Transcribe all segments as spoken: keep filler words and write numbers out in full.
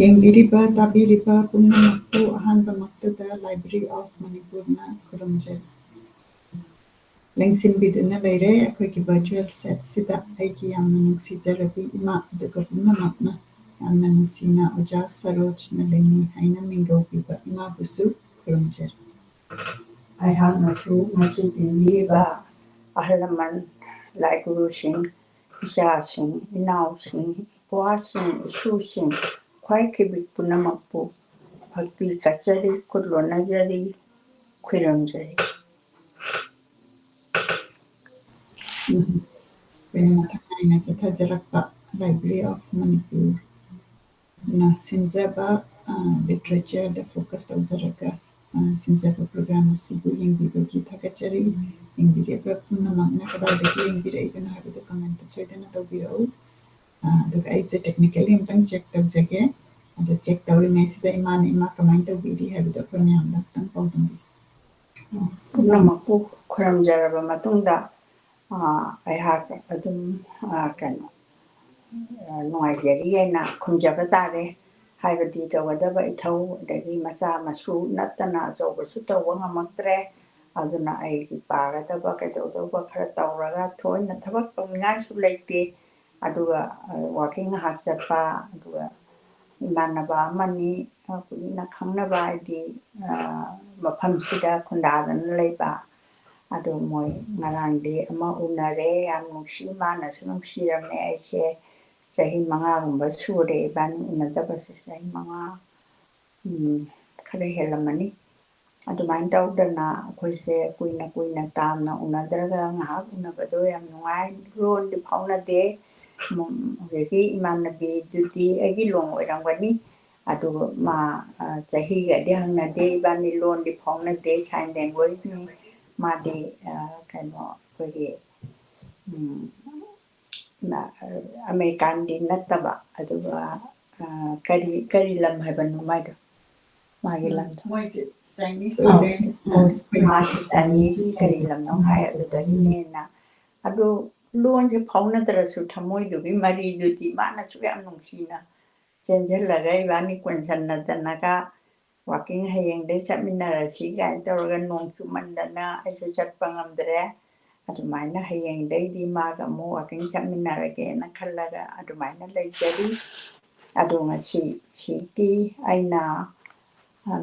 ꯌꯦꯡꯕꯤꯔꯤꯕ, ꯇꯥꯕꯤꯔꯤꯕ ꯄꯨꯝꯅꯃꯛꯄꯨ ꯑꯍꯥꯟꯕꯃꯛꯇꯗ Library of Manipurꯅ ꯈꯨꯔꯨꯝꯖꯔꯤ꯫ ꯂꯦꯡꯁꯤꯟꯕꯤꯗꯨꯅ ꯂꯩꯔꯦ ꯑꯩꯈꯣꯏꯒꯤ virtual setꯁꯤꯗ ꯑꯩꯒꯤ ꯌꯥꯝꯅ ꯅꯨꯡꯁꯤꯖꯔꯕꯤ ꯏꯃꯥ, ꯑꯗꯨꯒ ꯄꯨꯝꯅꯃꯛꯅ ꯌꯥꯝꯅ ꯅꯨꯡꯁꯤꯅ ꯑꯣꯖꯥ ꯁꯔꯣꯖ ꯅꯂꯤꯅꯤ ꯍꯥꯏꯅ ꯃꯤꯡꯒꯧꯕꯤꯕ ꯏꯃꯥꯕꯨꯁꯨ ꯈꯨꯔꯨꯝꯖꯔꯤ꯫ ꯑꯩꯍꯥꯛꯅꯁꯨ ꯃꯁꯤ ꯄꯤꯕꯤꯔꯤꯕ ꯑꯍꯜ ꯂꯃꯟ, ꯂꯥꯏꯒꯨꯔꯨꯁꯤꯡ, ꯏꯆꯥꯁꯤꯡ, ꯏꯅꯥꯎꯁꯤꯡ, ꯏꯄ꯭ꯋꯥꯁꯤꯡ, ꯏꯁꯨꯁꯤꯡ, ꯈ꯭ꯋꯥꯏ ꯈꯤꯕꯤꯛ ꯄꯨꯝꯅꯃꯛꯄꯨ ꯐꯛꯄꯤ ꯀꯠꯆꯔꯤ, ꯈꯨꯠ ꯂꯣꯟꯅꯖꯔꯤ, ꯈꯨꯔꯨꯝꯖꯔꯤ꯫ ꯎꯝ꯫ ꯑꯩꯈꯣꯏꯅ ꯃꯊꯪ ꯅꯥꯏꯅ ꯆꯠꯊꯖꯔꯛꯄ Library of Manipurꯅ ꯁꯤꯟꯖꯕ, ꯑ, literature ꯗ focus ꯇꯧꯖꯔꯒ, ꯑ, ꯁꯤꯟꯖꯕ program ꯑꯁꯤꯕꯨ ꯌꯦꯡꯕꯤꯕꯒꯤ ꯊꯥꯒꯠꯆꯔꯤ꯫ ꯌꯦꯡꯕꯤꯔꯤꯕ ꯄꯨꯝꯅꯃꯛꯅ ꯀꯗꯥꯏꯗꯒꯤ ꯌꯦꯡꯕꯤꯔꯛꯏꯕꯅꯣ ꯍꯥꯏꯕꯗꯨ comment ꯁꯣꯏꯗꯅ ꯇꯧꯕꯤꯔꯛꯎ꯫ ꯑ, ꯑꯗꯨꯒ ꯑꯩꯁꯦ technically ꯑꯃꯨꯛꯇꯪ check ꯇꯧꯖꯒꯦ꯫ ꯑꯗꯣ check ꯇꯧꯔꯤꯉꯩꯁꯤꯗ ꯏꯃꯥꯅ ꯏꯃꯥ ꯀꯃꯥꯏꯅ ꯇꯧꯕꯤꯔꯤ ꯍꯥꯏꯕꯗꯣ ꯑꯩꯈꯣꯏ ꯃꯌꯥꯝꯗ ꯑꯃꯨꯛꯇꯪ ꯄꯥꯎꯗꯝꯕꯤꯌꯨ꯫ ꯄꯨꯝꯅꯃꯛꯄꯨ ꯈꯨꯔꯨꯝꯖꯔꯕ ꯃꯇꯨꯡꯗ, ꯑ, ꯑꯩꯍꯥꯛ ꯑꯗꯨꯝ, ꯑ, ꯀꯩꯅꯣ, ꯑ, ꯅꯨꯡꯉꯥꯏꯖꯔꯤ ꯍꯥꯏꯅ ꯈꯨꯝꯖꯕ ꯇꯥꯔꯦ꯫ ꯍꯥꯏꯕꯗꯤ ꯇꯧꯒꯗꯕ ꯏꯊꯧ, ꯑꯗꯒꯤ ꯃꯆꯥ ꯃꯁꯨ ꯅꯠꯇꯅ ꯑꯆꯧꯕꯁꯨ ꯇꯧꯕ ꯉꯝꯃꯛꯇ꯭ꯔꯦ꯫ ꯑꯗꯨꯅ ꯑꯩꯒꯤ ꯄꯥꯒꯗꯕ ꯀꯩꯗꯧꯗꯧꯕ ꯈꯔ ꯇꯧꯔꯒ ꯊꯣꯏꯅ ꯊꯕꯛ ꯇꯧꯅꯤꯡꯉꯥꯏꯁꯨ ꯂꯩꯇꯦ꯫ ꯑꯗꯨꯒ, ꯑ, walking ꯉꯥꯏꯍꯥꯛ ꯆꯠꯄ, ꯑꯗꯨꯒ ꯏꯃꯥꯟꯅꯕ ꯑꯃꯅꯤ, ꯑ, ꯀꯨꯏꯅ ꯈꯪꯅꯕ ꯍꯥꯏꯗꯤ, ꯑ, ꯃꯐꯝꯁꯤꯗ ꯈꯨꯟꯗꯥꯗꯅ ꯂꯩꯕ꯫ ꯑꯗꯣ ꯃꯣꯏ ꯉꯔꯥꯡꯗꯤ ꯑꯃ ꯎꯅꯔꯦ, ꯌꯥꯝ ꯅꯨꯡꯁꯤ, ꯃꯥꯅꯁꯨ ꯅꯨꯡꯁꯤꯔꯝꯃꯦ ꯑꯩꯁꯦ꯫ ꯆꯍꯤ ꯃꯉꯥꯒꯨꯝꯕ ꯁꯨꯔꯦ ꯏꯕꯥꯅꯤ ꯎꯅꯗꯕꯁꯦ, ꯆꯍꯤ ꯃꯉꯥ, ꯎꯝ, ꯈꯔ ꯍꯦꯜꯂꯝꯃꯅꯤ꯫ ꯑꯗꯨꯃꯥꯏꯅ ꯇꯧꯗꯅ ꯑꯩꯈꯣꯏꯁꯦ ꯀꯨꯏꯅ ꯀꯨꯏꯅ ꯇꯥꯝꯅ ꯎꯅꯗ꯭ꯔꯒ ꯉꯥꯏꯍꯥꯛ ꯎꯅꯕꯗꯣ ꯌꯥꯝ ꯅꯨꯡꯉꯥꯏ꯫ ꯂꯣꯟꯗꯤ ꯐꯥꯎꯅꯗꯦ꯫ ꯎꯝ, ꯍꯧꯖꯤꯛꯀꯤ ꯏꯃꯥꯟꯅꯕꯤꯗꯨꯗꯤ ꯑꯩꯒꯤ ꯂꯣꯟ ꯑꯣꯏꯔꯝꯒꯅꯤ꯫ ꯑꯗꯨꯒ ꯃꯥ, ꯑ, ꯆꯍꯤꯒꯗꯤ ꯍꯪꯅꯗꯦ, ꯏꯕꯥꯅꯤ ꯂꯣꯟꯗꯤ ꯐꯥꯎꯅꯗꯦ, sign languageꯅꯤ꯫ ꯃꯥꯗꯤ, ꯑ, ꯀꯩꯅꯣ, ꯑꯩꯈꯣꯏꯒꯤ, ꯎꯝ, ꯃ-, ꯑꯃꯦꯔꯤꯀꯥꯟꯗꯤ ꯅꯠꯇꯕ, ꯑꯗꯨꯒ, ꯑ, ꯀꯔꯤ, ꯀꯔꯤ ꯂꯝ ꯍꯥꯏꯕꯅꯣ ꯃꯥꯏꯗꯣ? ꯃꯥꯒꯤ ꯎꯝ, ꯂꯝꯗꯣ꯫ ꯃꯣꯏꯁꯦ Chinese ꯑꯧ, ꯑꯣꯏꯔꯦ꯫ ꯑꯧ, ꯃꯥꯁꯦ Chinese ꯀꯔꯤ ꯂꯝꯅꯣ ꯍꯥꯏ, ꯑꯗꯨꯗꯒꯤꯅꯦꯅ꯫ ꯑꯗꯨ ꯂꯣꯟꯁꯦ ꯐꯥꯎꯅꯗ꯭ꯔꯁꯨ ꯊꯃꯣꯏꯗꯨꯒꯤ ꯃꯔꯤꯗꯨꯗꯤ ꯃꯥꯅꯁꯨ ꯌꯥꯝ ꯅꯨꯡꯁꯤꯅ ꯆꯦꯟꯁꯤꯜꯂꯒ ꯏꯕꯥꯅꯤ ꯀꯣꯟꯁꯟꯅꯗꯅꯒ ꯋꯥꯛꯀꯤꯡ ꯍꯌꯦꯡꯗꯩ ꯆꯠꯃꯤꯟꯅꯔꯁꯤ ꯀꯥꯏꯅ ꯇꯧꯔꯒ ꯅꯣꯡ ꯆꯨꯃꯟꯗꯅ ꯑꯩꯁꯨ ꯆꯠꯄ ꯉꯝꯗ꯭ꯔꯦ꯫ ꯑꯗꯨꯃꯥꯏꯅ ꯍꯌꯦꯡꯗꯩꯗꯤ ꯃꯥꯒ ꯑꯃꯨꯛ ꯋꯥꯛꯀꯤꯡ ꯆꯠꯃꯤꯟꯅꯔꯒꯦꯅ ꯈꯜꯂꯒ ꯑꯗꯨꯃꯥꯏꯅ ꯂꯩꯖꯔꯤ꯫ ꯑꯗꯣ ꯉꯁꯤ ꯁꯤꯗꯤ ꯑꯩꯅ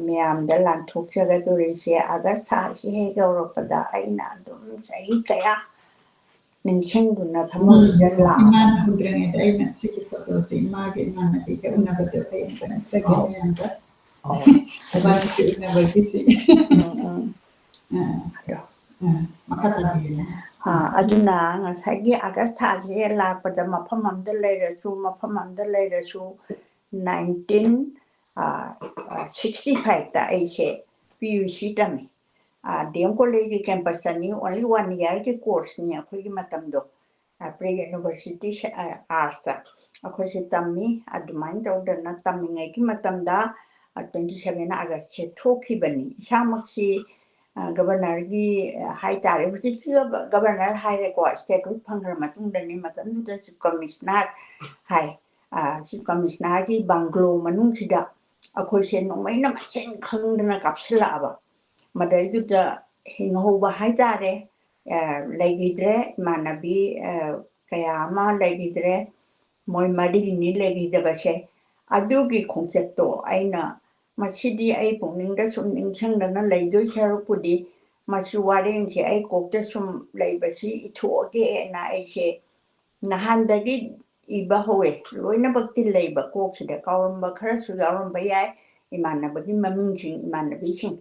ꯃꯌꯥꯝꯗ ꯂꯥꯟꯊꯣꯛꯆꯒꯗꯣꯔꯤꯁꯦ, ꯑꯥꯒꯁ ꯊꯥꯁꯤ ꯍꯦꯛ ꯌꯧꯔꯛꯄꯗ ꯑꯩꯅ ꯑꯗꯨꯝ ꯆꯍꯤ ꯀꯌꯥ ꯅꯤꯡꯁꯤꯡꯗꯨꯅ ꯊꯃꯣꯏꯁꯤꯗ ꯂꯥꯛꯑ ꯏꯃꯥꯅ ꯎꯗ꯭ꯔꯤꯉꯩꯗ ꯑꯩꯅ ꯁꯤꯒꯤ ꯐꯣꯇꯣꯁꯦ ꯏꯃꯥꯒ ꯏꯃꯥꯟꯅꯕꯤꯒ ꯎꯅꯕꯗꯣ ꯑꯩ ꯑꯝꯇ ꯅꯤꯡꯁꯤꯡꯉꯦ ꯑꯧ꯫ ꯃꯌꯥꯝꯗ꯫ ꯑꯧ꯫ ꯃꯕꯥꯅꯤꯁꯦ ꯎꯅꯕꯒꯤꯁꯦ꯫ ꯎꯝ, ꯎꯝ꯫ ꯑꯥ꯫ ꯑꯗꯣ꯫ ꯑꯥ, ꯃꯈꯥ ꯇꯥꯕꯤꯌꯨꯅꯦ꯫ ꯑꯥ, ꯑꯗꯨꯅ ꯉꯁꯥꯏꯒꯤ ꯑꯥꯒꯁ ꯊꯥꯁꯦ ꯂꯥꯛꯄꯗ ꯃꯐꯝ ꯑꯃꯗ ꯂꯩꯔꯁꯨ, ꯃꯐꯝ ꯑꯃꯗ ꯂꯩꯔꯁꯨ, nineteen, ꯑꯥ, ꯑꯥ, sixty five ꯇ ꯑꯩꯁꯦ P U C ꯇꯝꯃꯤ꯫ ꯑꯥ, D M college ꯒꯤ campus ꯇꯅꯤ, only one year ꯒꯤ course ꯅꯤ ꯑꯩꯈꯣꯏꯒꯤ ꯃꯇꯝꯗꯣ꯫ ꯑꯥ, pre university ꯁꯦ-, ꯑꯥ, arts ꯇ ꯑꯩꯈꯣꯏꯁꯦ ꯇꯝꯃꯤ꯫ ꯑꯗꯨꯃꯥꯏꯅ ꯇꯧꯗꯅ ꯇꯝꯃꯤꯉꯩꯒꯤ ꯃꯇꯝꯗ, ꯑꯥ, twenty seven August ꯁꯦ ꯊꯣꯛꯈꯤꯕꯅꯤ꯫ ꯏꯁꯥꯃꯛꯁꯤ, ꯑꯥ, governor ꯒꯤ, ꯑꯥ, ꯍꯥꯏꯇꯥꯔꯦ, ꯍꯧꯖꯤꯛꯀꯤ governor ꯍꯥꯏꯔꯦꯀꯣ, statehood ꯐꯪꯈ꯭ꯔ ꯃꯇꯨꯡꯗꯅꯤ, ꯃꯇꯝꯗꯨꯗ chief commissioner ꯍꯥꯏ꯫ ꯑꯥ, chief commissioner ꯒꯤ bungalow ꯃꯅꯨꯡꯁꯤꯗ ꯑꯩꯈꯣꯏꯁꯦ ꯅꯣꯡꯃꯩꯅ ꯃꯁꯤꯡ ꯈꯪꯗꯅ ꯀꯥꯞꯁꯤꯜꯂꯛꯑꯕ꯫ ꯃꯗꯩꯗꯨꯗ ꯍꯤꯡꯍꯧꯕ ꯍꯥꯏꯇꯥꯔꯦ꯫ ꯑ, ꯂꯩꯈꯤꯗ꯭ꯔꯦ, ꯏꯃꯥꯟꯅꯕꯤ, ꯑ, ꯀꯌꯥ ꯑꯃ ꯂꯩꯈꯤꯗ꯭ꯔꯦ꯫ ꯃꯣꯏ ꯃꯔꯤꯅꯤ ꯂꯩꯈꯤꯗꯕꯁꯦ꯫ ꯑꯗꯨꯒꯤ ꯈꯣꯡꯆꯠꯇꯣ ꯑꯩꯅ, ꯃꯁꯤꯗꯤ ꯑꯩ ꯄꯨꯛꯅꯤꯡꯗ ꯁꯨꯝ ꯅꯤꯡꯁꯤꯡꯗꯅ ꯂꯩꯗꯣꯏ ꯁꯔꯨꯛꯄꯨꯗꯤ, ꯃꯁꯤ ꯋꯥꯔꯦꯡꯁꯦ ꯑꯩ ꯀꯣꯛꯇ ꯁꯨꯝ ꯂꯩꯕꯁꯤ ꯏꯊꯣꯛꯑꯒꯦꯅ ꯑꯩꯁꯦ ꯅꯍꯥꯟꯗꯒꯤ ꯏꯕ ꯍꯧꯋꯦ꯫ ꯂꯣꯏꯅꯃꯛꯇꯤ ꯂꯩꯕ ꯀꯣꯛꯁꯤꯗ, ꯀꯥꯎꯔꯝꯕ ꯈꯔꯁꯨ ꯌꯥꯎꯔꯝꯕ ꯌꯥꯏ, ꯏꯃꯥꯟꯅꯕꯒꯤ ꯃꯃꯤꯡꯁꯤꯡ, ꯏꯃꯥꯟꯅꯕꯤꯁꯤꯡ꯫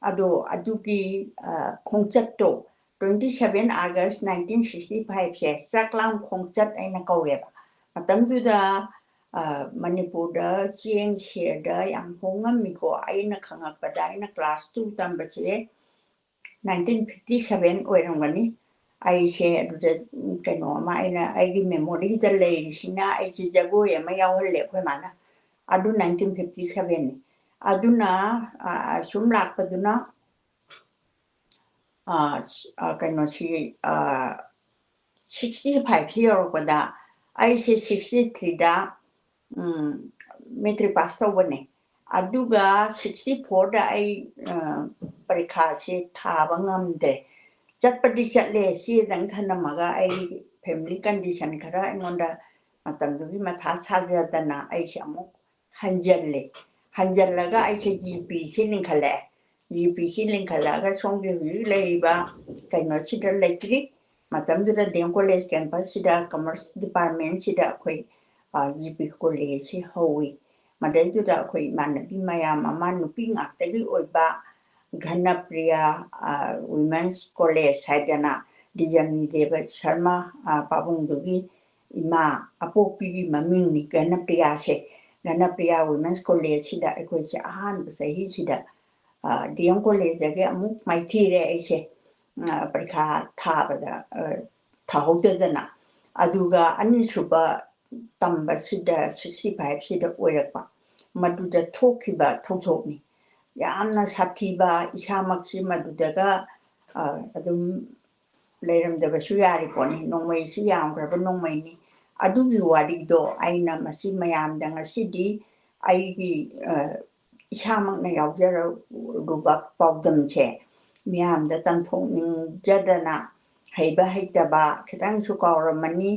ꯑꯗꯣ ꯑꯗꯨꯒꯤ, ꯑ, ꯈꯣꯡꯆꯠꯇꯣ, twenty seven August nineteen sixty five ꯁꯦ ꯆꯥꯛꯂꯥꯝ ꯈꯣꯡꯆꯠ ꯍꯥꯏꯅ ꯀꯧꯋꯦꯕ꯫ ꯃꯇꯝꯗꯨꯗ, ꯑ, ꯃꯅꯤꯄꯨꯔꯗ ꯆꯦꯡ ꯁꯦꯔꯗ ꯌꯥꯝ ꯍꯣꯡꯉꯝꯃꯤꯀꯣ꯫ ꯑꯩꯅ ꯈꯪꯉꯛꯄꯗ, ꯑꯩꯅ class two ꯇꯝꯕꯁꯦ nineteen fifty seven ꯑꯣꯏꯔꯝꯒꯅꯤ꯫ ꯑꯩꯁꯦ ꯑꯗꯨꯗ, ꯎꯝ, ꯀꯩꯅꯣ ꯑꯃ, ꯑꯩꯅ, ꯑꯩꯒꯤ memory ꯗ ꯂꯩꯔꯤꯁꯤꯅ, ꯑꯩꯁꯦ ꯖꯒꯣꯏ ꯑꯃ ꯌꯥꯎꯍꯜꯂꯦ ꯑꯩꯈꯣꯏ ꯃꯥꯅ꯫ ꯑꯗꯨ nineteen fifty seven ꯅꯤ꯫ ꯑꯗꯨꯅ, ꯑ, ꯁꯨꯝ ꯂꯥꯛꯄꯗꯨꯅ, ꯑ, ꯑ, ꯀꯩꯅꯣꯁꯤ, ꯑ, sixty five ꯁꯤ ꯌꯧꯔꯛꯄꯗ, ꯑꯩꯁꯦ sixty three ꯗ ꯎꯝ, ꯃꯦꯇ꯭ꯔꯤꯛ ꯄꯥꯁ ꯇꯧꯕꯅꯦ꯫ ꯑꯗꯨꯒ ꯁꯤꯛꯁꯇꯤ ꯐꯣꯔꯗ ꯑꯩ, ꯑ, ꯄꯔꯤꯈꯥꯁꯦ ꯊꯥꯕ ꯉꯝꯗ꯭ꯔꯦ꯫ ꯆꯠꯄꯗꯤ ꯆꯠꯂꯦ, ꯆꯦꯗꯪ ꯊꯅꯝꯃꯒ ꯑꯩ ꯐꯦꯃꯤꯂꯤ ꯀꯟꯗꯤꯁꯟ ꯈꯔ ꯑꯩꯉꯣꯟꯗ ꯃꯇꯝꯗꯨꯒꯤ ꯃꯊꯥ ꯁꯥꯖꯗꯅ ꯑꯩꯁꯦ ꯑꯃꯨꯛ ꯍꯟꯖꯜꯂꯦ꯫ ꯍꯟꯖꯜꯂꯒ ꯑꯩꯁꯦ ꯖꯤ ꯄꯤꯁꯤ ꯂꯤꯡꯈꯠꯂꯛꯑꯦ꯫ ꯖꯤ ꯄꯤꯁꯤ ꯂꯤꯡꯈꯠꯂꯛꯑꯒ ꯁꯣꯝꯒꯤ ꯍꯧꯖꯤꯛ ꯂꯩꯔꯤꯕ ꯀꯩꯅꯣꯁꯤꯗ ꯂꯩꯇ꯭ꯔꯤ꯫ ꯃꯇꯝꯗꯨꯗ ꯗꯤ ꯑꯦꯝ ꯀꯣꯂꯦꯖ ꯀꯦꯝꯄꯁꯁꯤꯗ ꯀꯃꯔꯁ ꯗꯤꯄꯥꯔꯠꯃꯦꯟꯁꯤꯗ ꯑꯩꯈꯣꯏ, ꯑ, ꯖꯤ ꯄꯤ ꯀꯣꯂꯦꯖꯁꯤ ꯍꯧꯋꯤ꯫ ꯃꯗꯩꯗꯨꯗ ꯑꯩꯈꯣꯏ ꯏꯃꯥꯟꯅꯕꯤ ꯃꯌꯥꯝ ꯑꯃ ꯅꯨꯄꯤ ꯉꯥꯛꯇꯒꯤ ꯑꯣꯏꯕ ꯘꯅꯄ꯭ꯔꯤꯌꯥ, ꯑ, ꯋꯤꯃꯦꯟꯁ ꯀꯣꯂꯦꯖ ꯍꯥꯏꯗꯅ ꯗꯤꯖꯝꯅꯤ ꯗꯦꯕ ꯁꯔꯃ, ꯑ, ꯄꯥꯕꯨꯡꯗꯨꯒꯤ ꯏꯃꯥ ꯑꯄꯣꯛꯄꯤꯒꯤ ꯃꯃꯤꯡꯅꯤ ꯘꯅꯄ꯭ꯔꯤꯌꯥꯁꯦ꯫ ꯘꯅꯄ꯭ꯔꯤꯌꯥ ꯋꯤꯃꯦꯟꯁ ꯀꯣꯂꯦꯖꯁꯤꯗ ꯑꯩꯈꯣꯏꯁꯦ ꯑꯍꯥꯟꯕ ꯆꯍꯤꯁꯤꯗ, ꯑ, ꯗꯤ ꯑꯦꯝ ꯀꯣꯂꯦꯖꯇꯒꯤ ꯑꯃꯨꯛ ꯃꯥꯏꯊꯤꯔꯦ ꯑꯩꯁꯦ, ꯑ, ꯄꯔꯤꯈꯥ ꯊꯥꯕꯗ, ꯑ, ꯊꯥꯍꯧꯗꯗꯅ꯫ ꯑꯗꯨꯒ ꯑꯅꯤꯁꯨꯕ ꯇꯝꯕꯁꯤꯗ ꯁꯤꯛꯁꯇꯤ ꯐꯥꯏꯚꯁꯤꯗ ꯑꯣꯏꯔꯛꯄ꯫ ꯃꯗꯨꯗ ꯊꯣꯛꯈꯤꯕ ꯊꯧꯗꯣꯛꯅꯤ꯫ ꯌꯥꯝꯅ ꯁꯥꯊꯤꯕ, ꯏꯁꯥꯃꯛꯁꯤ ꯃꯗꯨꯗꯒ, ꯑ, ꯑꯗꯨꯝ ꯂꯩꯔꯝꯗꯕꯁꯨ ꯌꯥꯔꯤ ꯄꯣꯠꯅꯤ꯫ ꯅꯣꯡꯃꯩꯁꯤ ꯌꯥꯝꯈ꯭ꯔꯕ ꯅꯣꯡꯃꯩꯅꯤ꯫ ꯑꯗꯨꯒꯤ ꯋꯥꯔꯤꯗꯣ ꯑꯩꯅ ꯃꯁꯤ ꯃꯌꯥꯝꯗ ꯉꯁꯤꯗꯤ ꯑꯩꯒꯤ, ꯑ, ꯏꯁꯥꯃꯛꯅ ꯌꯥꯎꯖꯔꯨꯕ ꯄꯥꯎꯗꯝꯁꯦ ꯃꯤꯌꯥꯝꯗ ꯇꯝꯊꯣꯛꯅꯤꯡꯖꯗꯅ, ꯍꯩꯕ ꯍꯩꯇꯕ ꯈꯤꯇꯪꯁꯨ ꯀꯥꯎꯔꯝꯃꯅꯤ꯫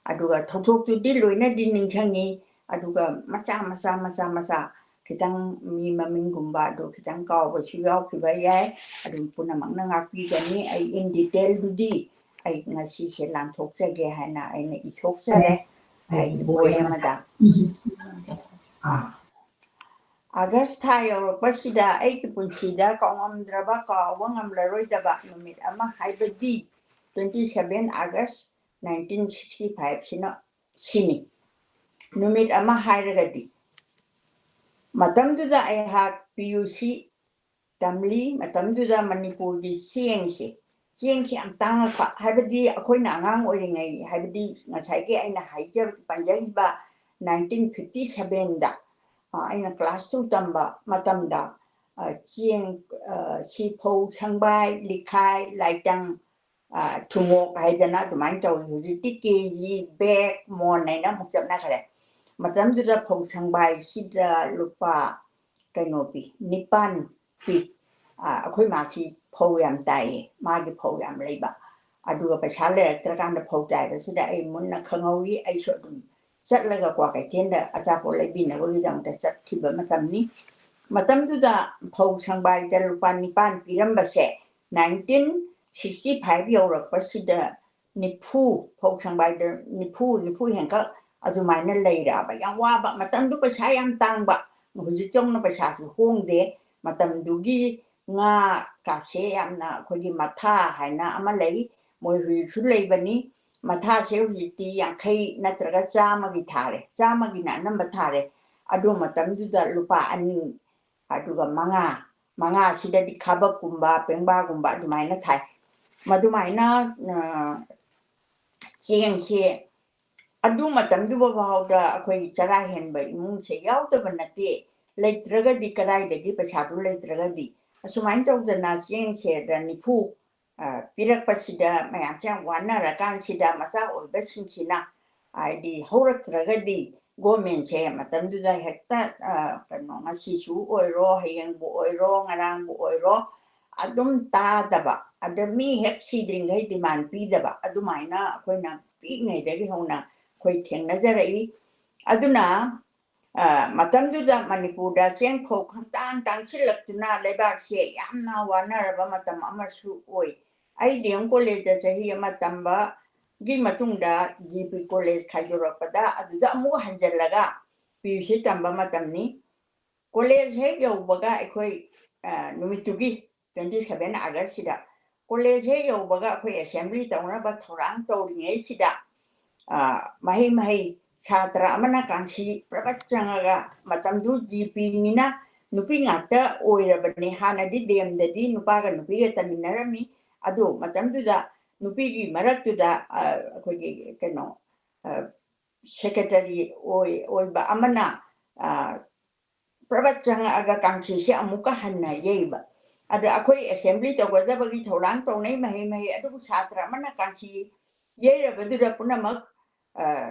ꯑꯗꯨꯒ ꯊꯧꯗꯣꯛꯇꯨꯗꯤ ꯂꯣꯏꯅꯗꯤ ꯅꯤꯡꯁꯤꯡꯉꯤ꯫ ꯑꯗꯨꯒ ꯃꯆꯥ ꯃꯆꯥ, ꯃꯆꯥ ꯃꯆꯥ, ꯈꯤꯇꯪ ꯃꯤ ꯃꯃꯤꯡꯒꯨꯝꯕ ꯑꯗꯨ ꯈꯤꯇꯪ ꯀꯥꯎꯕꯁꯨ ꯌꯥꯎꯈꯤꯕ ꯌꯥꯏ꯫ ꯑꯗꯨꯝ ꯄꯨꯝꯅꯃꯛꯅ ꯉꯥꯛꯄꯤꯒꯅꯤ꯫ ꯑꯩ in detailꯗꯨꯗꯤ ꯑꯩ ꯉꯁꯤꯁꯦ ꯂꯥꯟꯊꯣꯛꯆꯒꯦ ꯍꯥꯏꯅ ꯑꯩꯅ ꯏꯊꯣꯛꯆꯔꯦ꯫ ꯑꯩꯒꯤ ꯕꯣꯏ ꯑꯃꯗ꯫ ꯑꯥ꯫ ꯑꯥꯒꯁ ꯊꯥ ꯌꯧꯔꯛꯄꯁꯤꯗ ꯑꯩꯒꯤ ꯄꯨꯟꯁꯤꯗ ꯀꯥꯎꯉꯝꯗ꯭ꯔꯕ, ꯀꯥꯎꯕ ꯉꯝꯂꯔꯣꯏꯗꯕ ꯅꯨꯃꯤꯠ ꯑꯃ, ꯍꯥꯏꯕꯗꯤ twenty seven August nineteen sixty fiveꯁꯤꯅ, ꯁꯤꯅꯤ꯫ ꯅꯨꯃꯤꯠ ꯑꯃ ꯍꯥꯏꯔꯒꯗꯤ, ꯃꯇꯝꯗꯨꯗ ꯑꯩꯍꯥꯛ ꯄꯤ ꯌꯨ ꯁꯤ ꯇꯝꯂꯤ꯫ ꯃꯇꯝꯗꯨꯗ ꯃꯅꯤꯄꯨꯔꯒꯤ ꯆꯦꯡꯁꯦ, ꯆꯦꯡꯁꯦ ꯌꯥꯝ ꯇꯥꯡꯉꯛꯄ, ꯍꯥꯏꯕꯗꯤ ꯑꯩꯈꯣꯏꯅ ꯑꯉꯥꯡ ꯑꯣꯏꯔꯤꯉꯩ, ꯍꯥꯏꯕꯗꯤ ꯉꯁꯥꯏꯒꯤ ꯑꯩꯅ ꯍꯥꯏꯖ-, ꯄꯟꯖꯈꯤꯕ nineteen fifty sevenꯗ, ꯑ, ꯑꯩꯅ class two ꯇꯝꯕ ꯃꯇꯝꯗ, ꯑ, ꯆꯦꯡ, ꯑ, ꯁꯤ ꯐꯧ, ꯁꯪꯕꯥꯏ, ꯂꯤꯈꯥꯏ, ꯂꯥꯏꯇꯪ, ꯑ, ꯊꯨꯝꯃꯣꯛ ꯍꯥꯏꯗꯅ ꯑꯗꯨꯃꯥꯏꯅ ꯇꯧꯏ꯫ ꯍꯧꯖꯤꯛꯇꯤ ꯀꯦ ꯖꯤ, bag, ꯃꯣꯟ ꯍꯥꯏꯅ ꯑꯃꯨꯛ ꯆꯠꯅꯈ꯭ꯔꯦ꯫ ꯃꯇꯝꯗꯨꯗ ꯐꯧ ꯁꯪꯕꯥꯏꯁꯤꯗ ꯂꯨꯄꯥ ꯀꯩꯅꯣ ꯄꯤ, ꯅꯤꯄꯥꯟ ꯄꯤ꯫ ꯑꯩꯈꯣꯏ ꯃꯥꯁꯤ ꯐꯧ ꯌꯥꯝ ꯇꯥꯏꯌꯦ, ꯃꯥꯒꯤ ꯐꯧ ꯌꯥꯝ ꯂꯩꯕ꯫ ꯑꯗꯨꯒ ꯄꯩꯁꯥ ꯂꯩꯔꯛꯇ꯭ꯔꯀꯥꯟꯗ ꯐꯧ ꯇꯥꯏꯕꯁꯤꯗ ꯑꯩ ꯃꯨꯟꯅ ꯈꯪꯍꯧꯏ꯫ ꯑꯩꯁꯨ ꯑꯗꯨꯝ ꯆꯠꯂꯒ ꯀ꯭ꯋꯥꯀꯩꯊꯦꯜꯗ ꯑꯆꯥꯄꯣꯠ ꯂꯩꯕꯤꯅꯕꯒꯤꯗꯃꯛꯇ ꯆꯠꯈꯤꯕ ꯃꯇꯝꯅꯤ꯫ ꯃꯇꯝꯗꯨꯗ ꯐꯧ ꯁꯪꯕꯥꯏꯗ ꯂꯨꯄꯥ ꯅꯤꯄꯥꯟ ꯄꯤꯔꯝꯕꯁꯦ, ꯅꯥꯏꯟꯇꯤꯟ ꯁꯤꯛꯁꯇꯤ ꯐꯥꯏꯚ ꯌꯧꯔꯛꯄꯁꯤꯗ ꯅꯤꯐꯨ, ꯐꯧ ꯁꯪꯕꯥꯏꯗ ꯅꯤꯐꯨ, ꯅꯤꯐꯨ ꯍꯦꯟꯈꯛ ꯑꯗꯨꯃꯥꯏꯅ ꯂꯩꯔꯛꯑꯕ꯫ ꯌꯥꯝ ꯋꯥꯕ꯫ ꯃꯇꯝꯗꯨ ꯄꯩꯁꯥ ꯌꯥꯝ ꯇꯥꯡꯕ꯫ ꯍꯧꯖꯤꯛꯇꯧꯅ ꯄꯩꯁꯥꯁꯤ ꯍꯣꯡꯗꯦ꯫ ꯃꯇꯝꯗꯨꯒꯤ ꯉꯥ ꯀꯥꯁꯦ ꯌꯥꯝꯅ, ꯑꯩꯈꯣꯏꯒꯤ ꯃꯊꯥ ꯍꯥꯏꯅ ꯑꯃ ꯂꯩ, ꯃꯣꯏ ꯍꯧꯖꯤꯛꯁꯨ ꯂꯩꯕꯅꯤ꯫ ꯃꯊꯥꯁꯦ ꯍꯧꯖꯤꯛꯇꯤ ꯌꯥꯡꯈꯩ ꯅꯠꯇ꯭ꯔꯒ ꯆꯥꯝꯃꯒꯤ ꯊꯥꯔꯦ, ꯆꯥꯝꯃꯒꯤꯅ ꯑꯅꯝꯕ ꯊꯥꯔꯦ꯫ ꯑꯗꯨ ꯃꯇꯝꯗꯨꯗ ꯂꯨꯄꯥ ꯑꯅꯤ, ꯑꯗꯨꯒ ꯃꯉꯥ, ꯃꯉꯥꯁꯤꯗꯗꯤ ꯈꯥꯕꯛꯀꯨꯝꯕ ꯄꯦꯡꯕꯥꯒꯨꯝꯕ ꯑꯗꯨꯃꯥꯏꯅ ꯊꯥꯏ꯫ ꯃꯗꯨꯃꯥꯏꯅ ꯆꯦꯡꯁꯦ ꯑꯗꯨ ꯃꯇꯝꯗꯨ ꯐꯥꯎꯗ ꯑꯩꯈꯣꯏ ꯆꯔꯥ ꯍꯦꯟꯕ ꯏꯃꯨꯡꯁꯦ ꯌꯥꯎꯗꯕ ꯅꯠꯇꯦ꯫ ꯂꯩꯇ꯭ꯔꯒꯗꯤ, ꯀꯗꯥꯏꯗꯒꯤ ꯄꯩꯁꯥꯗꯨ ꯂꯩꯇ꯭ꯔꯒꯗꯤ? ꯑꯁꯨꯃꯥꯏꯅ ꯇꯧꯗꯅ ꯆꯦꯡꯁꯦ ꯅꯤꯐꯨ ꯄꯤꯔꯛꯄꯁꯤꯗ ꯃꯌꯥꯝꯁꯦ ꯌꯥꯝ ꯋꯥꯅꯔꯀꯥꯟꯁꯤꯗ ꯃꯆꯥ ꯑꯣꯏꯕꯁꯤꯡꯁꯤꯅ, ꯍꯥꯏꯗꯤ ꯍꯧꯔꯛꯇ꯭ꯔꯒꯗꯤ ꯒꯣꯔꯃꯦꯟꯁꯦ ꯃꯇꯝꯗꯨꯗ ꯍꯦꯛꯇ ꯀꯩꯅꯣ, ꯉꯁꯤꯁꯨ ꯑꯣꯏꯔꯣ, ꯍꯌꯦꯡꯕꯨ ꯑꯣꯏꯔꯣ, ꯉꯔꯥꯡꯕꯨ ꯑꯣꯏꯔꯣ, ꯑꯗꯨꯝ ꯇꯥꯗꯕ, ꯑꯗ ꯃꯤ ꯍꯦꯛ ꯁꯤꯗ꯭ꯔꯤꯉꯩ ꯗꯤꯃꯥꯟ ꯄꯤꯗꯕ, ꯑꯗꯨꯃꯥꯏꯅ ꯑꯩꯈꯣꯏꯅ ꯄꯤꯛꯏꯉꯩꯗꯒꯤ ꯍꯧꯅ ꯑꯩꯈꯣꯏ ꯊꯦꯡꯅꯖꯔꯛꯏ꯫ ꯑꯗꯨꯅ ꯃꯇꯝꯗꯨꯗ ꯃꯅꯤꯄꯨꯔꯗ ꯆꯦꯡ ꯐꯧ ꯈꯪꯇꯥꯡ ꯇꯥꯡꯁꯤꯜꯂꯛꯇꯨꯅ ꯂꯩꯕꯥꯛꯁꯦ ꯌꯥꯝꯅ ꯋꯥꯅꯔꯕ ꯃꯇꯝ ꯑꯃꯁꯨ ꯑꯣꯏ꯫ ꯑꯩ ꯗꯤ ꯑꯦꯝ ꯀꯣꯂꯦꯖꯇ ꯆꯍꯤ ꯑꯃ ꯇꯝꯕꯒꯤ ꯃꯇꯨꯡꯗ ꯖꯤ ꯄꯤ ꯀꯣꯂꯦꯖ ꯈꯥꯏꯗꯣꯔꯛꯄꯗ ꯑꯗꯨꯗ ꯑꯃꯨꯛ ꯍꯟꯖꯜꯂꯒ ꯄꯤ ꯌꯨ ꯁꯤ ꯇꯝꯕ ꯃꯇꯝꯅꯤ꯫ ꯀꯣꯂꯦꯖ ꯍꯦꯛ ꯌꯧꯕꯒ ꯑꯩꯈꯣꯏ ꯅꯨꯃꯤꯠꯇꯨꯒꯤ twenty seven Augustꯁꯤꯗ ꯀꯣꯂꯦꯖ ꯍꯦꯛ ꯌꯧꯕꯒ ꯑꯩꯈꯣꯏ ꯑꯦꯁꯦꯝꯕ꯭ꯂꯤ ꯇꯧꯅꯕ ꯊꯧꯔꯥꯡ ꯇꯧꯔꯤꯉꯩꯁꯤꯗ ꯃꯍꯩ ꯃꯍꯩ ꯁꯥꯇ꯭ꯔ ꯑꯃꯅ ꯀꯥꯡꯁꯤ ꯄ꯭ꯔꯕꯠ ꯆꯪꯉꯒ, ꯃꯇꯝꯗꯨ ꯖꯤ ꯄꯤꯅꯤꯅ ꯅꯨꯄꯤ ꯉꯥꯛꯇ ꯑꯣꯏꯔꯕꯅꯤ꯫ ꯍꯥꯟꯅꯗꯤ ꯗꯤ ꯑꯦꯝꯗꯗꯤ ꯅꯨꯄꯥꯒ ꯅꯨꯄꯤꯒ ꯇꯝꯃꯤꯟꯅꯔꯝꯃꯤ꯫ ꯑꯗꯨ ꯃꯇꯝꯗꯨꯗ ꯅꯨꯄꯤꯒꯤ ꯃꯔꯛꯇꯨꯗ ꯑꯩꯈꯣꯏꯒꯤ ꯀꯩꯅꯣ, ꯁꯦꯀ꯭ꯔꯦꯇꯔꯤ ꯑꯣꯏ-, ꯑꯣꯏꯕ ꯑꯃꯅ ꯄ꯭ꯔꯕꯠ ꯆꯪꯉꯛꯑꯒ ꯀꯥꯡꯁꯤꯁꯦ ꯑꯃꯨꯛꯀ ꯍꯟꯅ ꯌꯩꯕ꯫ ꯑꯗ ꯑꯩꯈꯣꯏ ꯑꯦꯁꯦꯝꯕ꯭ꯂꯤ ꯇꯧꯒꯗꯕꯒꯤ ꯊꯧꯔꯥꯡ ꯇꯧꯅꯩ, ꯃꯍꯩ ꯃꯍꯩ, ꯑꯗꯨꯕꯨ ꯁꯥꯇ꯭ꯔ ꯑꯃꯅ ꯀꯥꯡꯁꯤ ꯌꯩꯔꯕꯗꯨꯗ ꯄꯨꯝꯅꯃꯛ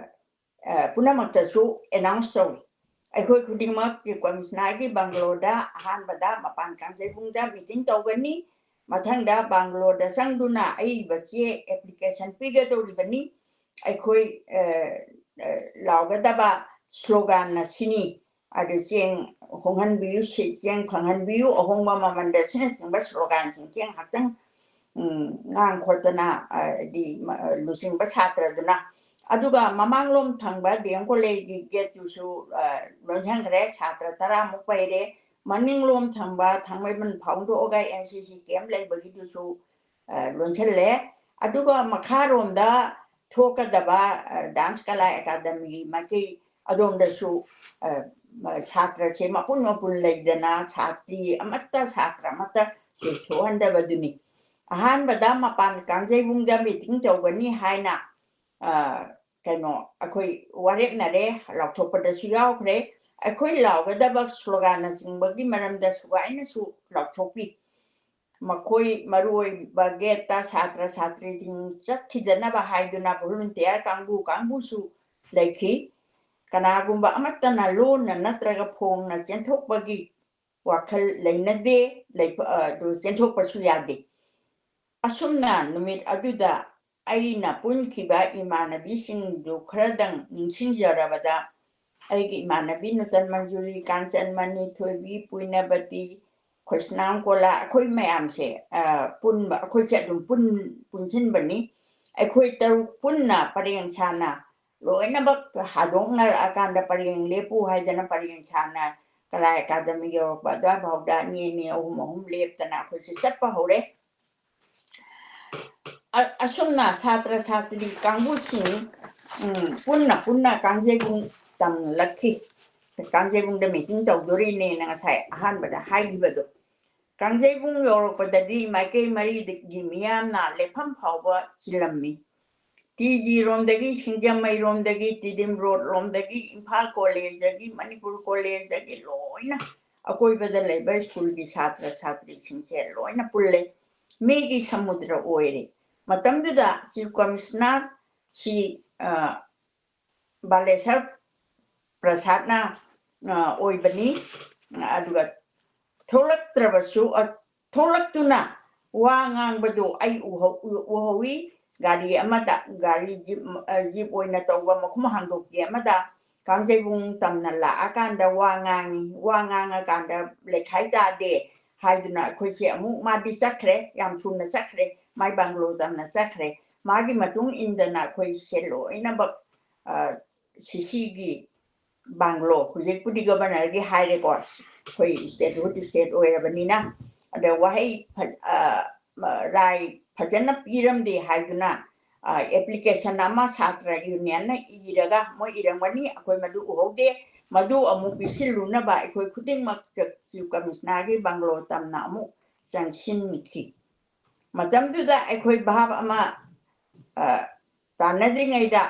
ꯄꯨꯝꯅꯃꯛꯇꯁꯨ ꯑꯦꯅꯥꯎꯟꯁ ꯇꯧꯏ꯫ ꯑꯩꯈꯣꯏ ꯈꯨꯗꯤꯡꯃꯛ ꯆꯤꯐ ꯀꯃꯤꯁꯅꯔꯒꯤ ꯕꯪꯒ꯭ꯂꯣꯗ ꯑꯍꯥꯟꯕꯗ ꯃꯄꯥꯟ ꯀꯥꯡꯖꯩꯕꯨꯡꯗ ꯃꯤꯇꯤꯡ ꯇꯧꯒꯅꯤ꯫ ꯃꯊꯪꯗ ꯕꯪꯒ꯭ꯂꯣꯗ ꯆꯪꯗꯨꯅ ꯑꯏꯕ ꯆꯦ ꯑꯦꯄ꯭ꯂꯤꯀꯦꯁꯟ ꯄꯤꯒꯗꯧꯔꯤꯕꯅꯤ꯫ ꯑꯩꯈꯣꯏ ꯂꯥꯎꯒꯗꯕ ꯁ꯭ꯂꯣꯒꯥꯟ ꯑꯁꯤꯅꯤ꯫ ꯑꯗꯨ ꯆꯦꯡ ꯍꯣꯡꯍꯟꯕꯤꯌꯨ, ꯁꯤ ꯆꯦꯡ ꯐꯪꯍꯟꯕꯤꯌꯨ, ꯑꯍꯣꯡꯕ ꯃꯃꯜꯗ ꯑꯁꯤꯅꯆꯤꯡꯕ ꯁ꯭ꯂꯣꯒꯥꯟꯁꯤꯡ ꯆꯦꯡ ꯉꯥꯏꯍꯥꯛꯇꯪ ꯉꯥꯡ ꯈꯣꯠꯇꯅ ꯍꯥꯏꯗꯤ ꯂꯨꯆꯤꯡꯕ ꯁꯥꯇ꯭ꯔꯗꯨꯅ꯫ ꯑꯗꯨꯒ ꯃꯃꯥꯡꯂꯣꯝ ꯊꯪꯕ ꯗꯤ ꯑꯦꯝ ꯀꯣꯂꯦꯖꯀꯤ ꯒꯦꯠꯇꯨꯁꯨ ꯂꯣꯟꯁꯤꯟꯈ꯭ꯔꯦ꯫ ꯁꯥꯇ꯭ꯔ ꯇꯔꯥꯃꯨꯛ ꯄꯩꯔꯦ꯫ ꯃꯅꯤꯡꯂꯣꯝ ꯊꯪꯕ ꯊꯥꯡꯃꯩꯕꯟ ꯐꯥꯎꯗꯣꯛꯑꯒ ꯑꯦꯟ ꯁꯤ ꯁꯤ ꯀꯦꯝꯞ ꯂꯩꯕꯒꯤꯗꯨꯁꯨ ꯂꯣꯟꯁꯤꯜꯂꯦ꯫ ꯑꯗꯨꯒ ꯃꯈꯥꯔꯣꯝꯗ ꯊꯣꯛꯀꯗꯕ ꯗꯥꯟꯁ ꯀꯂꯥ ꯑꯦꯀꯥꯗꯃꯤꯒꯤ ꯃꯥꯏꯀꯩ ꯑꯗꯣꯝꯗꯁꯨ ꯁꯥꯇ꯭ꯔꯁꯦ ꯃꯄꯨꯟ ꯃꯄꯨꯟ ꯂꯩꯗꯅ ꯁꯥꯇ꯭ꯔꯤ ꯑꯃꯠꯇ, ꯁꯥꯇ꯭ꯔ ꯑꯃꯠꯇ ꯁꯣꯛꯍꯟꯗꯕꯗꯨꯅꯤ꯫ ꯑꯍꯥꯟꯕꯗ ꯃꯄꯥꯟ ꯀꯥꯡꯖꯩꯕꯨꯡꯗ ꯃꯤꯇꯤꯡ ꯇꯧꯒꯅꯤ ꯍꯥꯏꯅ ꯀꯩꯅꯣ ꯑꯩꯈꯣꯏ ꯋꯥꯔꯦꯞꯅꯔꯦ, ꯂꯥꯎꯊꯣꯛꯄꯗꯁꯨ ꯌꯥꯎꯈ꯭ꯔꯦ꯫ ꯑꯩꯈꯣꯏ ꯂꯥꯎꯒꯗꯕ ꯁ꯭ꯂꯣꯒꯥꯟꯅꯆꯤꯡꯕꯒꯤ ꯃꯔꯝꯗ ꯁꯨꯒꯥꯏꯅꯁꯨ ꯂꯥꯎꯊꯣꯛꯄꯤ꯫ ꯃꯈꯣꯏ ꯃꯔꯨꯑꯣꯏꯕ ꯒꯦꯠꯇ ꯁꯥꯇ꯭ꯔ ꯁꯥꯇ꯭ꯔꯤꯁꯤꯡ ꯆꯠꯈꯤꯗꯅꯕ ꯍꯥꯏꯗꯨꯅ ꯚꯣꯂꯨꯟꯇꯤꯌꯔ ꯀꯥꯡꯕꯨ ꯀꯥꯡꯕꯨꯁꯨ ꯂꯩꯈꯤ꯫ ꯀꯅꯥꯒꯨꯝꯕ ꯑꯃꯠꯇꯅ ꯂꯣꯟꯅ ꯅꯠꯇ꯭ꯔꯒ ꯐꯣꯡꯅ ꯆꯦꯟꯊꯣꯛꯄꯒꯤ ꯋꯥꯈꯜ ꯂꯩꯅꯗꯦ, ꯑꯗꯨ ꯆꯦꯟꯊꯣꯛꯄꯁꯨ ꯌꯥꯗꯦ꯫ ꯑꯁꯨꯝꯅ ꯅꯨꯃꯤꯠ ꯑꯗꯨꯗ ꯑꯩꯅ ꯄꯨꯟꯈꯤꯕ ꯏꯃꯥꯟꯅꯕꯤꯁꯤꯡꯗꯨ ꯈꯔꯗꯪ ꯅꯤꯡꯁꯤꯡꯖꯔꯕꯗ, ꯑꯩꯒꯤ ꯏꯃꯥꯟꯅꯕꯤ ꯅꯨꯇꯟ ꯃꯟꯖꯨꯔꯤ, ꯀꯥꯟꯆꯟꯃꯅꯤ, ꯊꯣꯏꯕꯤ, ꯄꯨꯏꯅꯕꯇꯤ, ꯈꯣꯏꯁꯅꯥꯝ ꯀꯣꯂꯥ, ꯑꯩꯈꯣꯏ ꯃꯌꯥꯝꯁꯦ ꯄꯨꯟꯕ, ꯑꯩꯈꯣꯏꯁꯦ ꯑꯗꯨꯝ ꯄꯨꯟꯁꯤꯟꯕꯅꯤ꯫ ꯑꯩꯈꯣꯏ ꯇꯔꯨꯛ ꯄꯨꯟꯅ ꯄꯔꯦꯡ ꯁꯥꯅ ꯂꯣꯏꯅꯃꯛ ꯍꯥꯗꯣꯛꯅꯔꯛꯑꯀꯥꯟꯗ ꯄꯔꯦꯡ ꯂꯦꯞꯄꯨ ꯍꯥꯏꯗꯅ ꯄꯔꯦꯡ ꯁꯥꯅ ꯀꯂꯥ ꯑꯦꯀꯥꯗꯃꯤ ꯌꯧꯔꯛꯄ ꯑꯗꯨꯋꯥꯏꯐꯥꯎꯗ ꯑꯅꯤ ꯑꯅꯤ, ꯑꯍꯨꯝ ꯑꯍꯨꯝ ꯂꯦꯞꯇꯅ ꯑꯩꯈꯣꯏꯁꯦ ꯆꯠꯄ ꯍꯧꯔꯦ꯫ ꯑꯁꯨꯝꯅ ꯁꯥꯇ꯭ꯔ ꯁꯥꯇ꯭ꯔꯤ ꯀꯥꯡꯕꯨꯁꯤꯡ ꯄꯨꯟꯅ ꯄꯨꯟꯅ ꯀꯥꯡꯖꯩꯕꯨꯡ ꯇꯝꯂꯛꯈꯤ꯫ ꯀꯥꯡꯖꯩꯕꯨꯡꯗ ꯃꯤꯇꯤꯡ ꯇꯧꯗꯣꯔꯤꯅꯦꯅ ꯉꯁꯥꯏ ꯑꯍꯥꯟꯕꯗ ꯍꯥꯏꯈꯤꯕꯗꯣ꯫ ꯀꯥꯡꯖꯩꯕꯨꯡ ꯌꯧꯔꯛꯄꯗꯗꯤ ꯃꯥꯏꯀꯩ ꯃꯔꯤꯒꯤ ꯃꯤꯌꯥꯝꯅ ꯂꯦꯞꯐꯝ ꯐꯥꯎꯕ ꯆꯤꯜꯂꯝꯃꯤ꯫ ꯇꯤ ꯖꯤ ꯔꯣꯝꯗꯒꯤ, ꯁꯤꯡꯖꯃꯩꯔꯣꯝꯗꯒꯤ, ꯇꯤꯗꯤꯝ ꯔꯣꯗ ꯂꯣꯝꯗꯒꯤ, ꯏꯝꯐꯥꯜ ꯀꯣꯂꯦꯖꯇꯒꯤ, ꯃꯅꯤꯄꯨꯔ ꯀꯣꯂꯦꯖꯇꯒꯤ ꯂꯣꯏꯅ ꯑꯀꯣꯏꯕꯗ ꯂꯩꯕ ꯁ꯭ꯀꯨꯜꯒꯤ ꯁꯥꯇ꯭ꯔ ꯁꯥꯇ꯭ꯔꯤꯁꯤꯡꯁꯦ ꯂꯣꯏꯅ ꯄꯨꯜꯂꯦ꯫ ꯃꯤꯒꯤ ꯁꯃꯨꯗ꯭ꯔ ꯑꯣꯏꯔꯦ꯫ ꯃꯇꯝꯗꯨꯗ ꯆꯤꯐ ꯀꯃꯤꯁꯅꯔ ꯁꯤ ꯕꯥꯂꯦꯁꯔ ꯄ꯭ꯔꯁꯥꯗꯅ, ꯑ, ꯑꯣꯏꯕꯅꯤ꯫ ꯑꯗꯨꯒ ꯊꯣꯛꯂꯛꯇ꯭ꯔꯕꯁꯨ, ꯑ, ꯊꯣꯛꯂꯛꯇꯨꯅ ꯋꯥ ꯉꯥꯡꯕꯗꯨ ꯑꯩ ꯎꯍꯧ-, ꯎ-, ꯎꯍꯧꯏ꯫ ꯒꯥꯔꯤ ꯑꯃꯗ, ꯒꯥꯔꯤ ꯖꯤꯞ, ꯑ, ꯖꯤꯞ ꯑꯣꯏꯅ ꯇꯧꯕ ꯃꯈꯨꯝ ꯍꯥꯡꯗꯣꯛꯄꯤ ꯑꯃꯗ ꯀꯥꯡꯖꯩꯕꯨꯡ ꯇꯝꯅ ꯂꯥꯛꯑꯀꯥꯟꯗ ꯋꯥ ꯉꯥꯡꯉꯤ꯫ ꯋꯥ ꯉꯥꯡꯉꯀꯥꯟꯗ ꯂꯩꯈꯥꯏ ꯇꯥꯗꯦ ꯍꯥꯏꯗꯨꯅ ꯑꯩꯈꯣꯏꯁꯦ ꯑꯃꯨꯛ, ꯃꯥꯗꯤ ꯆꯠꯈ꯭ꯔꯦ, ꯌꯥꯝ ꯊꯨꯅ ꯆꯠꯈ꯭ꯔꯦ, ꯃꯥꯏ ꯕꯪꯒ꯭ꯂꯣ ꯇꯝꯅ ꯆꯠꯈ꯭ꯔꯦ꯫ ꯃꯥꯒꯤ ꯃꯇꯨꯡ ꯏꯟꯗꯅ ꯑꯩꯈꯣꯏꯁꯦ ꯂꯣꯏꯅꯃꯛ, ꯑ, ꯁꯤꯁꯤꯒꯤ ꯕꯪꯒ꯭ꯂꯣ, ꯍꯧꯖꯤꯛꯄꯨꯗꯤ ꯒꯕꯔꯅꯔꯒꯤ ꯍꯥꯏꯔꯦꯀꯣ, ꯑꯩꯈꯣꯏ ꯁ꯭ꯇꯦꯠꯍꯨꯗ ꯁ꯭ꯇꯦꯠ ꯑꯣꯏꯔꯕꯅꯤꯅ꯫ ꯑꯗ ꯋꯥꯍꯩ ꯐ-, ꯑ, ꯃ-, ꯔꯥꯏ ꯐꯖꯅ ꯄꯤꯔꯝꯗꯦ ꯍꯥꯏꯗꯨꯅ, ꯑ, ꯑꯦꯄ꯭ꯂꯤꯀꯦꯁꯟ ꯑꯃ ꯁꯥꯇ꯭ꯔ ꯌꯨꯅꯤꯌꯟꯅ ꯏꯔꯒ, ꯃꯣꯏ ꯏꯔꯝꯒꯅꯤ, ꯑꯩꯈꯣꯏ ꯃꯗꯨ ꯎꯍꯧꯗꯦ, ꯃꯗꯨ ꯑꯃꯨꯛ ꯄꯤꯁꯤꯜꯂꯨꯅꯕ ꯑꯩꯈꯣꯏ ꯈꯨꯗꯤꯡꯃꯛ ꯆꯤꯐ ꯀꯃꯤꯁꯅꯔꯒꯤ ꯕꯪꯒ꯭ꯂꯣ ꯇꯝꯅ ꯑꯃꯨꯛ ꯆꯪꯁꯤꯟꯈꯤ꯫ ꯃꯇꯝꯗꯨꯗ ꯑꯩꯈꯣꯏ ꯚꯥꯞ ꯑꯃ, ꯑ, ꯇꯥꯟꯅꯗ꯭ꯔꯤꯉꯩꯗ,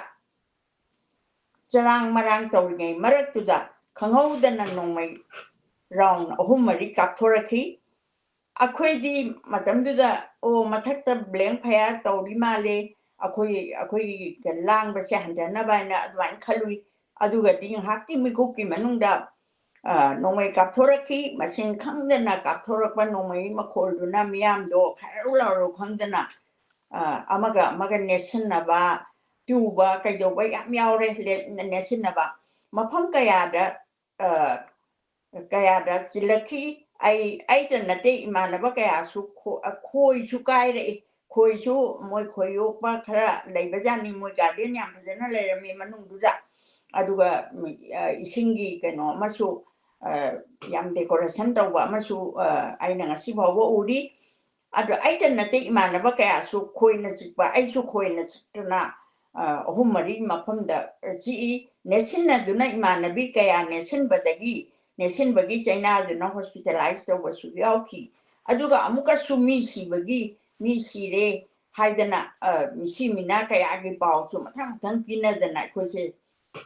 ꯆꯔꯥꯡ ꯃꯔꯥꯡ ꯇꯧꯔꯤꯉꯩ ꯃꯔꯛꯇꯨꯗ ꯈꯪꯍꯧꯗꯅ ꯅꯣꯡꯃꯩ ꯔꯥꯎꯟ ꯑꯍꯨꯝ ꯃꯔꯤ ꯀꯥꯞꯊꯣꯔꯛꯈꯤ꯫ ꯑꯩꯈꯣꯏꯗꯤ ꯃꯇꯝꯗꯨꯗ, ꯑꯣ, ꯃꯊꯛꯇ ꯕ꯭ꯂꯦꯡ ꯐꯌꯥꯔ ꯇꯧꯔꯤ ꯃꯥꯜꯂꯦ, ꯑꯩꯈꯣꯏ, ꯑꯩꯈꯣꯏꯒꯤ ꯂꯥꯡꯕꯁꯦ ꯍꯟꯊꯅꯕ ꯍꯥꯏꯅ ꯑꯗꯨꯃꯥꯏꯅ ꯈꯜꯂꯨꯏ꯫ ꯑꯗꯨꯒꯗꯤ ꯉꯥꯏꯍꯥꯛꯀꯤ ꯃꯤꯀꯨꯞꯀꯤ ꯃꯅꯨꯡꯗ, ꯑ, ꯅꯣꯡꯃꯩ ꯀꯥꯞꯊꯣꯔꯛꯈꯤ꯫ ꯃꯁꯤꯡ ꯈꯪꯗꯅ ꯀꯥꯞꯊꯣꯔꯛꯄ ꯅꯣꯡꯃꯩ ꯃꯈꯣꯜꯗꯨꯅ ꯃꯤꯌꯥꯝꯗꯣ ꯈꯔꯧ ꯂꯥꯎꯔꯧ ꯈꯪꯗꯅ, ꯑ, ꯑꯃꯒ ꯑꯃꯒ ꯅꯦꯠꯁꯤꯟꯅꯕ, ꯇꯨꯕ, ꯀꯩꯗꯧꯕ ꯌꯥꯝ ꯌꯥꯎꯔꯦ, ꯂꯦ-, ꯅꯦꯠꯁꯤꯟꯅꯕ꯫ ꯃꯐꯝ ꯀꯌꯥꯗ, ꯑ, ꯀꯌꯥꯗ ꯆꯤꯜꯂꯛꯈꯤ꯫ ꯑꯩ, ꯑꯩꯇ ꯅꯠꯇꯦ, ꯏꯃꯥꯟꯅꯕ ꯀꯌꯥꯁꯨ ꯈꯣ-, ꯑ, ꯈꯣꯏꯁꯨ ꯀꯥꯏꯔꯛꯏ꯫ ꯈꯣꯏꯁꯨ ꯃꯣꯏ ꯈꯣꯏ ꯌꯣꯛꯄ ꯈꯔ ꯂꯩꯕꯖꯥꯠꯅꯤ꯫ ꯃꯣꯏ ꯒꯥꯔꯗꯦꯟ ꯌꯥꯝ ꯐꯖꯅ ꯂꯩꯔꯝꯃꯤ ꯃꯅꯨꯡꯗꯨꯗ꯫ ꯑꯗꯨꯒ, ꯎꯝ, ꯑ, ꯏꯁꯤꯡꯒꯤ ꯀꯩꯅꯣ ꯑꯃꯁꯨ, ꯑ, ꯌꯥꯝ ꯗꯦꯀꯣꯔꯦꯁꯟ ꯇꯧꯕ ꯑꯃꯁꯨ, ꯑ, ꯑꯩꯅ ꯉꯁꯤ ꯐꯥꯎꯕ ꯎꯔꯤ꯫ ꯑꯗꯣ ꯑꯩꯇ ꯅꯠꯇꯦ, ꯏꯃꯥꯟꯅꯕ ꯀꯌꯥꯁꯨ ꯈꯣꯏꯅ ꯆꯤꯛꯄ, ꯑꯩꯁꯨ ꯈꯣꯏꯅ ꯆꯤꯛꯇꯅ, ꯑ, ꯑꯍꯨꯝ ꯃꯔꯤ ꯃꯐꯝꯗ, ꯑ, ꯆꯤꯛꯏ꯫ ꯅꯦꯠꯁꯤꯟꯅꯗꯨꯅ ꯏꯃꯥꯟꯅꯕꯤ ꯀꯌꯥ ꯅꯦꯠꯁꯤꯟꯕꯗꯒꯤ, ꯅꯦꯠꯁꯤꯟꯕꯒꯤ ꯆꯩꯅꯥꯗꯨꯅ ꯍꯣꯁꯄꯤꯇꯥꯂꯥꯏꯁ ꯇꯧꯕꯁꯨ ꯌꯥꯎꯈꯤ꯫ ꯑꯗꯨꯒ ꯑꯃꯨꯛꯀꯁꯨ ꯃꯤ ꯁꯤꯕꯒꯤ, ꯃꯤ ꯁꯤꯔꯦ ꯍꯥꯏꯗꯅ, ꯑ, ꯃꯤꯁꯤ ꯃꯤꯅꯥ ꯀꯌꯥꯒꯤ ꯄꯥꯎꯁꯨ ꯃꯊꯪ ꯃꯊꯪ ꯄꯤꯅꯗꯅ ꯑꯩꯈꯣꯏꯁꯦ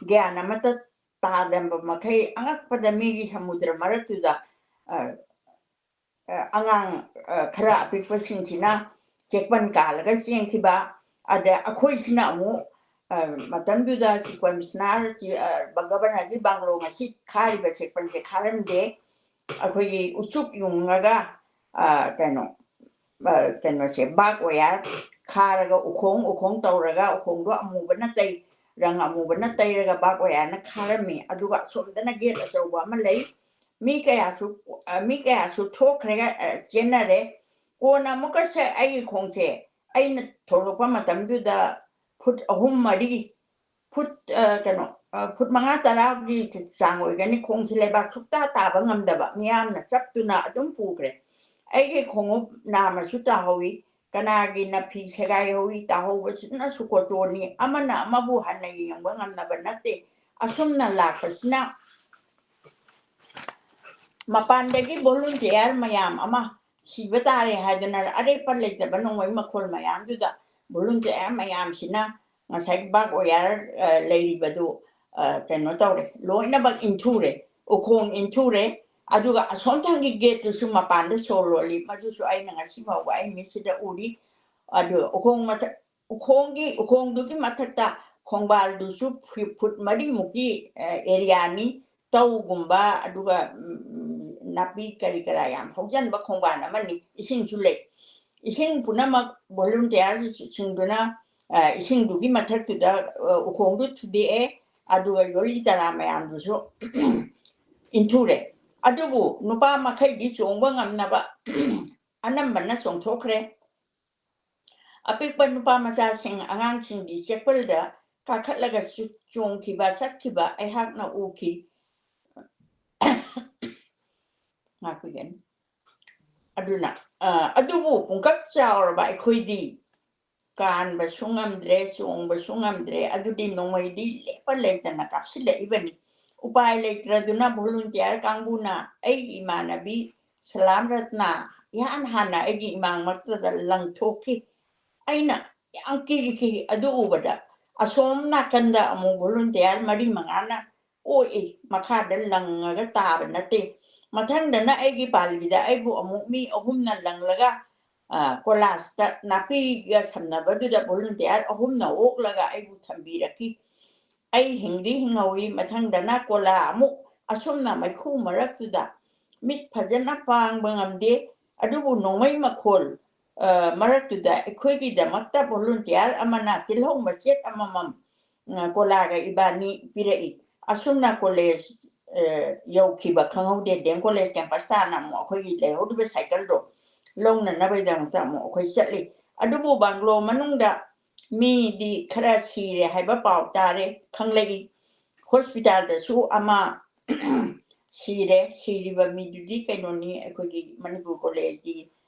ꯒ꯭ꯌꯥꯟ ꯑꯃꯠꯇ ꯇꯥꯗꯕ ꯃꯈꯩ ꯑꯉꯛꯄꯗ ꯃꯤꯒꯤ ꯁꯃꯨꯗ꯭ꯔ ꯃꯔꯛꯇꯨꯗ, ꯑ, ꯑ, ꯑꯉꯥꯡ, ꯑ, ꯈꯔ ꯑꯄꯤꯛꯄꯁꯤꯡꯁꯤꯅ ꯆꯦꯛꯄꯟ ꯀꯥꯜꯂꯒ ꯆꯦꯟꯈꯤꯕ, ꯑꯗ ꯑꯩꯈꯣꯏꯁꯤꯅ ꯑꯃꯨꯛ ꯃꯇꯝꯗꯨꯗ ꯆꯤꯐ ꯀꯃꯤꯁꯅꯔ, ꯒꯕꯔꯅꯔꯒꯤ ꯕꯪꯒ꯭ꯂꯣ ꯉꯁꯤ ꯈꯥꯔꯤꯕ ꯁꯦꯛꯄꯟꯁꯦ ꯈꯥꯔꯝꯗꯦ꯫ ꯑꯩꯈꯣꯏꯒꯤ ꯎꯆꯨꯛ ꯌꯨꯡꯉꯒ, ꯀꯩꯅꯣ, ꯀꯩꯅꯣꯁꯦ, ꯕꯥꯔꯕ ꯋꯥꯌꯔ ꯈꯥꯔꯒ, ꯎꯈꯣꯡ ꯎꯈꯣꯡ ꯇꯧꯔꯒ, ꯎꯈꯣꯡꯗꯣ ꯑꯃꯨꯕꯅ ꯇꯩ, ꯔꯪ ꯑꯃꯨꯕꯅ ꯇꯩꯔꯒ ꯕꯥꯔꯕ ꯋꯥꯌꯔꯅ ꯈꯥꯔꯝꯃꯤ꯫ ꯑꯗꯨꯒ ꯑꯁꯣꯝꯗꯅ ꯒꯦꯠ ꯑꯆꯧꯕ ꯑꯃ ꯂꯩ꯫ ꯃꯤ ꯀꯌꯥꯁꯨ, ꯃꯤ ꯀꯌꯥꯁꯨ ꯊꯣꯛꯈ꯭ꯔꯦ, ꯆꯦꯟꯅꯔꯦ꯫ ꯀꯣꯟꯅ ꯑꯃꯨꯛꯀꯁꯦ ꯑꯩꯒꯤ ꯈꯣꯡꯁꯦ, ꯑꯩꯅ ꯊꯣꯛꯂꯛꯄ ꯃꯇꯝꯗꯨꯗ ꯐꯨꯠ ꯑꯍꯨꯝ ꯃꯔꯤ, ꯐꯨꯠ, ꯀꯩꯅꯣ, ꯐꯨꯠ ꯃꯉꯥ ꯇꯔꯥꯒꯤ ꯆꯥꯡ ꯑꯣꯏꯒꯅꯤ꯫ ꯈꯣꯡꯁꯦ ꯂꯩꯕꯥꯛ ꯁꯨꯛꯇꯥ ꯇꯥꯕ ꯉꯝꯗꯕ, ꯃꯤꯌꯥꯝꯅ ꯆꯞꯇꯨꯅ ꯑꯗꯨꯝ ꯄꯨꯈ꯭ꯔꯦ꯫ ꯑꯩꯒꯤ ꯈꯣꯡꯎꯞ ꯅꯥꯝꯃꯁꯨ ꯇꯥꯍꯧꯋꯤ꯫ ꯀꯅꯥꯒꯤ ꯅꯥꯄꯤ ꯁꯦꯒꯥꯏꯍꯧꯋꯤ, ꯇꯥꯍꯧꯕꯁꯤꯅꯁꯨ ꯀꯣꯇꯣꯅꯤ꯫ ꯑꯃꯅ ꯑꯃꯕꯨ ꯍꯟꯅ ꯌꯦꯡꯕ ꯉꯝꯅꯕ ꯅꯠꯇꯦ꯫ ꯑꯁꯨꯝꯅ ꯂꯥꯛꯄꯁꯤꯅ ꯃꯄꯥꯟꯗꯒꯤ ꯚꯣꯂꯨꯟꯇꯤꯌꯥꯔ ꯃꯌꯥꯝ ꯑꯃ ꯁꯤꯕ ꯇꯥꯔꯦ ꯍꯥꯏꯗꯅ ꯑꯔꯦꯞꯄ ꯂꯩꯇꯕ ꯅꯣꯡꯃꯩ ꯃꯈꯣꯜ ꯃꯌꯥꯝꯗꯨꯗ ꯚꯣꯂꯨꯟꯇꯤꯌꯥꯔ ꯃꯌꯥꯝꯁꯤꯅ ꯉꯁꯥꯏꯒꯤ ꯕꯥꯔꯕ ꯋꯥꯌꯔ, ꯑ, ꯂꯩꯔꯤꯕꯗꯨ, ꯑ, ꯀꯩꯅꯣ ꯇꯧꯔꯦ, ꯂꯣꯏꯅꯃꯛ ꯏꯟꯊꯨꯔꯦ, ꯎꯈꯣꯡ ꯏꯟꯊꯨꯔꯦ꯫ ꯑꯗꯨꯒ ꯑꯁꯣꯝ ꯊꯪꯒꯤ ꯒꯦꯠꯇꯨꯁꯨ ꯃꯄꯥꯟꯗ ꯁꯣ ꯂꯣꯜꯂꯤ, ꯃꯗꯨꯁꯨ ꯑꯩꯅ ꯉꯁꯤ ꯐꯥꯎꯕ ꯑꯩ ꯃꯤꯠꯁꯤꯗ ꯎꯔꯤ꯫ ꯑꯗꯨ ꯎꯈꯣꯡ ꯃꯊꯛ, ꯎꯈꯣꯡꯒꯤ, ꯎꯈꯣꯡꯗꯨꯒꯤ ꯃꯊꯛꯇ ꯈꯣꯡꯕꯥꯜꯗꯨꯁꯨ ꯐꯨ-, ꯐꯨꯠ ꯃꯔꯤꯃꯨꯛꯀꯤ, ꯑ, ꯑꯦꯔꯤꯌꯥꯅꯤ꯫ ꯇꯧꯒꯨꯝꯕ, ꯑꯗꯨꯒ, ꯎꯝ, ꯅꯥꯄꯤ ꯀꯔꯤ ꯀꯔꯥ ꯌꯥꯝ ꯍꯧꯖꯟꯕ ꯈꯣꯡꯕꯥꯜ ꯑꯃꯅꯤ꯫ ꯏꯁꯤꯡꯁꯨ ꯂꯩ꯫ ꯏꯁꯤꯡ ꯄꯨꯝꯅꯃꯛ ꯚꯣꯂꯨꯟꯇꯤꯌꯥꯔꯁꯤꯡꯗꯨꯅ, ꯑ, ꯏꯁꯤꯡꯗꯨꯒꯤ ꯃꯊꯛꯇꯨꯗ, ꯑ, ꯎꯈꯣꯡꯗꯨ ꯊꯨꯗꯦꯛꯑꯦ, ꯑꯗꯨꯒ ꯌꯣꯂꯤ ꯆꯥꯔꯥ ꯃꯌꯥꯝꯗꯨꯁꯨ ꯏꯟꯊꯨꯔꯦ꯫ ꯑꯗꯨꯕꯨ ꯅꯨꯄꯥ ꯃꯈꯩꯗꯤ ꯆꯣꯡꯕ ꯉꯝꯅꯕ ꯑꯅꯝꯕꯅ ꯆꯣꯡꯊꯣꯛꯈ꯭ꯔꯦ꯫ ꯑꯄꯤꯛꯄ ꯅꯨꯄꯥ ꯃꯆꯥꯁꯤꯡ, ꯑꯉꯥꯡꯁꯤꯡꯒꯤ ꯆꯦꯛꯄꯜꯗ ꯀꯥꯈꯠꯂꯒ ꯆꯨ-, ꯆꯣꯡꯈꯤꯕ, ꯆꯠꯈꯤꯕ ꯑꯩꯍꯥꯛꯅ ꯎꯈꯤ꯫ ꯉꯥꯏꯈꯣ, ꯌꯦꯡ꯫ ꯑꯗꯨꯅ, ꯑ, ꯑꯗꯨꯕꯨ ꯄꯨꯡꯀꯛ ꯆꯥꯎꯔꯕ ꯑꯩꯈꯣꯏꯗꯤ ꯀꯥꯟꯕꯁꯨ ꯉꯝꯗ꯭ꯔꯦ, ꯆꯣꯡꯕꯁꯨ ꯉꯝꯗ꯭ꯔꯦ꯫ ꯑꯗꯨꯗꯤ ꯅꯣꯡꯃꯩꯗꯤ ꯂꯦꯞꯄ ꯂꯩꯇꯅ ꯀꯥꯞꯁꯤꯜꯂꯛꯏꯕꯅꯤ꯫ ꯎꯄꯥꯏ ꯂꯩꯇ꯭ꯔꯗꯨꯅ ꯚꯣꯂꯨꯟꯇꯤꯌꯥꯔ ꯀꯥꯡꯕꯨꯅ ꯑꯩꯒꯤ ꯏꯃꯥꯟꯅꯕꯤ ꯁꯂꯥꯝ ꯔꯠꯅ ꯏꯍꯥꯟ ꯍꯥꯟꯅ ꯑꯩꯒꯤ ꯏꯃꯥꯡꯃꯛꯇꯗ ꯂꯪꯊꯣꯛꯈꯤ꯫ ꯑꯩꯅ ꯌꯥꯝ ꯀꯤꯈꯤ꯫ ꯑꯗꯨ ꯎꯕꯗ ꯑꯁꯣꯝ ꯅꯥꯀꯟꯗ ꯑꯃꯨꯛ ꯚꯣꯂꯨꯟꯇꯤꯌꯥꯔ ꯃꯔꯤ ꯃꯉꯥꯅ ꯑꯣꯛꯏ, ꯃꯈꯥꯗ ꯂꯪꯉꯒ ꯇꯥꯕ ꯅꯠꯇꯦ꯫ ꯃꯊꯪꯗꯅ ꯑꯩꯒꯤ ꯄꯥꯜꯂꯤꯗ ꯑꯩꯕꯨ ꯑꯃꯨꯛ ꯃꯤ ꯑꯍꯨꯝꯅ ꯂꯪꯂꯒ ꯀꯣꯂꯥꯁꯇ ꯅꯥꯄꯤꯒ ꯁꯝꯅꯕꯗꯨꯗ ꯚꯣꯂꯨꯟꯇꯤꯌꯥꯔ ꯑꯍꯨꯝꯅ ꯑꯣꯛꯂꯒ ꯑꯩꯕꯨ ꯊꯝꯕꯤꯔꯛꯈꯤ꯫ ꯑꯩ ꯍꯤꯡꯗꯤ ꯍꯤꯡꯍꯧꯏ꯫ ꯃꯊꯪꯗꯅ ꯀꯣꯂꯥ ꯑꯃꯨꯛ ꯑꯁꯨꯝꯅ ꯃꯩꯈꯨ ꯃꯔꯛꯇꯨꯗ ꯃꯤꯠ ꯐꯖꯅ ꯄꯥꯡꯕ ꯉꯝꯗꯦ꯫ ꯑꯗꯨꯕꯨ ꯅꯣꯡꯃꯩ ꯃꯈꯣꯜ ꯃꯔꯛꯇꯨꯗ ꯑꯩꯈꯣꯏꯒꯤꯗꯃꯛꯇ ꯚꯣꯂꯨꯟꯇꯤꯌꯥꯔ ꯑꯃꯅ ꯇꯤꯜꯍꯧ ꯃꯆꯦꯠ ꯑꯃꯃꯝ ꯀꯣꯂꯥꯒ ꯏꯕꯥꯅꯤ ꯄꯤꯔꯛꯏ꯫ ꯑꯁꯨꯝꯅ ꯀꯣꯂꯦꯖ ꯌꯧꯈꯤꯕ ꯈꯪꯍꯧꯗꯦ꯫ ꯗꯤ ꯑꯦꯝ ꯀꯣꯂꯦꯖ ꯀꯦꯝꯄꯁ ꯇꯥꯅ ꯑꯃꯨꯛ ꯑꯩꯈꯣꯏꯒꯤ ꯂꯩꯍꯧꯔꯤꯕ ꯁꯥꯏꯀꯜꯗꯣ ꯂꯧꯅꯅꯕꯒꯤꯗꯃꯛꯇ ꯑꯃꯨꯛ ꯑꯩꯈꯣꯏ ꯆꯠꯂꯤ꯫ ꯑꯗꯨꯕꯨ ꯕꯪꯒ꯭ꯂꯣ ꯃꯅꯨꯡꯗ ꯃꯤꯗꯤ ꯈꯔ ꯁꯤꯔꯦ ꯍꯥꯏꯕ ꯄꯥꯎ ꯇꯥꯔꯦ, ꯈꯪꯂꯛꯏ꯫ ꯍꯣꯁꯄꯤꯇꯥꯜꯗꯁꯨ ꯑꯃ ꯁꯤꯔꯦ꯫ ꯁꯤꯔꯤꯕ ꯃꯤꯗꯨꯗꯤ ꯀꯩꯅꯣꯅꯤ, ꯑꯩꯈꯣꯏꯒꯤ ꯃꯅꯤꯄꯨꯔ ꯀꯣꯂꯦꯖꯀꯤ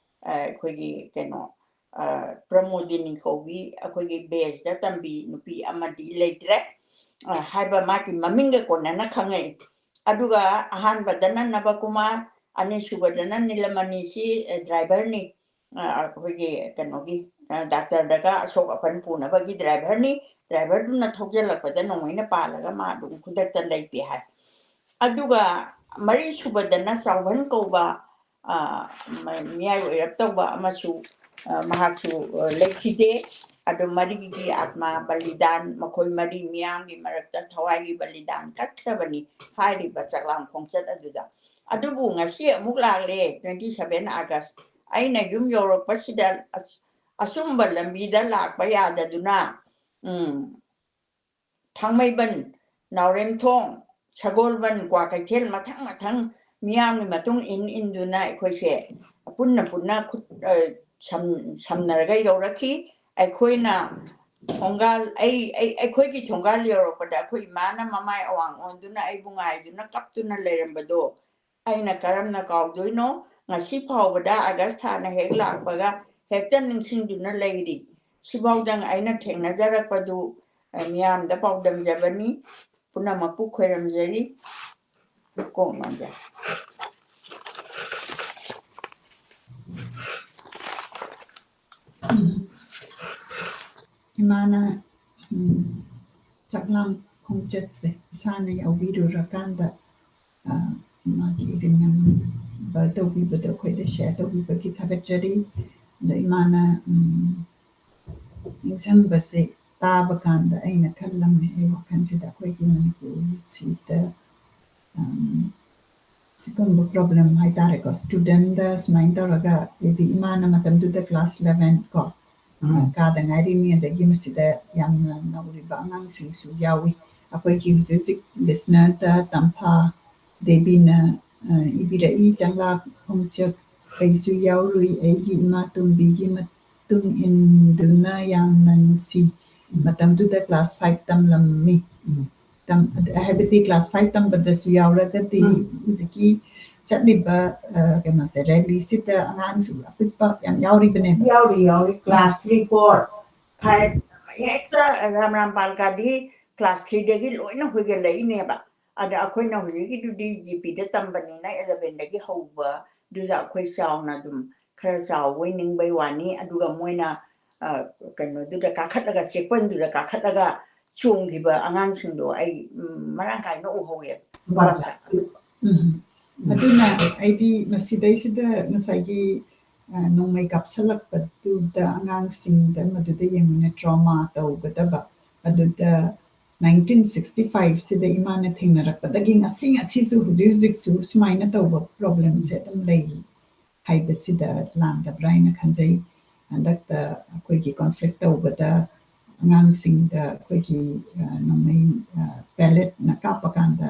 ꯑꯩꯈꯣꯏꯒꯤ ꯀꯩꯅꯣ ꯄ꯭ꯔꯃꯣꯗꯤꯅꯤ ꯀꯧꯕꯤ ꯑꯩꯈꯣꯏꯒꯤ ꯕꯦꯁꯇ ꯇꯝꯕꯤ ꯅꯨꯄꯤ ꯑꯃꯗꯤ ꯂꯩꯇ꯭ꯔꯦ꯫ ꯍꯥꯏꯕ ꯃꯥꯒꯤ ꯃꯃꯤꯡꯒ ꯀꯣꯟꯅꯅ ꯈꯪꯉꯛꯏ꯫ ꯑꯗꯨꯒ ꯑꯍꯥꯟꯕꯗꯅ ꯅꯕꯀꯨꯃꯥꯔ, ꯑꯅꯤꯁꯨꯕꯗꯅ ꯅꯤꯂꯃꯅꯤꯁꯤ ꯗ꯭ꯔꯥꯏꯚꯔꯅꯤ꯫ ꯑꯩꯈꯣꯏꯒꯤ ꯀꯩꯅꯣꯒꯤ ꯗꯥꯛꯇꯔꯗꯒ ꯑꯁꯣꯛ ꯑꯄꯟ ꯄꯨꯅꯕꯒꯤ ꯗ꯭ꯔꯥꯏꯚꯔꯅꯤ꯫ ꯗ꯭ꯔꯥꯏꯚꯔꯗꯨꯅ ꯊꯧꯖꯤꯜꯂꯛꯄꯗ ꯅꯣꯡꯃꯩꯅ ꯄꯥꯜꯂꯒ ꯃꯥ ꯑꯗꯨꯝ ꯈꯨꯗꯛꯇ ꯂꯩꯇꯦ ꯍꯥꯏ꯫ ꯑꯗꯨꯒ ꯃꯔꯤꯁꯨꯕꯗꯅ ꯆꯥꯎꯍꯟ ꯀꯧꯕ ꯃꯤꯌꯥꯏ ꯑꯣꯏꯔꯞ ꯇꯧꯕ ꯑꯃꯁꯨ ꯃꯍꯥꯛꯁꯨ ꯂꯩꯈꯤꯗꯦ꯫ ꯑꯗꯨ ꯃꯔꯤꯒꯤ ꯑꯥꯠꯃꯥ ꯕꯂꯤꯗꯥꯟ, ꯃꯈꯣꯏ ꯃꯔꯤ ꯃꯤꯌꯥꯝꯒꯤ ꯃꯔꯛꯇ ꯊꯋꯥꯏꯒꯤ ꯕꯂꯤꯗꯥꯟ ꯀꯠꯈ꯭ꯔꯕꯅꯤ ꯍꯥꯏꯔꯤꯕ ꯆꯥꯛꯂꯥꯝ ꯈꯣꯡꯆꯠ ꯑꯗꯨꯗ꯫ ꯑꯗꯨꯕꯨ ꯉꯁꯤ ꯑꯃꯨꯛ ꯂꯥꯛꯂꯦ, twenty seven August꯫ ꯑꯩꯅ ꯌꯨꯝ ꯌꯧꯔꯛꯄꯁꯤꯗ ꯑꯆꯨꯝꯕ ꯂꯝꯕꯤꯗ ꯂꯥꯛꯄ ꯌꯥꯗꯗꯨꯅ, ꯎꯝ, ꯊꯥꯡꯃꯩꯕꯟ, ꯅꯥꯎꯔꯦꯝꯊꯣꯡ, ꯁꯒꯣꯜꯕꯟ, ꯀ꯭ꯋꯥꯀꯩꯊꯦꯜ, ꯃꯊꯪ ꯃꯊꯪ ꯃꯤꯌꯥꯝꯒꯤ ꯃꯇꯨꯡ ꯏꯟ ꯏꯟꯗꯨꯅ ꯑꯩꯈꯣꯏꯁꯦ ꯄꯨꯟꯅ ꯄꯨꯟꯅ ꯈꯨꯠ, ꯑ, ꯁꯝ-, ꯁꯝꯅꯔꯒ ꯌꯧꯔꯛꯈꯤ꯫ ꯑꯩꯈꯣꯏꯅ ꯊꯣꯡꯒꯥꯜ, ꯑꯩ, ꯑꯩ, ꯑꯩꯈꯣꯏꯒꯤ ꯊꯣꯡꯒꯥꯜ ꯌꯧꯔꯛꯄꯗ ꯑꯩꯈꯣꯏ ꯏꯃꯥꯅ ꯃꯃꯥꯏ ꯑꯋꯥꯡ ꯑꯣꯟꯗꯨꯅ ꯑꯩꯕꯨ ꯉꯥꯏꯗꯨꯅ ꯀꯞꯇꯨꯅ ꯂꯩꯔꯝꯕꯗꯣ ꯑꯩꯅ ꯀꯔꯝꯅ ꯀꯥꯎꯗꯣꯏꯅꯣ? ꯉꯁꯤ ꯐꯥꯎꯕꯗ ꯑꯥꯒꯁ ꯊꯥꯅ ꯍꯦꯛ ꯂꯥꯛꯄꯒ ꯍꯦꯛꯇ ꯅꯤꯡꯁꯤꯡꯗꯨꯅ ꯂꯩꯔꯤ꯫ ꯁꯤꯐꯥꯎꯗꯪ ꯑꯩꯅ ꯊꯦꯡꯅꯖꯔꯛꯄꯗꯨ, ꯑ, ꯃꯤꯌꯥꯝꯗ ꯄꯥꯎꯗꯝꯖꯕꯅꯤ꯫ ꯄꯨꯝꯅꯃꯛꯄꯨ ꯈꯣꯏꯔꯝꯖꯔꯤ꯫ ꯀꯣꯛ ꯉꯥꯎꯖꯩ꯫ ꯏꯃꯥꯅ, ꯎꯝ, ꯆꯥꯛꯂꯥꯝ ꯈꯣꯡꯆꯠꯁꯦ ꯏꯁꯥꯅ ꯌꯥꯎꯕꯤꯔꯨꯔꯀꯥꯟꯗ, ꯑ, ꯃꯥꯒꯤ remember ꯇꯧꯕꯤꯕꯗꯣ ꯑꯩꯈꯣꯏꯗ share ꯇꯧꯕꯤꯕꯒꯤ ꯊꯥꯒꯠꯆꯔꯤ꯫ ꯑꯗ ꯏꯃꯥꯅ ꯎꯝ, ꯅꯤꯡꯁꯤꯡꯕꯁꯦ ꯇꯥꯕ ꯀꯥꯟꯗ ꯑꯩꯅ ꯈꯜꯂꯝꯃꯦ ꯑꯩ ꯋꯥꯈꯜꯁꯤꯗ ꯑꯩꯈꯣꯏꯒꯤ ꯃꯅꯤꯄꯨꯔꯁꯤꯗ ꯎꯝ, ꯁꯤꯒꯨꯝꯕ ꯄ꯭ꯔꯣꯕ꯭ꯂꯦꯝ ꯍꯥꯏꯇꯥꯔꯦꯀꯣ, ꯁ꯭ꯇꯨꯗꯦꯟꯗ ꯁꯨꯃꯥꯏꯅ ꯇꯧꯔꯒ, ꯍꯥꯏꯗꯤ ꯏꯃꯥꯅ ꯃꯇꯝꯗꯨꯗ ꯀ꯭ꯂꯥꯁ ꯏꯂꯦꯚꯦꯟ ꯀꯣ, ꯎꯝ꯫ ꯀꯥꯗ ꯉꯥꯏꯔꯤꯅꯤ, ꯑꯗꯒꯤ ꯃꯁꯤꯗ ꯌꯥꯝꯅ ꯅꯧꯔꯤꯕ ꯑꯉꯥꯡꯁꯤꯡꯁꯨ ꯌꯥꯎꯏ꯫ ꯑꯩꯈꯣꯏꯒꯤ ꯍꯧꯖꯤꯛ ꯍꯧꯖꯤꯛ ꯂꯤꯁꯅꯔꯗ ꯇꯝꯐꯥ ꯗꯦꯕꯤꯅ ꯑ, ꯏꯕꯤꯔꯛꯏ, ꯆꯪꯂꯥꯛ ꯈꯣꯡꯆꯠ ꯀꯩꯁꯨ ꯌꯥꯎꯔꯨꯏ, ꯑꯩꯒꯤ ꯏꯃꯥ ꯇꯣꯝꯕꯤꯒꯤ ꯃꯇꯨꯡ ꯏꯟꯗꯨꯅ ꯌꯥꯝꯅ ꯅꯨꯡꯁꯤ꯫ ꯃꯇꯝꯗꯨꯗ ꯀ꯭ꯂꯥꯁ ꯐꯥꯏꯚ ꯇꯝꯂꯝꯃꯤ꯫ ꯎꯝ꯫ ꯇꯝ-, ꯍꯥꯏꯕꯗꯤ ꯀ꯭ꯂꯥꯁ ꯐꯥꯏꯚ ꯇꯝꯕꯗꯁꯨ ꯌꯥꯎꯔꯒꯗꯤ ꯎꯝ꯫ ꯍꯧꯖꯤꯛꯀꯤ ꯆꯠꯂꯤꯕ, ꯑ, ꯀꯩꯅꯣꯁꯦ, ꯔꯦꯂꯤꯁꯤꯗ ꯑꯉꯥꯡꯁꯨ ꯑꯄꯤꯛꯄ ꯌꯥꯝ ꯌꯥꯎꯔꯤꯕꯅꯦꯕ꯫ ꯌꯥꯎꯔꯤ, ꯌꯥꯎꯔꯤ꯫ ꯀ꯭ꯂꯥꯁ ꯊ꯭ꯔꯤ, ꯐꯣꯔ, ꯐꯥꯏꯚ ꯍꯦꯛꯇ ꯔꯥꯝ ꯔꯥꯝ ꯄꯥꯜꯀꯥꯗꯤ ꯀ꯭ꯂꯥꯁ ꯊ꯭ꯔꯤꯗꯒꯤ ꯂꯣꯏꯅ ꯍꯣꯏꯒꯠꯂꯛꯏꯅꯦꯕ꯫ ꯑꯗ ꯑꯩꯈꯣꯏꯅ ꯍꯧꯖꯤꯛꯀꯤꯗꯨꯗꯤ ꯖꯤ ꯄꯤꯗ ꯇꯝꯕꯅꯤꯅ ꯏꯂꯦꯚꯦꯟꯗꯒꯤ ꯍꯧꯕꯗꯨꯗ ꯑꯩꯈꯣꯏ ꯆꯥꯎꯅ ꯑꯗꯨꯝ ꯈꯔ ꯆꯥꯎꯕꯣꯏ ꯅꯤꯡꯕꯩ ꯋꯥꯅꯤ꯫ ꯑꯗꯨꯒ ꯃꯣꯏꯅ, ꯑ, ꯀꯩꯅꯣꯗꯨꯗ ꯀꯥꯈꯠꯂꯒ, ꯆꯦꯛꯄꯟꯗꯨꯗ ꯀꯥꯈꯠꯂꯒ ꯆꯣꯡꯈꯤꯕ ꯑꯉꯥꯡꯁꯤꯡꯗꯣ ꯑꯩ, ꯎꯝ, ꯃꯔꯥꯡ ꯀꯥꯏꯅ ꯎꯍꯧꯋꯦꯕ꯫ ꯃꯔꯥꯡ ꯀꯥꯏꯅ꯫ ꯎꯝ꯫ ꯑꯗꯨꯅ ꯑꯩꯗꯤ ꯃꯁꯤꯗꯩꯁꯤꯗ ꯉꯁꯥꯏꯒꯤ, ꯑ, ꯅꯣꯡꯃꯩ ꯀꯥꯞꯁꯜꯂꯛꯄꯗꯨꯗ ꯑꯉꯥꯡꯁꯤꯡꯗ ꯃꯗꯨꯗ ꯌꯦꯡꯉꯨꯅꯦ, ꯇ꯭ꯔꯣꯃꯥ ꯇꯧꯒꯗꯕ꯫ ꯑꯗꯨꯗ ꯅꯥꯏꯟꯇꯤꯟ ꯁꯤꯛꯁꯇꯤ ꯐꯥꯏꯚꯁꯤꯗ ꯏꯃꯥꯅ ꯊꯦꯡꯅꯔꯛꯄꯗꯒꯤ ꯉꯁꯤ, ꯉꯁꯤꯁꯨ, ꯍꯧꯖꯤꯛ ꯍꯧꯖꯤꯛꯁꯨ ꯁꯨꯃꯥꯏꯅ ꯇꯧꯕ ꯄ꯭ꯔꯣꯕ꯭ꯂꯦꯝꯁꯦ ꯑꯗꯨꯝ ꯂꯩꯔꯤ ꯍꯥꯏꯕꯁꯤꯗ ꯂꯥꯟꯗꯕ꯭ꯔꯥ ꯍꯥꯏꯅ ꯈꯟꯖꯩ꯫ ꯍꯟꯗꯛꯇ ꯑꯩꯈꯣꯏꯒꯤ ꯀꯣꯟꯐ꯭ꯂꯤꯛ ꯇꯧꯕꯗ ꯑꯉꯥꯡꯁꯤꯡꯗ ꯑꯩꯈꯣꯏꯒꯤ, ꯑ, ꯅꯣꯡꯃꯩ, ꯑ, ꯄꯦꯂꯦꯠꯅ ꯀꯥꯞꯄ ꯀꯥꯟꯗ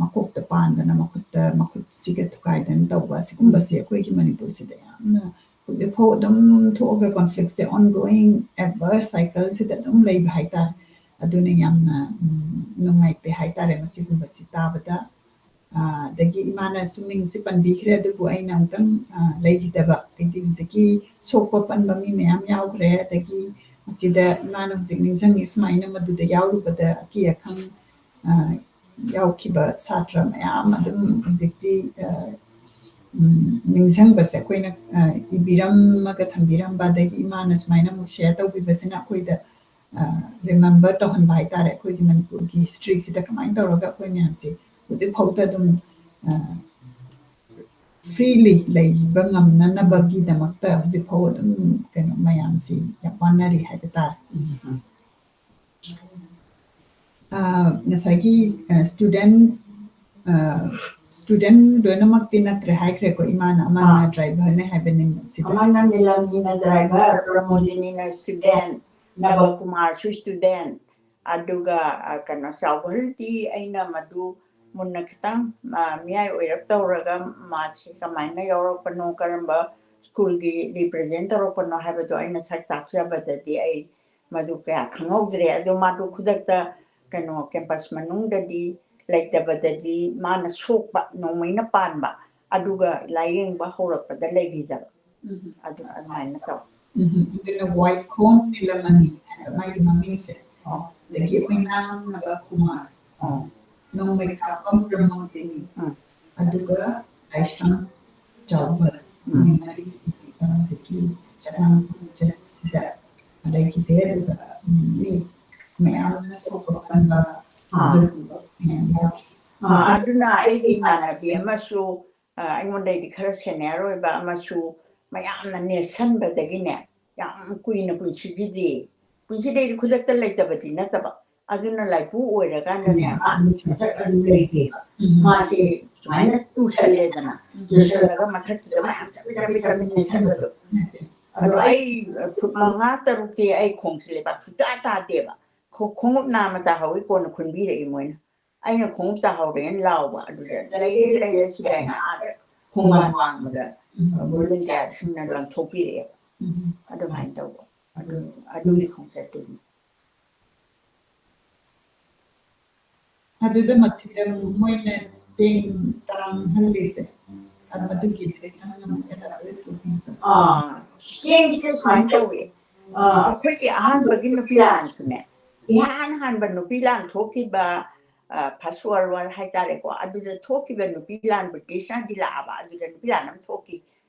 ꯃꯀꯣꯛꯇ ꯄꯥꯟꯗꯅ, ꯃꯈꯨꯠꯇ, ꯃꯈꯨꯠꯁꯤꯒ ꯊꯨꯒꯥꯏꯗꯅ ꯇꯧꯕ, ꯑꯁꯤꯒꯨꯝꯕꯁꯦ ꯑꯩꯈꯣꯏꯒꯤ ꯃꯅꯤꯄꯨꯔꯁꯤꯗ ꯌꯥꯝꯅ ꯍꯧꯖꯤꯛꯐꯥꯎ ꯑꯗꯨꯝ ꯊꯣꯛꯑꯒ ꯀꯣꯟꯐ꯭ꯂꯤꯛꯁꯦ ꯑꯣꯟ ꯒꯣꯋꯤꯡ ꯑꯦꯚꯔ ꯁꯥꯏꯀꯜꯁꯤꯗ ꯑꯗꯨꯝ ꯂꯩꯕ ꯍꯥꯏꯇꯥꯔꯦ꯫ ꯑꯗꯨꯅ ꯌꯥꯝꯅ, ꯎꯝ, ꯅꯨꯡꯉꯥꯏꯇꯦ ꯍꯥꯏꯇꯥꯔꯦ ꯃꯁꯤꯒꯨꯝꯕꯁꯤ ꯇꯥꯕꯗ꯫ ꯑ, ꯑꯗꯒꯤ ꯏꯃꯥꯅꯁꯨ ꯃꯤꯡꯁꯦ ꯄꯟꯕꯤꯈ꯭ꯔꯦ, ꯑꯗꯨꯕꯨ ꯑꯩꯅ ꯑꯃꯨꯛꯇꯪ, ꯑ, ꯂꯩꯈꯤꯗꯕ, ꯍꯥꯏꯗꯤ ꯍꯧꯖꯤꯛꯀꯤ ꯁꯣꯛꯄ ꯄꯟꯕ ꯃꯤ ꯃꯌꯥꯝ ꯌꯥꯎꯈ꯭ꯔꯦ꯫ ꯑꯗꯒꯤ ꯃꯁꯤꯗ ꯏꯃꯥꯅ ꯍꯧꯖꯤꯛ ꯅꯤꯡꯁꯤꯡꯉꯤ, ꯁꯨꯃꯥꯏꯅ ꯃꯗꯨꯗ ꯌꯥꯎꯔꯨꯕꯗ ꯑꯀꯤ ꯑꯈꯪ, ꯑ, ꯌꯥꯎꯈꯤꯕ ꯁꯥꯇ꯭ꯔ ꯃꯌꯥꯝ ꯑꯗꯨꯝ ꯍꯧꯖꯤꯛꯇꯤ, ꯑ, ꯎꯝ, ꯅꯤꯡꯁꯤꯡꯕꯁꯦ ꯑꯩꯈꯣꯏꯅ, ꯑ, ꯏꯕꯤꯔꯝꯃꯒ ꯊꯝꯕꯤꯔꯝꯕ, ꯑꯗꯒꯤ ꯏꯃꯥꯅ ꯁꯨꯃꯥꯏꯅ ꯑꯃꯨꯛ ꯁꯤꯌꯔ ꯇꯧꯕꯤꯕꯁꯤꯅ ꯑꯩꯈꯣꯏꯗ, ꯑ, ꯔꯤꯃꯦꯝꯕꯔ ꯇꯧꯍꯟꯕ ꯍꯥꯏꯇꯥꯔꯦ, ꯑꯩꯈꯣꯏꯒꯤ ꯃꯅꯤꯄꯨꯔꯒꯤ ꯍꯤꯁꯇ꯭ꯔꯤꯁꯤꯗ ꯀꯃꯥꯏꯅ ꯇꯧꯔꯒ ꯑꯩꯈꯣꯏ ꯃꯌꯥꯝꯁꯦ ꯍꯧꯖꯤꯛ ꯐꯥꯎꯗ ꯑꯗꯨꯝ, ꯑ, freely ꯂꯩꯕ ꯉꯝꯅꯅꯕꯒꯤꯗꯃꯛꯇ ꯍꯧꯖꯤꯛ ꯐꯥꯎ ꯑꯗꯨꯝ ꯀꯩꯅꯣ ꯃꯌꯥꯝꯁꯤ ꯌꯥꯝ ꯋꯥꯅꯔꯤ ꯍꯥꯏꯕ ꯇꯥꯔꯦ꯫ ꯑꯥ, ꯉꯁꯥꯏꯒꯤ, ꯑ, student, ꯑ, student ꯂꯣꯏꯅꯃꯛꯇꯤ ꯅꯠꯇ꯭ꯔꯦ ꯍꯥꯏꯈ꯭ꯔꯦꯀꯣ, ꯏꯃꯥꯅ ꯑꯃꯅ ꯑꯥ꯫ Driverꯅꯦ ꯍꯥꯏꯕꯅꯤ ꯁꯤꯗ꯫ ꯑꯃꯅ ꯅꯤꯂꯝꯅꯤꯅ driver, ꯄ꯭ꯔꯃꯣꯗꯤꯅꯤꯅ student, ꯅꯕꯀꯨꯃꯥꯔꯁꯨ student, ꯑꯗꯨꯒ, ꯑ, ꯀꯩꯅꯣ, ꯆꯥꯎꯕꯍꯜꯗꯤ ꯑꯩꯅ ꯃꯗꯨ ꯃꯨꯟꯅ ꯈꯤꯇꯪ, ꯑ, ꯃꯤꯌꯥꯏ ꯑꯣꯏꯔꯞ ꯇꯧꯔꯒ ꯃꯥꯁꯤ ꯀꯃꯥꯏꯅ ꯌꯥꯎꯔꯛꯄꯅꯣ, ꯀꯔꯝꯕ schoolꯒꯤ represent ꯇꯧꯔꯛꯄꯅꯣ ꯍꯥꯏꯕꯗꯣ ꯑꯩꯅ ꯁꯛ ꯇꯥꯛꯆꯕꯗꯗꯤ ꯑꯩ ꯃꯗꯨ ꯀꯌꯥ ꯈꯪꯍꯧꯗ꯭ꯔꯦ꯫ ꯑꯗꯣ ꯃꯥꯗꯣ ꯈꯨꯗꯛꯇ ꯀꯩꯅꯣ campus ꯃꯅꯨꯡꯗꯗꯤ ꯂꯩꯇꯕꯗꯗꯤ ꯃꯥꯅ ꯁꯣꯛꯄ, ꯅꯣꯡꯃꯩꯅ ꯄꯥꯟꯕ, ꯑꯗꯨꯒ ꯂꯥꯏꯌꯦꯡꯕ ꯍꯧꯔꯛꯄꯗ ꯂꯩꯈꯤꯗꯕ꯫ ꯎꯝ꯫ ꯑꯗꯨ ꯑꯗꯨꯃꯥꯏꯅ ꯇꯧ꯫ ꯎꯝ, ꯑꯗꯨꯅ ꯋꯥꯏꯈꯣꯡ ꯅꯤꯂꯃꯅꯤ ꯍꯥꯏꯕ ꯃꯥꯒꯤ ꯃꯃꯤꯡꯁꯦ꯫ ꯑꯣ꯫ ꯑꯗꯒꯤ ꯑꯣꯏꯅꯥꯝ ꯅꯕꯀꯨꯃꯥꯔ꯫ ꯑꯣ꯫ ꯅꯣꯡꯃꯩ ꯀꯥꯞꯄꯝ ꯄ꯭ꯔꯃꯣꯗꯤꯅꯤ꯫ ꯎꯝ꯫ ꯑꯗꯨꯒ ꯂꯥꯏꯁ꯭ꯔꯝ ꯆꯥꯎꯕ꯫ ꯎꯝ꯫ ꯃꯣꯏ ꯃꯔꯤꯁꯤꯗꯤ ꯍꯧꯖꯤꯛꯀꯤ ꯆꯠꯅ ꯈꯣꯡꯆꯠꯁꯤꯗ ꯂꯩꯈꯤꯗꯦ꯫ ꯑꯗꯨꯒ, ꯎꯝ, ꯃꯤ ꯃꯌꯥꯝꯅ ꯁꯣꯛꯄ ꯀꯟꯕ ꯑꯥ꯫ ꯑꯗꯨꯒꯨꯝꯕ ꯃꯌꯥꯝ ꯌꯥꯎꯈꯤ꯫ ꯑꯥ, ꯑꯗꯨꯅ ꯑꯩꯒꯤ ꯏꯃꯥꯟꯅꯕꯤ ꯑꯃꯁꯨ, ꯑ, ꯑꯩꯉꯣꯟꯗꯩꯗꯤ ꯈꯔ senior ꯑꯣꯏꯕ ꯑꯃꯁꯨ ꯃꯌꯥꯝꯅ ꯅꯦꯠꯁꯟꯕꯗꯒꯤꯅꯦ, ꯌꯥꯝ ꯀꯨꯏꯅ ꯄꯨꯟꯁꯤꯒꯤꯗꯤ, ꯄꯨꯟꯁꯤꯗꯩꯗꯤ ꯈꯨꯗꯛꯇ ꯂꯩꯇꯕꯗꯤ ꯅꯠꯇꯕ, ꯑꯗꯨꯅ ꯂꯥꯏꯄꯨ ꯑꯣꯏꯔꯀꯥꯟꯗꯅꯦ, ꯃꯥ ꯃꯊꯛ ꯑꯗꯨ ꯂꯩꯇꯦꯕ꯫ ꯎꯝ꯫ ꯃꯥꯁꯦ ꯁꯨꯃꯥꯏꯅ ꯇꯨꯁꯜꯂꯦꯗꯅ, ꯎꯝ꯫ ꯇꯨꯁꯜꯂꯒ ꯃꯊꯛꯇꯨꯗ ꯃꯌꯥꯝ ꯆꯥꯃꯤꯟ, ꯆꯥꯃꯤꯟ, ꯆꯥꯃꯤꯟ ꯅꯦꯠꯁꯟꯕꯗꯣ꯫ ꯑꯗꯣ ꯑꯩ ꯐꯨꯠ ꯃꯉꯥ ꯇꯔꯨꯛꯇꯤ ꯑꯩ ꯈꯣꯡꯁꯦ ꯂꯩꯕꯥꯛ ꯁꯨꯡꯇꯥ ꯇꯥꯗꯦꯕ꯫ ꯈꯣ-, ꯈꯣꯡꯎꯞ ꯅꯥꯝꯃ ꯇꯥꯍꯧꯋꯤ, ꯀꯣꯟꯅ ꯈꯨꯟꯕꯤꯔꯛꯏ ꯃꯣꯏꯅ꯫ ꯑꯩꯅ ꯈꯣꯡꯎꯞ ꯇꯥꯍꯧꯔꯦꯅ ꯂꯥꯎꯕ, ꯑꯗꯨꯗ "ꯂꯩꯔꯦ, ꯂꯩꯔꯦ ꯁꯤꯗ" ꯍꯥꯏꯅ ꯑꯥꯗ ꯈꯣꯡꯕꯥꯟ ꯋꯥꯡꯃꯗ, ꯎꯝ꯫ Volunteerꯁꯤꯡꯅ ꯂꯪꯊꯣꯛꯄꯤꯔꯛꯑꯦꯕ꯫ ꯎꯝ꯫ ꯑꯗꯨꯃꯥꯏꯅ ꯇꯧꯕ꯫ ꯑꯗꯨ, ꯑꯗꯨꯒꯤ ꯈꯣꯡꯆꯠꯇꯨꯅꯤ꯫ ꯑꯗꯨꯗ ꯃꯁꯤꯗ ꯃꯣꯏꯅ ꯆꯦꯡ ꯇꯥꯡꯍꯜꯂꯤꯁꯦ, ꯑ, ꯃꯗꯨꯒꯤꯗꯤ ꯈꯤꯇꯪ ꯑꯃꯨꯛ elaborate ꯇꯧꯕꯤꯌꯨ꯫ ꯑꯥ, ꯆꯦꯡꯁꯤꯗ ꯁꯨꯃꯥꯏꯅ ꯇꯧꯋꯦ꯫ ꯑꯥ, ꯑꯩꯈꯣꯏꯒꯤ ꯑꯍꯥꯟꯕꯒꯤ ꯅꯨꯄꯤ ꯂꯥꯟꯁꯨꯅꯦ, ꯏꯍꯥꯟ ꯍꯥꯟꯕ ꯅꯨꯄꯤ ꯂꯥꯟ ꯊꯣꯛꯈꯤꯕ, ꯑ, First World War ꯍꯥꯏꯇꯥꯔꯦꯀꯣ, ꯑꯗꯨꯗ ꯊꯣꯛꯈꯤꯕ ꯅꯨꯄꯤ ꯂꯥꯟ, British ꯅꯗꯤ ꯂꯥꯛꯑꯕ, ꯑꯗꯨꯗ ꯅꯨꯄꯤ ꯂꯥꯟ ꯑꯃ ꯊꯣꯛꯈꯤ꯫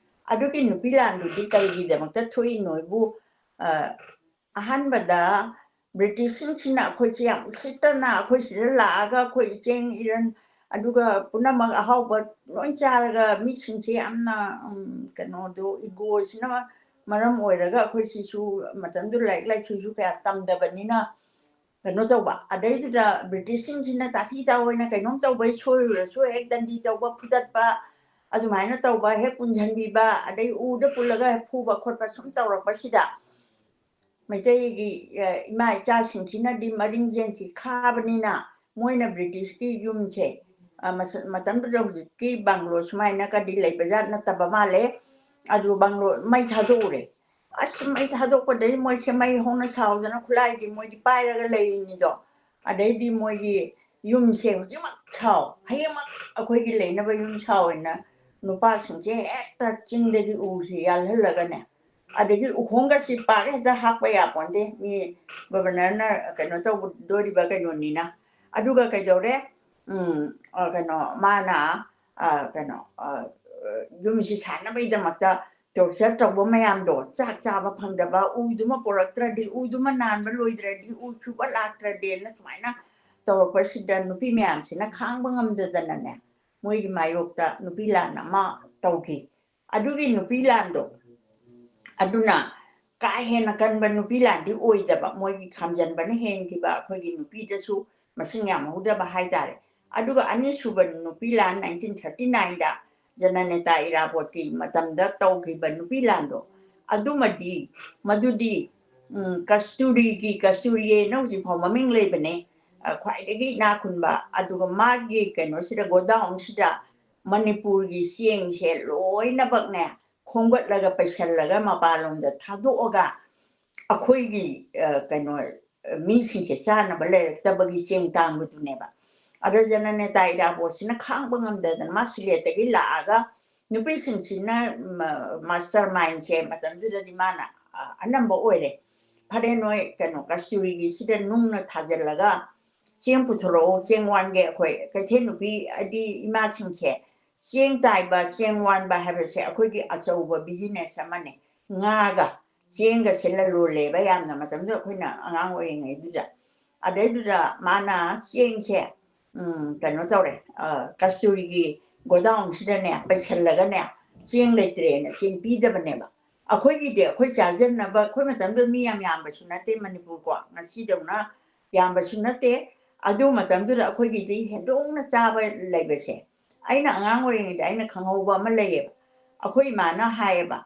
ꯑꯗꯨꯒꯤ ꯅꯨꯄꯤ ꯂꯥꯟꯗꯨꯗꯤ ꯀꯔꯤꯒꯤꯗꯃꯛꯇ ꯊꯣꯛꯏꯅꯣꯕꯨ, ꯑ, ꯑꯍꯥꯟꯕꯗ Britishꯁꯤꯡꯁꯤꯅ ꯑꯩꯈꯣꯏꯁꯦ ꯌꯥꯝ ꯎꯁꯤꯠꯇꯅ ꯑꯩꯈꯣꯏ ꯁꯤꯗ ꯂꯥꯛꯑꯒ ꯑꯩꯈꯣꯏ ꯆꯦꯡ ꯏꯔꯟ, ꯑꯗꯨꯒ ꯄꯨꯝꯅꯃꯛ ꯑꯍꯥꯎꯕ ꯂꯣꯏ ꯆꯥꯔꯒ ꯃꯤꯁꯤꯡꯁꯦ ꯌꯥꯝꯅ, ꯎꯝ, ꯀꯩꯅꯣꯗꯣ, ꯏꯒꯣꯁꯤꯅ ꯃꯔꯝ ꯑꯣꯏꯔꯒ ꯑꯩꯈꯣꯏ ꯁꯤꯁꯨ ꯃꯇꯝꯗꯨ ꯂꯥꯏꯔꯤꯛ ꯂꯥꯏꯁꯨꯁꯨ ꯀꯌꯥ ꯇꯝꯗꯕꯅꯤꯅ ꯀꯩꯅꯣ ꯇꯧꯕ꯫ ꯑꯗꯩꯗꯨꯗ ꯕ꯭ꯔꯤꯇꯤꯁꯁꯤꯡꯁꯤꯅ ꯇꯥꯊꯤ ꯇꯥꯑꯣꯏꯅ ꯀꯩꯅꯣꯝ ꯇꯧꯕꯩ ꯁꯣꯏꯔꯨꯔꯁꯨ ꯍꯦꯛ ꯗꯟꯗꯤ ꯇꯧꯕ, ꯐꯨꯗꯠꯄ, ꯑꯗꯨꯃꯥꯏꯅ ꯇꯧꯕ, ꯍꯦꯛ ꯄꯨꯟꯁꯤꯟꯕꯤꯕ, ꯑꯗꯩ ꯎꯗ ꯄꯨꯜꯂꯒ ꯐꯨꯕ ꯈꯣꯠꯄ ꯁꯨꯝ ꯇꯧꯔꯛꯄꯁꯤꯗ ꯃꯩꯇꯩꯒꯤ, ꯑ, ꯏꯃꯥ ꯏꯆꯥꯁꯤꯡꯁꯤꯅꯗꯤ ꯃꯔꯤꯡꯖꯦꯜꯁꯤ ꯈꯥꯕꯅꯤꯅ ꯃꯣꯏꯅ ꯕ꯭ꯔꯤꯇꯤꯁꯀꯤ ꯌꯨꯝꯁꯦ, ꯑ, ꯃꯁ-, ꯃꯇꯝꯗꯨꯗ ꯍꯧꯖꯤꯛꯀꯤ ꯕꯪꯒ꯭ꯂꯣ ꯁꯨꯃꯥꯏꯅꯒꯗꯤ ꯂꯩꯕ ꯖꯥꯠ ꯅꯠꯇꯕ ꯃꯥꯜꯂꯦ꯫ ꯑꯗꯨ ꯕꯪꯒ꯭ꯂꯣ ꯃꯩ ꯊꯥꯗꯣꯛꯎꯔꯦ꯫ ꯑꯁ, ꯃꯩ ꯊꯥꯗꯣꯛꯄꯗꯒꯤ ꯃꯣꯏꯁꯦ ꯃꯩ ꯍꯧꯅ ꯁꯥꯎꯗꯅ ꯈꯨꯠꯂꯥꯏꯗꯤ ꯃꯣꯏꯗꯤ ꯄꯥꯏꯔꯒ ꯂꯩꯔꯤꯅꯤꯗꯣ꯫ ꯑꯗꯩꯗꯤ ꯃꯣꯏꯒꯤ ꯌꯨꯝꯁꯦ ꯍꯧꯖꯤꯛꯃꯛ ꯁꯥꯎ, ꯍꯌꯦꯡꯃꯛ ꯑꯩꯈꯣꯏꯒꯤ ꯂꯩꯅꯕ ꯌꯨꯝ ꯁꯥꯎ ꯍꯥꯏꯅ ꯅꯨꯄꯥꯁꯤꯡꯁꯦ ꯍꯦꯛꯇ ꯆꯤꯡꯗꯒꯤ ꯎꯁꯦ ꯌꯥꯜꯍꯜꯂꯒꯅꯦ, ꯑꯗꯒꯤ ꯎꯈꯣꯡꯒꯁꯤ ꯄꯥꯛ ꯍꯦꯛꯇ ꯍꯥꯞꯄ ꯌꯥꯄꯣꯟꯇꯦ, ꯃꯤ ꯒꯣꯕꯔꯅꯔꯅ ꯀꯩꯅꯣ ꯇꯧꯗꯣꯔꯤꯕ ꯀꯩꯅꯣꯅꯤꯅ꯫ ꯑꯗꯨꯒ ꯀꯩꯗꯧꯔꯦ? ꯎꯝ, ꯑ, ꯀꯩꯅꯣ, ꯃꯥꯅ, ꯑ, ꯀꯩꯅꯣ, ꯑ, ꯌꯨꯝꯁꯤ ꯁꯥꯟꯅꯕꯩꯗꯃꯛꯇ ꯇꯣꯔꯆꯔ ꯇꯧꯕ ꯃꯌꯥꯝꯗꯣ, ꯆꯥꯛ ꯆꯥꯕ ꯐꯪꯗꯕ, ꯎꯗꯨꯃ ꯄꯨꯔꯛꯇ꯭ꯔꯗꯤ, ꯎꯗꯨꯃ ꯅꯥꯟꯕ ꯂꯣꯏꯗ꯭ꯔꯗꯤ, ꯎ ꯁꯨꯕ ꯂꯥꯛꯇ꯭ꯔꯗꯤꯅ ꯁꯨꯃꯥꯏꯅ ꯇꯧꯔꯛꯄꯁꯤꯗ ꯅꯨꯄꯤ ꯃꯌꯥꯝꯁꯤꯅ ꯈꯥꯡꯕ ꯉꯝꯗꯗꯅꯅꯦ, ꯃꯣꯏꯒꯤ ꯃꯥꯌꯣꯛꯇ ꯅꯨꯄꯤ ꯂꯥꯟ ꯑꯃ ꯇꯧꯈꯤ꯫ ꯑꯗꯨꯒꯤ ꯅꯨꯄꯤ ꯂꯥꯟꯗꯣ, ꯑꯗꯨꯅ ꯀꯥ ꯍꯦꯟꯅ ꯀꯟꯕ ꯅꯨꯄꯤ ꯂꯥꯟꯗꯤ ꯑꯣꯏꯗꯕ, ꯃꯣꯏꯒꯤ ꯈꯥꯝꯖꯟꯕꯅ ꯍꯦꯟꯈꯤꯕ, ꯑꯩꯈꯣꯏꯒꯤ ꯅꯨꯄꯤꯗꯁꯨ ꯃꯁꯤꯡ ꯌꯥꯝꯍꯧꯗꯕ ꯍꯥꯏꯇꯥꯔꯦ꯫ ꯑꯗꯨꯒ ꯑꯅꯤꯁꯨꯕ ꯅꯨꯄꯤ ꯂꯥꯟ nineteen thirty nineꯗ ꯖꯅꯅꯦꯇꯥ ꯏꯔꯥꯕꯣꯠꯀꯤ ꯃꯇꯝꯗ ꯇꯧꯈꯤꯕ ꯅꯨꯄꯤ ꯂꯥꯟꯗꯣ, ꯑꯗꯨꯃꯗꯤ, ꯃꯗꯨꯗꯤ, ꯎꯝ, ꯀꯁꯇꯨꯔꯤꯒꯤ, ꯀꯁꯇꯨꯔꯤꯑꯅ ꯍꯧꯖꯤꯛꯐꯥꯎ ꯃꯃꯤꯡ ꯂꯩꯕꯅꯦ, ꯑ, ꯈ꯭ꯋꯥꯏꯗꯒꯤ ꯏꯅꯥꯛ ꯈꯨꯟꯕ꯫ ꯑꯗꯨꯒ ꯃꯥꯒꯤ ꯀꯩꯅꯣꯁꯤꯗ, ꯒꯣꯗꯥꯎꯟꯁꯤꯗ ꯃꯅꯤꯄꯨꯔꯒꯤ ꯆꯦꯡꯁꯦ ꯂꯣꯏꯅꯃꯛꯅꯦ ꯈꯣꯝꯒꯠꯂꯒ ꯄꯩꯁꯜꯂꯒ ꯃꯄꯥꯟꯂꯣꯝꯗ ꯊꯥꯗꯣꯛꯑꯒ ꯑꯩꯈꯣꯏꯒꯤ, ꯑ, ꯀꯩꯅꯣ, ꯑ, ꯃꯤꯁꯤꯡꯁꯦ ꯆꯥꯅꯕ ꯂꯩꯔꯛꯇꯕꯒꯤ ꯆꯦꯡ ꯇꯥꯡꯕꯗꯨꯅꯦꯕ꯫ ꯑꯗ ꯖꯅꯅꯦꯇꯥ ꯏꯔꯥꯕꯣꯠꯁꯤꯅ ꯈꯥꯡꯕ ꯉꯝꯗꯗꯅ ꯃꯥ ꯁꯤꯂꯦꯠꯇꯒꯤ ꯂꯥꯛꯑꯒ ꯅꯨꯄꯤꯁꯤꯡꯁꯤꯅ, ꯃ-, ꯃꯥꯁꯇꯔ ꯃꯥꯏꯟꯁꯦ ꯃꯇꯝꯗꯨꯗꯗꯤ ꯃꯥꯅ, ꯑ, ꯑꯅꯝꯕ ꯑꯣꯏꯔꯦ꯫ "ꯐꯔꯦ, ꯅꯣꯏ ꯀꯩꯅꯣ ꯀꯁꯇꯨꯔꯤꯒꯤꯁꯤꯗ ꯅꯨꯡꯅ ꯊꯥꯖꯤꯜꯂꯒ ꯆꯦꯡ ꯄꯨꯊꯣꯔꯛꯑꯣ, ꯆꯦꯡ ꯋꯥꯟꯒꯦ ꯑꯩꯈꯣꯏ ꯀꯩꯊꯦꯜ ꯅꯨꯄꯤ ꯍꯥꯏꯗꯤ ꯏꯃꯥꯁꯤꯡꯁꯦ꯫ ꯆꯦꯡ ꯇꯥꯏꯕ, ꯆꯦꯡ ꯋꯥꯟꯕ ꯍꯥꯏꯕꯁꯦ ꯑꯩꯈꯣꯏꯒꯤ ꯑꯆꯧꯕ ꯕꯤꯖꯤꯅꯦꯁ ꯑꯃꯅꯦ꯫ ꯉꯥꯒ ꯆꯦꯡꯒꯁꯦ ꯂꯂꯣꯜꯂꯦꯕ ꯌꯥꯝꯅ, ꯃꯇꯝꯗꯨꯗ ꯑꯩꯈꯣꯏꯅ ꯑꯉꯥꯡ ꯑꯣꯏꯔꯤꯉꯩꯗꯨꯗ꯫ ꯑꯗꯩꯗꯨꯗ ꯃꯥꯅ ꯆꯦꯡꯁꯦ ꯎꯝ, ꯀꯩꯅꯣ ꯇꯧꯔꯦ, ꯑ, ꯀꯁꯇꯨꯔꯤꯒꯤ ꯒꯣꯗꯥꯎꯟꯁꯤꯗꯅꯦ ꯄꯩꯁꯜꯂꯒꯅꯦ ꯆꯦꯡ ꯂꯩꯇ꯭ꯔꯦꯅ ꯆꯦꯡ ꯄꯤꯗꯕꯅꯦꯕ꯫ ꯑꯩꯈꯣꯏꯒꯤꯗꯤ ꯑꯩꯈꯣꯏ ꯆꯥꯖꯅꯕ, ꯑꯩꯈꯣꯏ ꯃꯇꯝꯗꯨꯗ ꯃꯤ ꯌꯥꯝ ꯌꯥꯝꯕꯁꯨ ꯅꯠꯇꯦ ꯃꯅꯤꯄꯨꯔ ꯀꯣ, ꯉꯁꯤꯗꯧꯅ ꯌꯥꯝꯕꯁꯨ ꯅꯠꯇꯦ꯫ ꯑꯗꯨ ꯃꯇꯝꯗꯨꯗ ꯑꯩꯈꯣꯏꯒꯤꯗꯤ ꯍꯦꯟꯗꯣꯛꯅ ꯆꯥꯕ ꯂꯩꯕꯁꯦ, ꯑꯩꯅ ꯑꯉꯥꯡ ꯑꯣꯏꯔꯤꯉꯩꯗ ꯑꯩꯅ ꯈꯪꯍꯧꯕ ꯑꯃ ꯂꯩꯌꯦꯕ꯫ ꯑꯩꯈꯣꯏ ꯏꯃꯥꯅ ꯍꯥꯏꯌꯦꯕ,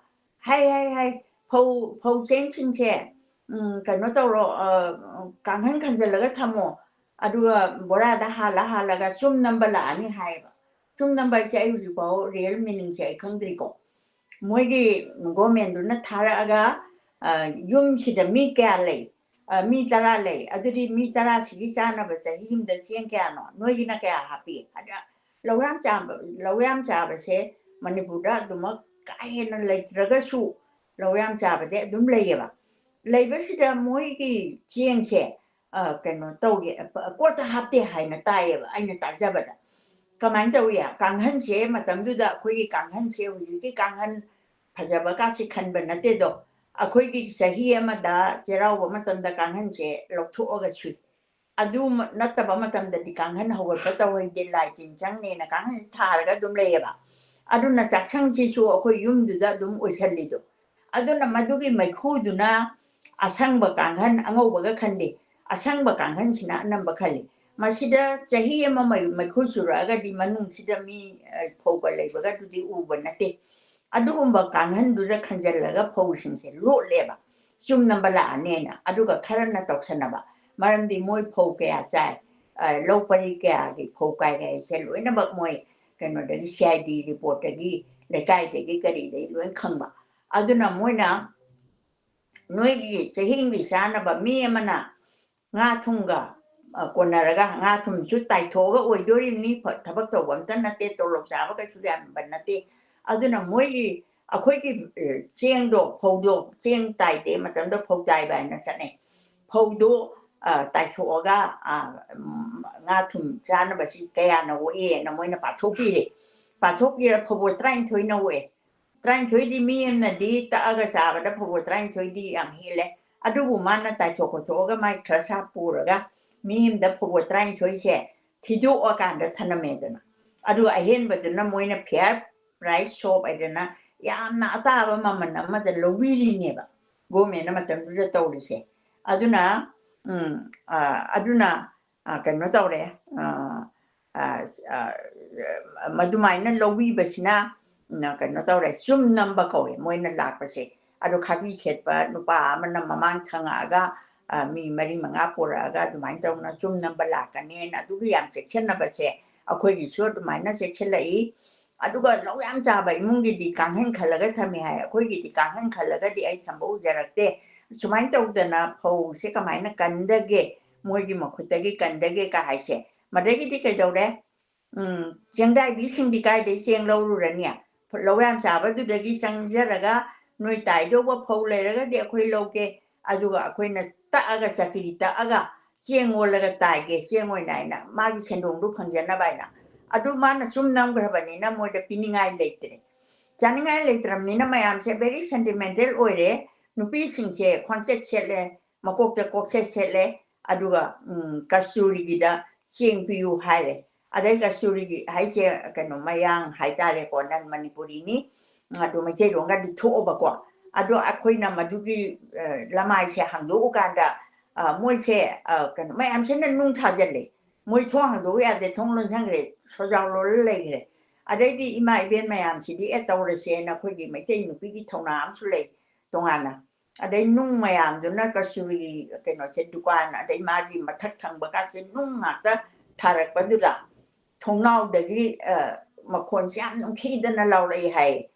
"ꯍꯥꯏ, ꯍꯥꯏ, ꯍꯥꯏ, ꯐꯧ, ꯐꯧ ꯆꯦꯡꯁꯤꯡꯁꯦ, ꯎꯝ, ꯀꯩꯅꯣ ꯇꯧꯔꯣ, ꯑ, ꯀꯥꯡꯍꯟ ꯈꯟꯖꯜꯂꯒ ꯊꯝꯃꯣ, ꯑꯗꯨꯒ ꯕꯣꯔꯥꯗ ꯍꯥꯜꯂ ꯍꯥꯜꯂꯒ ꯆꯨꯝ ꯅꯝꯕ ꯂꯥꯛꯑꯅꯤ" ꯍꯥꯏꯌꯦꯕ꯫ ꯆꯨꯝ ꯅꯝꯕ ꯍꯥꯏꯁꯦ ꯑꯩ ꯍꯧꯖꯤꯛꯐꯥꯎ ꯔꯤꯌꯦꯜ ꯃꯤꯅꯤꯡꯁꯦ ꯑꯩ ꯈꯪꯗ꯭ꯔꯤꯀꯣ꯫ ꯃꯣꯏꯒꯤ ꯒꯣꯔꯃꯦꯟꯗꯨꯅ ꯊꯥꯔꯛꯑꯒ, ꯑ, ꯌꯨꯝꯁꯤꯗ ꯃꯤ ꯀꯌꯥ ꯂꯩ? ꯑ, ꯃꯤ ꯇꯔꯥ ꯂꯩ꯫ ꯑꯗꯨꯗꯤ ꯃꯤ ꯇꯔꯥꯁꯤꯒꯤ ꯆꯥꯅꯕ ꯆꯍꯤ ꯑꯃꯗ ꯆꯦꯡ ꯀꯌꯥꯅꯣ? ꯅꯣꯏꯒꯤꯅ ꯀꯌꯥ ꯍꯥꯞꯄꯤ? ꯑꯗ ꯂꯧ ꯌꯥꯝ ꯆꯥꯕ, ꯂꯧ ꯌꯥꯝ ꯆꯥꯕꯁꯦ ꯃꯅꯤꯄꯨꯔꯗ ꯑꯗꯨꯃꯛ ꯀꯥ ꯍꯦꯟꯅ ꯂꯩꯇ꯭ꯔꯒꯁꯨ ꯂꯧ ꯌꯥꯝ ꯆꯥꯕꯗꯤ ꯑꯗꯨꯝ ꯂꯩꯌꯦꯕ꯫ ꯂꯩꯕꯁꯤꯗ ꯃꯣꯏꯒꯤ ꯆꯦꯡꯁꯦ, ꯑ, ꯀꯩꯅꯣ ꯇꯧꯒꯦ, ꯑ, ꯀꯣꯠꯇ ꯍꯥꯞꯇꯦ ꯍꯥꯏꯅ ꯇꯥꯏꯌꯦꯕ ꯑꯩꯅ ꯇꯥꯖꯕꯗ꯫ ꯀꯃꯥꯏꯅ ꯇꯧꯏ? ꯀꯥꯡꯍꯟꯁꯦ ꯃꯇꯝꯗꯨꯗ ꯑꯩꯈꯣꯏꯒꯤ ꯀꯥꯡꯍꯟꯁꯦ ꯍꯧꯖꯤꯛꯀꯤ ꯀꯥꯡꯍꯟ ꯐꯖꯕ ꯀꯥꯁꯦ ꯈꯟꯕ ꯅꯠꯇꯦꯗꯣ꯫ ꯑꯩꯈꯣꯏꯒꯤ ꯆꯍꯤ ꯑꯃꯗ ꯆꯩꯔꯥꯎꯕ ꯃꯇꯝꯗ ꯀꯥꯡꯍꯟꯁꯦ ꯂꯧꯊꯣꯛꯑꯒ ꯁꯨꯏ꯫ ꯑꯗꯨ ꯅꯠꯇꯕ ꯃꯇꯝꯗꯗꯤ ꯀꯥꯡꯍꯟ ꯍꯧꯒꯠꯄ ꯇꯧꯍꯩꯗꯦ, ꯂꯥꯏ ꯇꯤꯟ ꯆꯪꯅꯦꯅ ꯀꯥꯡꯍꯟꯁꯦ ꯊꯥꯔꯒ ꯑꯗꯨꯝ ꯂꯩꯌꯦꯕ꯫ ꯑꯗꯨꯅ ꯆꯥꯛꯁꯪꯁꯤꯁꯨ ꯑꯩꯈꯣꯏ ꯌꯨꯝꯗꯨꯗ ꯑꯗꯨꯝ ꯑꯣꯏꯁꯜꯂꯤꯗꯣ꯫ ꯑꯗꯨꯅ ꯃꯗꯨꯒꯤ ꯃꯩꯈꯨꯗꯨꯅ ꯑꯁꯪꯕ ꯀꯥꯡꯍꯟ ꯑꯉꯧꯕꯒ ꯈꯟꯗꯦ, ꯑꯁꯪꯕ ꯀꯥꯡꯍꯟꯁꯤꯅ ꯑꯅꯝꯕ ꯈꯜꯂꯤ꯫ ꯃꯁꯤꯗ ꯆꯍꯤ ꯑꯃ ꯃꯩ-, ꯃꯩꯈꯨ ꯆꯨꯔꯛꯑꯒꯗꯤ ꯃꯅꯨꯡꯁꯤꯗ ꯃꯤ, ꯑ, ꯐꯧꯕ ꯂꯩꯕꯒꯗꯨꯗꯤ ꯎꯕ ꯅꯠꯇꯦ꯫ ꯑꯗꯨꯒꯨꯝꯕ ꯀꯥꯡꯍꯟꯗꯨꯗ ꯈꯟꯖꯜꯂꯒ ꯐꯧꯁꯤꯡꯁꯦ ꯂꯣꯠꯂꯦꯕ꯫ ꯆꯨꯝ ꯅꯝꯕ ꯂꯥꯛꯑꯅꯦꯅ꯫ ꯑꯗꯨꯒ ꯈꯔꯅ ꯇꯧꯁꯟꯅꯕ, ꯃꯔꯝꯗꯤ ꯃꯣꯏ ꯐꯧ ꯀꯌꯥ ꯆꯥꯏ, ꯑ, ꯂꯧ ꯄꯔꯤ ꯀꯌꯥꯒꯤ ꯐꯧ ꯀꯥꯏ ꯀꯥꯏꯁꯦ ꯂꯣꯏꯅꯃꯛ ꯃꯣꯏ ꯀꯩꯅꯣꯗꯒꯤ, ꯁꯤ ꯑꯥꯏ ꯗꯤ ꯔꯤꯄꯣꯔꯠꯇꯒꯤ, ꯂꯩꯀꯥꯏꯗꯒꯤ ꯀꯔꯤꯗꯒꯤ ꯂꯣꯏ ꯈꯪꯕ꯫ ꯑꯗꯨꯅ ꯃꯣꯏꯅ ꯅꯣꯏꯒꯤ ꯆꯍꯤ ꯑꯃꯒꯤ ꯆꯥꯅꯕ ꯃꯤ ꯑꯃꯅ ꯉꯥ ꯊꯨꯝꯒ, ꯑ, ꯀꯣꯟꯅꯔꯒ ꯉꯥ ꯊꯨꯝꯁꯨ ꯇꯥꯏꯊꯣꯛꯑꯒ ꯑꯣꯏꯗꯣꯔꯤꯕꯅꯤ꯫ ꯐ-, ꯊꯕꯛ ꯇꯧꯕ ꯑꯝꯇ ꯅꯠꯇꯦ, ꯇꯣꯂꯣꯞ ꯆꯥꯕ ꯀꯩꯁꯨ ꯌꯥꯝꯕ ꯅꯠꯇꯦ꯫ ꯑꯗꯨꯅ ꯃꯣꯏꯒꯤ, ꯑꯩꯈꯣꯏꯒꯤ, ꯑ, ꯆꯦꯡꯗꯣ, ꯐꯧꯗꯣ, ꯆꯦꯡ ꯇꯥꯏꯗꯦ ꯃꯇꯝꯗ ꯐꯧ ꯇꯥꯏꯕ ꯍꯥꯏꯅ ꯆꯠꯅꯩ꯫ ꯐꯧꯗꯣ, ꯑ, ꯇꯥꯏꯊꯣꯛꯑꯒ, ꯑ, ꯎꯝ, ꯉꯥ ꯊꯨꯝ ꯆꯥꯅꯕꯁꯤ ꯀꯌꯥꯅ ꯑꯣꯛꯑꯦꯅ ꯃꯣꯏꯅ ꯄꯥꯊꯣꯛꯄꯤꯔꯦ꯫ ꯄꯥꯊꯣꯛꯄꯤꯔ ꯐꯧꯕꯣꯠ ꯇꯔꯥꯅꯤꯊꯣꯏꯅ ꯑꯣꯛꯑꯦ꯫ ꯇꯔꯥꯅꯤꯊꯣꯏꯗꯤ ꯃꯤ ꯑꯃꯅꯗꯤ ꯇꯛꯑꯒ ꯆꯥꯕꯗ ꯐꯧꯕꯣꯠ ꯇꯔꯥꯅꯤꯊꯣꯏꯗꯤ ꯌꯥꯝ ꯍꯦꯜꯂꯦ꯫ ꯑꯗꯨꯕꯨ ꯃꯥꯅ ꯇꯥꯏꯊꯣꯛ ꯈꯣꯠꯇꯣꯛꯑꯒ ꯃꯥꯏ ꯈꯔ ꯁꯥ ꯄꯨꯔꯒ ꯃꯤ ꯑꯃꯗ ꯐꯧꯕꯣꯠ ꯇꯔꯥꯅꯤꯊꯣꯏꯁꯦ ꯊꯤꯗꯣꯛꯑꯀꯥꯟꯗ ꯊꯅꯝꯃꯦꯗꯅ꯫ ꯑꯗꯨꯒ ꯑꯍꯦꯟꯕꯗꯨꯅ ꯃꯣꯏꯅ fair price shop ꯍꯥꯏꯗꯅ ꯌꯥꯝꯅ ꯑꯇꯥꯕ ꯃꯃꯜ ꯑꯃꯗ ꯂꯧꯕꯤꯔꯤꯅꯦꯕ ꯒꯣꯔꯃꯦꯟꯅ ꯃꯇꯝꯗꯨꯗ ꯇꯧꯔꯤꯁꯦ꯫ ꯑꯗꯨꯅ ꯎꯝ, ꯑ, ꯑꯗꯨꯅ ꯑ, ꯀꯩꯅꯣ ꯇꯧꯔꯦ꯫ ꯑ, ꯑ, ꯑ, ꯃꯗꯨꯃꯥꯏꯅ ꯂꯧꯕꯤꯕꯁꯤꯅ ꯎꯝ, ꯀꯩꯅꯣ ꯇꯧꯔꯦ, ꯆꯨꯝ ꯅꯝꯕ ꯀꯧꯋꯦ ꯃꯣꯏꯅ ꯂꯥꯛꯄꯁꯦ꯫ ꯑꯗꯣ ꯈꯥꯗꯤ ꯁꯦꯠꯄ ꯅꯨꯄꯥ ꯑꯃꯅ ꯃꯃꯥꯡ ꯊꯪꯉꯛꯑꯒ, ꯑ, ꯃꯤ ꯃꯔꯤ ꯃꯉꯥ ꯄꯨꯔꯛꯑꯒ ꯑꯗꯨꯃꯥꯏꯅ ꯇꯧꯅ ꯆꯨꯝ ꯅꯝꯕ ꯂꯥꯛꯀꯅꯦꯅ ꯑꯗꯨꯒꯤ ꯌꯥꯝ ꯆꯦꯛꯁꯤꯟꯅꯕꯁꯦ ꯑꯩꯈꯣꯏꯒꯤꯁꯨ ꯑꯗꯨꯃꯥꯏꯅ ꯆꯦꯛꯁꯤꯜꯂꯛꯏ꯫ ꯑꯗꯨꯒ ꯂꯧ ꯌꯥꯝ ꯆꯥꯕ ꯏꯃꯨꯡꯒꯤꯗꯤ ꯀꯥꯡꯈꯟ ꯈꯜꯂꯒ ꯊꯝꯃꯤ ꯍꯥꯏ꯫ ꯑꯩꯈꯣꯏꯒꯤꯗꯤ ꯀꯥꯡꯈꯟ ꯈꯜꯂꯒꯗꯤ ꯑꯩ ꯊꯝꯕ ꯎꯖꯔꯛꯇꯦ꯫ ꯁꯨꯃꯥꯏꯅ ꯇꯧꯗꯅ ꯐꯧꯁꯦ ꯀꯃꯥꯏꯅ ꯀꯟꯗꯒꯦ, ꯃꯣꯏꯒꯤ ꯃꯈꯨꯠꯇꯒꯤ ꯀꯟꯗꯒꯦ ꯀ ꯍꯥꯏꯁꯦ꯫ ꯃꯗꯒꯤꯗꯤ ꯀꯩꯗꯧꯔꯦ? ꯎꯝ, ꯆꯦꯡꯗꯥꯏꯕꯤꯁꯤꯡꯗꯤ ꯀꯥꯏꯗꯩ ꯆꯦꯡ ꯂꯧꯔꯨꯔꯅꯤ? ꯂꯧ ꯌꯥꯝ ꯆꯥꯕꯗꯨꯗꯒꯤ ꯆꯪꯖꯔꯒ ꯅꯣꯏ ꯇꯥꯏꯗꯧꯕ ꯐꯧ ꯂꯩꯔꯒꯗꯤ ꯑꯩꯈꯣꯏ ꯂꯧꯒꯦ, ꯑꯗꯨꯒ ꯑꯩꯈꯣꯏꯅ ꯇꯛꯑꯒ, ꯆꯀ꯭ꯔꯤ ꯇꯛꯑꯒ ꯆꯦꯡ ꯑꯣꯜꯂꯒ ꯇꯥꯏꯒꯦ, ꯆꯦꯡ ꯑꯣꯏꯅ ꯍꯥꯏꯅ ꯃꯥꯒꯤ ꯁꯦꯟꯗꯣꯡꯗꯨ ꯐꯪꯖꯅꯕ ꯍꯥꯏꯅ꯫ ꯑꯗꯨ ꯃꯥꯅ ꯁꯨꯝ ꯅꯝꯈ꯭ꯔꯕꯅꯤꯅ ꯃꯣꯏꯗ ꯄꯤꯅꯤꯡꯉꯥꯏ ꯂꯩꯇ꯭ꯔꯦ꯫ ꯆꯥꯅꯤꯡꯉꯥꯏ ꯂꯩꯇ꯭ꯔꯕꯅꯤꯅ ꯃꯌꯥꯝꯁꯦ very sentimental ꯑꯣꯏꯔꯦ꯫ ꯅꯨꯄꯤꯁꯤꯡꯁꯦ ꯈ꯭ꯋꯥꯡꯆꯠ ꯁꯦꯠꯂꯦ, ꯃꯀꯣꯛꯇ ꯀꯣꯛꯆꯠ ꯁꯦꯠꯂꯦ, ꯑꯗꯨꯒ ꯎꯝ, ꯀꯁꯇꯨꯔꯤꯒꯤꯗ ꯆꯦꯡ ꯄꯤꯌꯨ ꯍꯥꯏꯔꯦ꯫ ꯑꯗꯩ ꯀꯁꯇꯨꯔꯤꯒꯤ ꯍꯥꯏꯁꯦ ꯀꯩꯅꯣ ꯃꯌꯥꯡ ꯍꯥꯏꯇꯥꯔꯦꯀꯣ, ꯅꯟ ꯃꯅꯤꯄꯨꯔꯤꯅꯤ꯫ ꯑꯗꯨ ꯃꯩꯇꯩꯂꯣꯟꯒꯗꯤ ꯊꯣꯛꯑꯕꯀꯣ꯫ ꯑꯗꯣ ꯑꯩꯈꯣꯏꯅ ꯃꯗꯨꯒꯤ ꯑ, ꯂꯃꯥꯏꯁꯦ ꯍꯥꯡꯗꯣꯛꯎꯀꯥꯟꯗ ꯑ, ꯃꯣꯏꯁꯦ ꯑ, ꯀꯩꯅꯣ ꯃꯌꯥꯝꯁꯤꯅ ꯅꯨꯡ ꯊꯥꯖꯤꯜꯂꯦ꯫ ꯃꯣꯏ ꯊꯣꯡ ꯍꯥꯡꯗꯣꯛꯎ ꯌꯥꯗꯦ, ꯊꯣꯡ ꯂꯣꯟꯁꯤꯟꯈ꯭ꯔꯦ, ꯁꯣꯖꯥꯎ ꯂꯣꯜꯂ ꯂꯩꯈ꯭ꯔꯦ꯫ ꯑꯗꯩꯗꯤ ꯏꯃꯥ ꯏꯕꯦꯟ ꯃꯌꯥꯝꯁꯤꯗꯤ ꯑꯦ ꯇꯧꯔꯁꯦꯅ ꯑꯩꯈꯣꯏꯒꯤ ꯃꯩꯇꯩ ꯅꯨꯄꯤꯒꯤ ꯊꯧꯅꯥ ꯑꯃꯁꯨ ꯂꯩ ꯇꯣꯉꯥꯟꯅ꯫ ꯑꯗꯩ ꯅꯨꯡ ꯃꯌꯥꯝꯗꯨꯅ ꯀꯁꯇꯨꯔꯤ ꯀꯩꯅꯣꯁꯦ ꯗꯨꯀꯥꯟ, ꯑꯗꯩ ꯃꯥꯒꯤ ꯃꯊꯛ ꯊꯪꯕ ꯀꯥꯁꯦ ꯅꯨꯡ ꯉꯥꯛꯇ ꯊꯥꯔꯛꯄꯗꯨꯗ ꯊꯣꯡꯅꯥꯎꯗꯒꯤ ꯑ, ꯃꯈꯣꯟꯁꯦ ꯌꯥꯝ ꯅꯨꯡꯊꯤꯗꯅ ꯂꯥꯎꯔꯛꯏ ꯍꯥꯏ꯫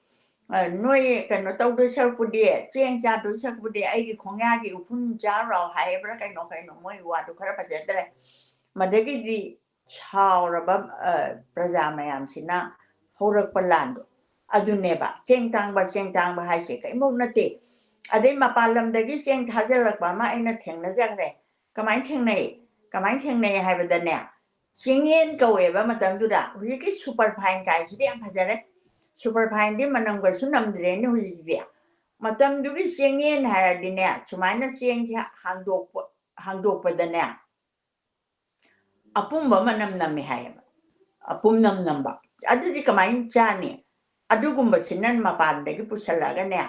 ꯑ, "ꯅꯣꯏ ꯀꯩꯅꯣ ꯇꯧꯗꯣꯏ ꯁꯔꯨꯛꯄꯨꯗꯤ, ꯆꯦꯡ ꯆꯥꯗꯣꯏ ꯁꯔꯨꯛꯄꯨꯗꯤ ꯑꯩꯒꯤ ꯈꯣꯡꯌꯥꯒꯤ ꯎꯐꯨꯟ ꯆꯥꯔꯨ ꯂꯥꯎ" ꯍꯥꯏꯕ꯭ꯔꯥ ꯀꯩꯅꯣ ꯀꯩꯅꯣ, ꯃꯣꯏ ꯋꯥꯗꯨ ꯈꯔ ꯐꯖꯗ꯭ꯔꯦ꯫ ꯃꯗꯒꯤꯗꯤ ꯁꯥꯎꯔꯕ ꯑ, ꯄ꯭ꯔꯖꯥ ꯃꯌꯥꯝꯁꯤꯅ ꯍꯧꯔꯛꯄ ꯂꯥꯟꯗꯣ ꯑꯗꯨꯅꯦꯕ꯫ ꯆꯦꯡ ꯇꯥꯡꯕ, ꯆꯦꯡ ꯇꯥꯡꯕ ꯍꯥꯏꯁꯦ ꯀꯔꯤꯝꯐꯥꯎ ꯅꯠꯇꯦ꯫ ꯑꯗꯩ ꯃꯄꯥꯟ ꯂꯝꯗꯒꯤ ꯆꯦꯡ ꯊꯥꯖꯤꯜꯂꯛꯄ ꯑꯃ ꯑꯩꯅ ꯊꯦꯡꯅꯖꯈ꯭ꯔꯦ꯫ ꯀꯃꯥꯏꯅ ꯊꯦꯡꯅꯩ? ꯀꯃꯥꯏꯅ ꯊꯦꯡꯅꯩ ꯍꯥꯏꯕꯗꯅꯦ, ꯆꯦꯡꯌꯦꯟ ꯀꯧꯋꯦꯕ ꯃꯇꯝꯗꯨꯗ꯫ ꯍꯧꯖꯤꯛꯀꯤ ꯁꯨꯄꯔ ꯐꯥꯏꯟ ꯀꯥꯏꯁꯤꯗꯤ ꯌꯥꯝ ꯐꯖꯔꯦ꯫ ꯁꯨꯄꯔ ꯐꯥꯏꯟꯗꯤ ꯃꯅꯝꯒꯁꯨ ꯅꯝꯗ꯭ꯔꯦꯅꯦ ꯍꯧꯖꯤꯛꯇꯤ꯫ ꯃꯇꯝꯗꯨꯒꯤ ꯆꯦꯡꯌꯦꯟ ꯍꯥꯏꯔꯗꯤꯅꯦ, ꯁꯨꯃꯥꯏꯅ ꯆꯦꯡꯁꯦ ꯍꯥꯡꯗꯣꯛꯄ, ꯍꯥꯡꯗꯣꯛꯄꯗꯅꯦ, ꯑꯄꯨꯝꯕ ꯃꯅꯝ ꯅꯝꯃꯦ ꯍꯥꯏꯌꯦꯕ꯫ ꯑꯄꯨꯝꯅꯝ ꯅꯝꯕ꯫ ꯑꯗꯨꯗꯤ ꯀꯃꯥꯏꯅ ꯆꯥꯅꯤ? ꯑꯗꯨꯒꯨꯝꯕꯁꯤꯅ ꯃꯄꯥꯟꯗꯒꯤ ꯄꯨꯁꯜꯂꯛꯑꯒꯅꯦ,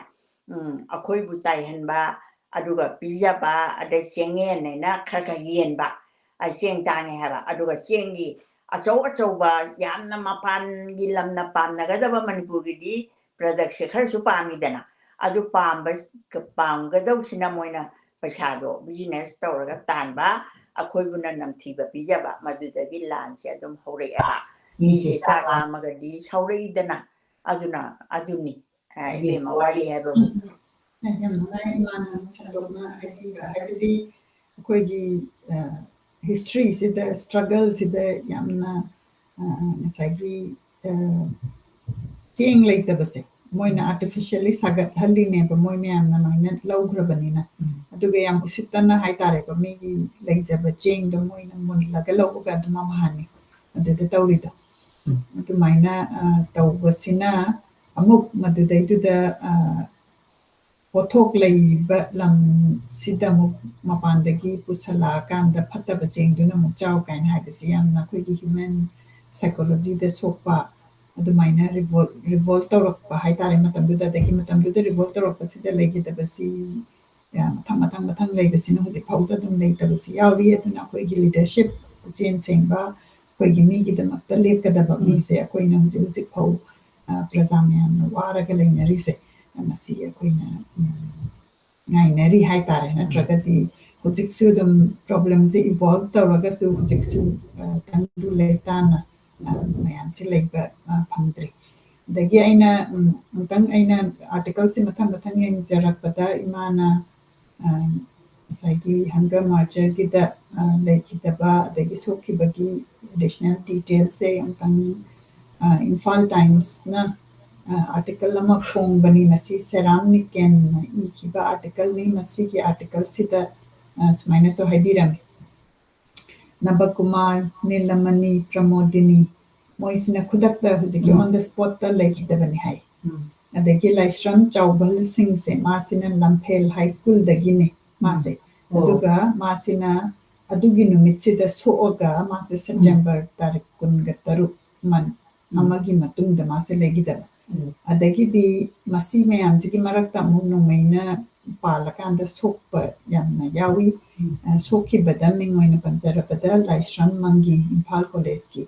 ꯎꯝ, ꯑꯩꯈꯣꯏꯕꯨ ꯇꯥꯏꯍꯟꯕ, ꯑꯗꯨꯒ ꯄꯤꯖꯕ, ꯑꯗꯩ ꯆꯦꯡꯌꯦꯟ ꯍꯥꯏꯅ ꯈꯔ ꯈꯔ ꯌꯦꯟꯕ, ꯑ, ꯆꯦꯡ ꯇꯥꯡꯉꯦ ꯍꯥꯏꯕ, ꯑꯗꯨꯒ ꯆꯦꯡꯒꯤ ꯑꯆꯧ ꯑꯆꯧꯕ, ꯌꯥꯝꯅ ꯃꯄꯥꯟꯒꯤ ꯂꯝꯅ ꯄꯥꯝꯅꯒꯗꯕ ꯃꯅꯤꯄꯨꯔꯒꯤꯗꯤ productꯁꯦ ꯈꯔꯁꯨ ꯄꯥꯝꯃꯤꯗꯅ, ꯑꯗꯨ ꯄꯥꯝꯕ, ꯄꯥꯝꯒꯗꯧꯁꯤꯅ ꯃꯣꯏꯅ ꯄꯩꯁꯥꯗꯣ business ꯇꯧꯔꯒ ꯇꯥꯟꯕ, ꯑꯩꯈꯣꯏꯕꯨꯅ ꯅꯝꯊꯤꯕ ꯄꯤꯖꯕ, ꯃꯗꯨꯗꯒꯤ ꯂꯥꯟꯁꯦ ꯑꯗꯨꯝ ꯍꯧꯔꯛꯑꯦꯕ꯫ ꯃꯤꯁꯦ ꯆꯥꯛ ꯂꯥꯝꯃꯒꯗꯤ ꯁꯥꯎꯔꯛꯏꯗꯅ, ꯑꯗꯨꯅ ꯑꯗꯨꯅꯤ, ꯑ, ꯏꯕꯦꯝꯃ ꯋꯥꯔꯤ ꯍꯥꯏꯕꯕꯨ꯫ ꯌꯥꯝ ꯅꯨꯡꯉꯥꯏ ꯏꯃꯥꯅ ꯁꯟꯗꯣꯛꯅ ꯍꯥꯏꯕꯤꯕ, ꯍꯥꯏꯕꯗꯤ ꯑꯩꯈꯣꯏꯒꯤ, ꯑ, historyꯁꯤꯗ, struggleꯁꯤꯗ ꯌꯥꯝꯅ, ꯑ, ꯉꯁꯥꯏꯒꯤ, ꯑ, ꯆꯦꯡ ꯂꯩꯇꯕꯁꯦ ꯃꯣꯏꯅ artificially ꯁꯥꯒꯠꯍꯜꯂꯤꯅꯦꯕ, ꯃꯣꯏ ꯃꯌꯥꯝꯅ ꯂꯣꯏꯅ ꯂꯧꯈ꯭ꯔꯕꯅꯤꯅ꯫ ꯎꯝ꯫ ꯑꯗꯨꯒ ꯌꯥꯝ ꯎꯁꯤꯠꯇꯅ ꯍꯥꯏꯇꯥꯔꯦꯀꯣ, ꯃꯤꯒꯤ ꯂꯩꯖꯕ ꯆꯦꯡꯗꯣ ꯃꯣꯏꯅ ꯃꯨꯜꯂꯒ ꯂꯧꯕꯒ ꯑꯗꯨꯝ ꯑꯝꯍꯥꯅꯤ ꯑꯗꯨꯗ ꯇꯧꯔꯤꯗꯣ꯫ ꯎꯝ꯫ ꯑꯗꯨꯃꯥꯏꯅ, ꯑ, ꯇꯧꯕꯁꯤꯅ ꯑꯃꯨꯛ ꯃꯗꯨꯗꯩꯗꯨꯗ, ꯑ, ꯄꯣꯠꯊꯣꯛ ꯂꯩꯕ ꯂꯝꯁꯤꯗ ꯑꯃꯨꯛ ꯃꯄꯥꯟꯗꯒꯤ ꯄꯨꯁꯜꯂꯛꯑꯀꯥꯟꯗ ꯐꯠꯇꯕ ꯆꯦꯡꯗꯨꯅ ꯑꯃꯨꯛ ꯆꯥꯎ ꯀꯥꯏꯅ ꯍꯥꯏꯕꯁꯤ ꯌꯥꯝꯅ ꯑꯩꯈꯣꯏꯒꯤ human psychologyꯗ ꯁꯣꯛꯄ, ꯑꯗꯨꯃꯥꯏꯅ revolt, revolt ꯇꯧꯔꯛꯄ ꯍꯥꯏꯇꯥꯔꯦ ꯃꯇꯝꯗꯨꯗ꯫ ꯑꯗꯒꯤ ꯃꯇꯝꯗꯨꯗ revolt ꯇꯧꯔꯛꯄꯁꯤꯗ ꯂꯩꯈꯤꯗꯕꯁꯤ, ꯑ, ꯃꯊꯪ, ꯃꯊꯪ, ꯃꯊꯪ ꯂꯩꯕꯁꯤꯅ ꯍꯧꯖꯤꯛ ꯐꯥꯎꯗ ꯑꯗꯨꯝ ꯂꯩꯇꯕꯁꯤ ꯌꯥꯎꯔꯤ꯫ ꯑꯗꯨꯅ ꯑꯩꯈꯣꯏꯒꯤ leadership ꯄꯨꯛꯆꯦꯜ ꯁꯦꯡꯕ, ꯑꯩꯈꯣꯏꯒꯤ ꯃꯤꯒꯤꯗꯃꯛꯇ ꯂꯦꯞꯀꯗꯕ ꯎꯝ꯫ ꯃꯤꯁꯦ ꯑꯩꯈꯣꯏꯅ ꯍꯧꯖꯤꯛ, ꯍꯧꯖꯤꯛ ꯐꯥꯎ, ꯑ, ꯄ꯭ꯔꯖꯥ ꯃꯌꯥꯝꯅ ꯋꯥꯔꯒ ꯂꯩꯅꯔꯤꯁꯦ, ꯑ, ꯃꯁꯤ ꯑꯩꯈꯣꯏꯅ, ꯎꯝ, ꯉꯥꯏꯅꯔꯤ ꯍꯥꯏꯇꯥꯔꯦ꯫ ꯎꯝ꯫ ꯅꯠꯇ꯭ꯔꯒꯗꯤ ꯍꯧꯖꯤꯛꯁꯨ ꯑꯗꯨꯝ problemꯁꯦ evolve ꯇꯧꯔꯒꯁꯨ ꯍꯧꯖꯤꯛꯁꯨ, ꯑ, ꯇꯪꯗꯨ ꯂꯩꯇꯥꯅ, ꯑ, ꯃꯌꯥꯝꯁꯤ ꯂꯩꯕ, ꯑ, ꯐꯪꯗ꯭ꯔꯤ꯫ ꯑꯗꯒꯤ ꯑꯩꯅ, ꯎꯝ, ꯑꯃꯨꯛꯇꯪ ꯑꯩꯅ articleꯁꯦ ꯃꯊꯪ ꯃꯊꯪ ꯌꯦꯡꯖꯔꯛꯄꯗ ꯏꯃꯥꯅ, ꯑ, ꯉꯁꯥꯏꯒꯤ hunger martyrꯒꯤꯗ, ꯑ, ꯂꯩꯈꯤꯗꯕ ꯑꯗꯒꯤ ꯁꯣꯛꯈꯤꯕꯒꯤ additional detailsꯁꯦ ꯑꯃꯨꯛꯇꯪ, ꯑ, ꯏꯝꯐꯥꯜ Timesꯅ, ꯑ, article ꯑꯃ ꯐꯣꯡꯕꯅꯤ꯫ ꯃꯁꯤ ꯁꯦꯔꯥꯝ ꯅꯤꯀꯦꯟꯅ ꯏꯈꯤꯕ articleꯅꯤ꯫ ꯃꯁꯤꯒꯤ articleꯁꯤꯗ, ꯑ, ꯁꯨꯃꯥꯏꯅꯁꯨ ꯍꯥꯏꯕꯤꯔꯝꯃꯤ, "ꯅꯕꯀꯨꯃꯥꯔ, ꯅꯤꯂꯃꯅꯤ, ꯄ꯭ꯔꯃꯣꯗꯤꯅꯤ, ꯃꯣꯏꯁꯤꯅ ꯈꯨꯗꯛꯇ ꯍꯧꯖꯤꯛꯀꯤ ꯎꯝ꯫ On the spotꯇ ꯂꯩꯈꯤꯗꯕꯅꯤ" ꯍꯥꯏ꯫ ꯎꯝ꯫ ꯑꯗꯒꯤ ꯂꯥꯏꯁ꯭ꯔꯝ ꯆꯥꯎꯕꯜ ꯁꯤꯡꯁꯦ, ꯃꯥꯁꯤꯅ ꯂꯝꯐꯦꯜ High Schoolꯗꯒꯤꯅꯦ ꯃꯥꯁꯦ꯫ ꯎꯝ꯫ ꯑꯣ꯫ ꯑꯗꯨꯒ ꯃꯥꯁꯤꯅ, ꯑꯗꯨꯒꯤ ꯅꯨꯃꯤꯠꯁꯤꯗ ꯁꯣꯛꯑꯒ ꯃꯥꯁꯦ ꯁꯦꯞꯇꯦꯝꯕꯔ ꯇꯥꯔꯤꯛ ꯀꯨꯟꯒ ꯇꯔꯨꯛ ꯃꯟ ꯑꯃꯒꯤ ꯃꯇꯨꯡꯗ ꯃꯥꯁꯦ ꯂꯩꯈꯤꯗꯕ꯫ ꯑꯗꯒꯤꯗꯤ ꯃꯁꯤ ꯃꯌꯥꯝꯁꯤꯒꯤ ꯃꯔꯛꯇ ꯑꯃꯨꯛ ꯅꯣꯡꯃꯩꯅ ꯄꯥꯜꯂꯀꯥꯟꯗ ꯁꯣꯛꯄ ꯌꯥꯝꯅ ꯌꯥꯎꯏ꯫ ꯑ, ꯁꯣꯛꯈꯤꯕꯗ ꯃꯤꯡ ꯑꯣꯏꯅ ꯄꯟꯖꯔꯕꯗ ꯂꯥꯏꯁ꯭ꯔꯝ ꯃꯪꯒꯤ ꯏꯝꯐꯥꯜ ꯀꯣꯂꯦꯖꯀꯤ,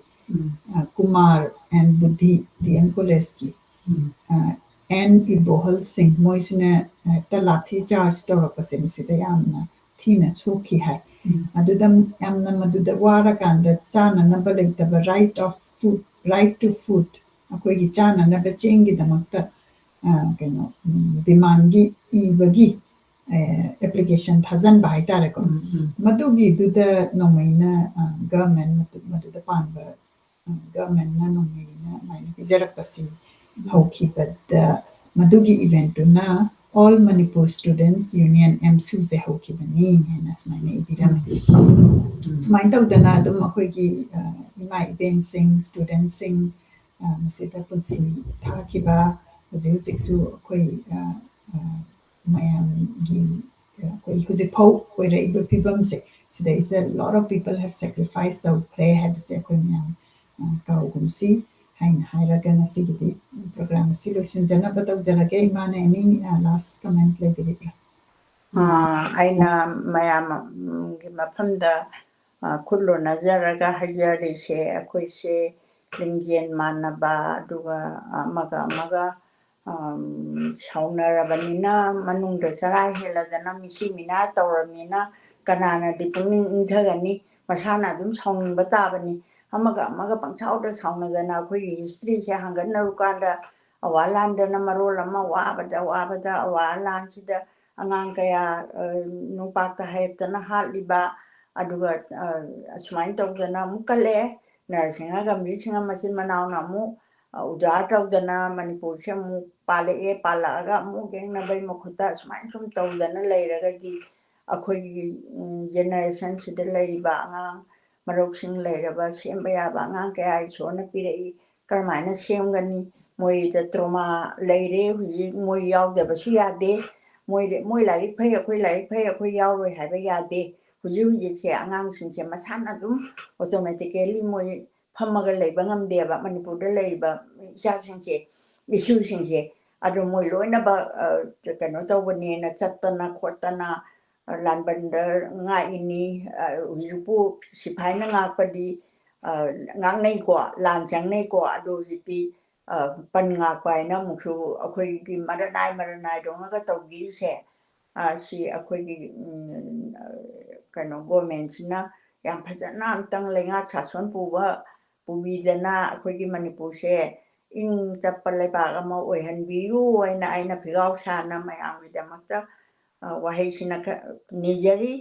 ꯑ, ꯀꯨꯃꯥꯔ and ꯕꯨꯙꯤ ꯗꯤ ꯑꯦꯝ ꯀꯣꯂꯦꯖꯀꯤ, ꯑ, ꯑꯦꯟ ꯏꯕꯣꯍꯜ ꯁꯤꯡ, ꯃꯣꯏꯁꯤꯅ ꯍꯦꯛꯇ ꯂꯥꯊꯤ ꯆꯥꯔꯖ ꯇꯧꯔꯛꯄꯁꯦ ꯃꯁꯤꯗ ꯌꯥꯝꯅ ꯊꯤꯅ ꯁꯣꯛꯈꯤ ꯍꯥꯏ꯫ ꯑꯗꯨꯗ ꯌꯥꯝꯅ ꯃꯗꯨꯗ ꯋꯥꯔꯀꯥꯟꯗ ꯆꯥꯅꯅꯕ ꯂꯩꯇꯕ, right of food, right to food, ꯑꯩꯈꯣꯏꯒꯤ ꯆꯥꯅꯅꯕ ꯆꯦꯡꯒꯤꯗꯃꯛꯇ, ꯑ, ꯀꯩꯅꯣ, ꯎꯝ, ꯗꯤꯃꯥꯟꯒꯤ ꯏꯕꯒꯤ, ꯑ, ꯑꯦꯄ꯭ꯂꯤꯀꯦꯁꯟ ꯊꯥꯖꯟꯕ ꯍꯥꯏꯇꯥꯔꯦꯀꯣ꯫ ꯃꯗꯨꯒꯤꯗꯨꯗ ꯅꯣꯡꯃꯩꯅ, ꯑ, ꯒꯚꯔꯟꯃꯦꯟ ꯃꯗꯨ-, ꯃꯗꯨꯗ ꯄꯥꯟꯕ, ꯑ, ꯒꯚꯔꯟꯃꯦꯟꯅ ꯅꯣꯡꯃꯩꯅ ꯑꯗꯨꯃꯥꯏꯅ ꯄꯤꯖꯔꯛꯄꯁꯤ ꯍꯧꯈꯤꯕꯗ ꯃꯗꯨꯒꯤ ꯏꯚꯦꯟꯠꯇꯨꯅ All Manipur Students Union, ꯑꯦꯝꯁꯨꯁꯦ ꯍꯧꯈꯤꯕꯅꯤ ꯍꯥꯏꯅ ꯁꯨꯃꯥꯏꯅ ꯏꯕꯤꯔꯝꯃꯤ꯫ ꯁꯨꯃꯥꯏꯅ ꯇꯧꯗꯅ ꯑꯗꯨꯝ ꯑꯩꯈꯣꯏꯒꯤ, ꯑ, ꯏꯃꯥ ꯏꯕꯦꯟꯁꯤꯡ, ꯁ꯭ꯇꯨꯗꯦꯟꯠꯁꯤꯡ, ꯑ, ꯃꯁꯤꯗ ꯄꯨꯟꯁꯤ ꯊꯥꯈꯤꯕ, ꯍꯧꯖꯤꯛ ꯍꯧꯖꯤꯛꯁꯨ ꯑꯩꯈꯣꯏ, ꯑ, ꯑ, ꯃꯌꯥꯝꯒꯤ, ꯑ, ꯑꯩꯈꯣꯏ ꯍꯧꯖꯤꯛꯐꯥꯎ ꯑꯣꯏꯔꯛꯏꯕ ꯐꯤꯕꯝꯁꯦ, ꯁꯤꯗꯩꯁꯤꯗ lot of people have sacrifice ꯇꯧꯈ꯭ꯔꯦ ꯍꯥꯏꯕꯁꯦ ꯑꯩꯈꯣꯏ ꯃꯌꯥꯝ, ꯑ, ꯀꯥꯎꯒꯨꯝꯁꯤ ꯍꯥꯏꯅ ꯍꯥꯏꯔꯒ ꯉꯁꯤꯒꯤꯗꯤ ꯄ꯭ꯔꯣꯒ꯭ꯔꯥꯝ ꯑꯁꯤ ꯂꯣꯏꯁꯤꯟꯖꯅꯕ ꯇꯧꯖꯔꯒꯦ꯫ ꯏꯃꯥꯅ any, ꯑ, last comment ꯂꯩꯕꯤꯔꯤꯕ꯭ꯔꯥ? ꯑ, ꯑꯩꯅ ꯃꯌꯥꯝꯒꯤ ꯃꯐꯝꯗ, ꯑ, ꯈꯨꯠ ꯂꯣꯟꯅꯖꯔꯒ ꯍꯥꯏꯖꯔꯤꯁꯦ, ꯑꯩꯈꯣꯏꯁꯦ ꯂꯤꯡꯖꯦꯜ ꯃꯥꯟꯅꯕ, ꯑꯗꯨꯒ ꯑꯃꯒ ꯑꯃꯒ, ꯑꯝ, ꯁꯥꯎꯅꯔꯕꯅꯤꯅ, ꯃꯅꯨꯡꯗ ꯆꯔꯥ ꯍꯦꯜꯂꯗꯅ ꯃꯤꯁꯤ ꯃꯤꯅꯥ ꯇꯧꯔꯕꯅꯤꯅ ꯀꯅꯥꯅꯗꯤ ꯄꯨꯛꯅꯤꯡ ꯏꯪꯊꯒꯅꯤ? ꯃꯁꯥꯅ ꯑꯗꯨꯝ ꯁꯥꯎꯅꯤꯡꯕ ꯇꯥꯕꯅꯤ꯫ ꯑꯃꯒ ꯑꯃꯒ ꯄꯪꯁꯥꯎꯗ ꯁꯥꯎꯅꯗꯅ ꯑꯩꯈꯣꯏꯒꯤ ꯍꯤꯁꯇ꯭ꯔꯤꯁꯦ ꯍꯪꯒꯠꯅꯔꯨꯀꯥꯟꯗ ꯑꯋꯥ ꯂꯥꯟꯗꯅ ꯃꯔꯣꯜ ꯑꯃ ꯋꯥꯕꯗ ꯋꯥꯕꯗ, ꯑꯋꯥ ꯂꯥꯟꯁꯤꯗ ꯑꯉꯥꯡ ꯀꯌꯥ, ꯑ, ꯅꯨꯡꯄꯥꯛꯇ ꯍꯥꯏꯔꯛꯇꯅ ꯍꯥꯠꯂꯤꯕ, ꯑꯗꯨꯒ, ꯑ, ꯑꯁꯨꯃꯥꯏꯅ ꯇꯧꯗꯅ ꯑꯃꯨꯛ ꯀꯜꯂꯛꯑꯦ꯫ ꯅꯔꯁꯤꯡꯍ ꯒꯝꯚꯤꯔ ꯁꯤꯡꯍ ꯃꯆꯤꯟ ꯃꯅꯥꯎꯅ ꯑꯃꯨꯛ, ꯑ, ꯎꯖꯥ ꯇꯧꯗꯅ ꯃꯅꯤꯄꯨꯔꯁꯦ ꯑꯃꯨꯛ ꯄꯥꯜꯂꯛꯑꯦ, ꯄꯥꯜꯂꯛꯑꯒ ꯑꯃꯨꯛ ꯌꯦꯛꯅꯕꯩ ꯃꯈꯨꯠꯇ ꯑꯁꯨꯃꯥꯏꯅ ꯁꯨꯝ ꯇꯧꯗꯅ ꯂꯩꯔꯒꯗꯤ ꯑꯩꯈꯣꯏꯒꯤ, ꯎꯝ, ꯖꯦꯅꯦꯔꯦꯁꯟꯁꯤꯗ ꯂꯩꯔꯤꯕ ꯑꯉꯥꯡ ꯃꯔꯧꯁꯤꯡ ꯂꯩꯔꯕ ꯁꯦꯝꯕ ꯌꯥꯕ ꯑꯉꯥꯡ ꯀꯌꯥ ꯏꯁꯣꯔꯅ ꯄꯤꯔꯛꯏ꯫ ꯀꯔꯝꯍꯥꯏꯅ ꯁꯦꯝꯒꯅꯤ? ꯃꯣꯏꯗ ꯇ꯭ꯔꯣꯃꯥ ꯂꯩꯔꯦ ꯍꯧꯖꯤꯛ, ꯃꯣꯏ ꯌꯥꯎꯗꯕꯁꯨ ꯌꯥꯗꯦ꯫ ꯃꯣꯏ, ꯃꯣꯏ ꯂꯥꯏꯔꯤꯛ ꯐꯩ, ꯑꯩꯈꯣꯏ ꯂꯥꯏꯔꯤꯛ ꯐꯩ, ꯑꯩꯈꯣꯏ ꯌꯥꯎꯔꯣꯏ ꯍꯥꯏꯕ ꯌꯥꯗꯦ꯫ ꯍꯧꯖꯤꯛ ꯍꯧꯖꯤꯛꯁꯦ ꯑꯉꯥꯡꯁꯤꯡꯁꯦ ꯃꯁꯥꯅ ꯑꯗꯨꯝ automatically ꯃꯣꯏ ꯐꯝꯃꯒ ꯂꯩꯕ ꯉꯝꯗꯦꯕ, ꯃꯅꯤꯄꯨꯔꯗ ꯂꯩꯔꯤꯕ ꯏꯆꯥꯁꯤꯡꯁꯦ, ꯏꯁꯨꯁꯤꯡꯁꯦ꯫ ꯑꯗꯣ ꯃꯣꯏ ꯂꯣꯏꯅꯃꯛ, ꯑ, ꯀꯩꯅꯣ ꯇꯧꯕꯅꯦꯅ ꯆꯠꯇꯅ ꯈꯣꯠꯇꯅ, ꯑ, ꯂꯥꯟꯕꯟꯗ ꯉꯥꯛꯏꯅꯤ꯫ ꯑ, ꯍꯧꯖꯤꯛꯄꯨ ꯁꯤꯐꯥꯏꯅ ꯉꯥꯛꯄꯗꯤ, ꯑ, ꯉꯥꯛꯅꯩꯀꯣ, ꯂꯥꯟ ꯆꯪꯅꯩꯀꯣ꯫ ꯑꯗꯣ ꯍꯧꯖꯤꯛꯇꯤ, ꯑ, ꯄꯟ ꯉꯥꯛꯄ ꯍꯥꯏꯅ ꯑꯃꯨꯛꯁꯨ ꯑꯩꯈꯣꯏꯒꯤ ꯃꯔꯅꯥꯏ ꯃꯔꯅꯥꯏꯗꯧꯅꯒ ꯇꯧꯕꯤꯔꯤꯁꯦ, ꯑ, ꯁꯤ ꯑꯩꯈꯣꯏꯒꯤ, ꯎꯝ, ꯑ, ꯀꯩꯅꯣ, ꯒꯣꯔꯃꯦꯟꯁꯤꯅ ꯌꯥꯝ ꯐꯖꯅ ꯑꯝꯇꯪ ꯂꯩꯉꯥꯛ ꯁꯥꯁꯣꯟ ꯄꯨꯕ, ꯄꯨꯕꯤꯗꯅ ꯑꯩꯈꯣꯏꯒꯤ ꯃꯅꯤꯄꯨꯔꯁꯦ ꯏꯪ ꯇꯞꯄ ꯂꯩꯕꯥꯛ ꯑꯃ ꯑꯣꯏꯍꯟꯕꯤꯌꯨ ꯍꯥꯏꯅ ꯑꯩꯅ ꯐꯤꯒꯥꯎ ꯁꯥꯅ ꯃꯌꯥꯝꯒꯤꯗꯃꯛꯇ, ꯑ, ꯋꯥꯍꯩꯁꯤꯅ ꯈ-, ꯅꯤꯖꯔꯤ,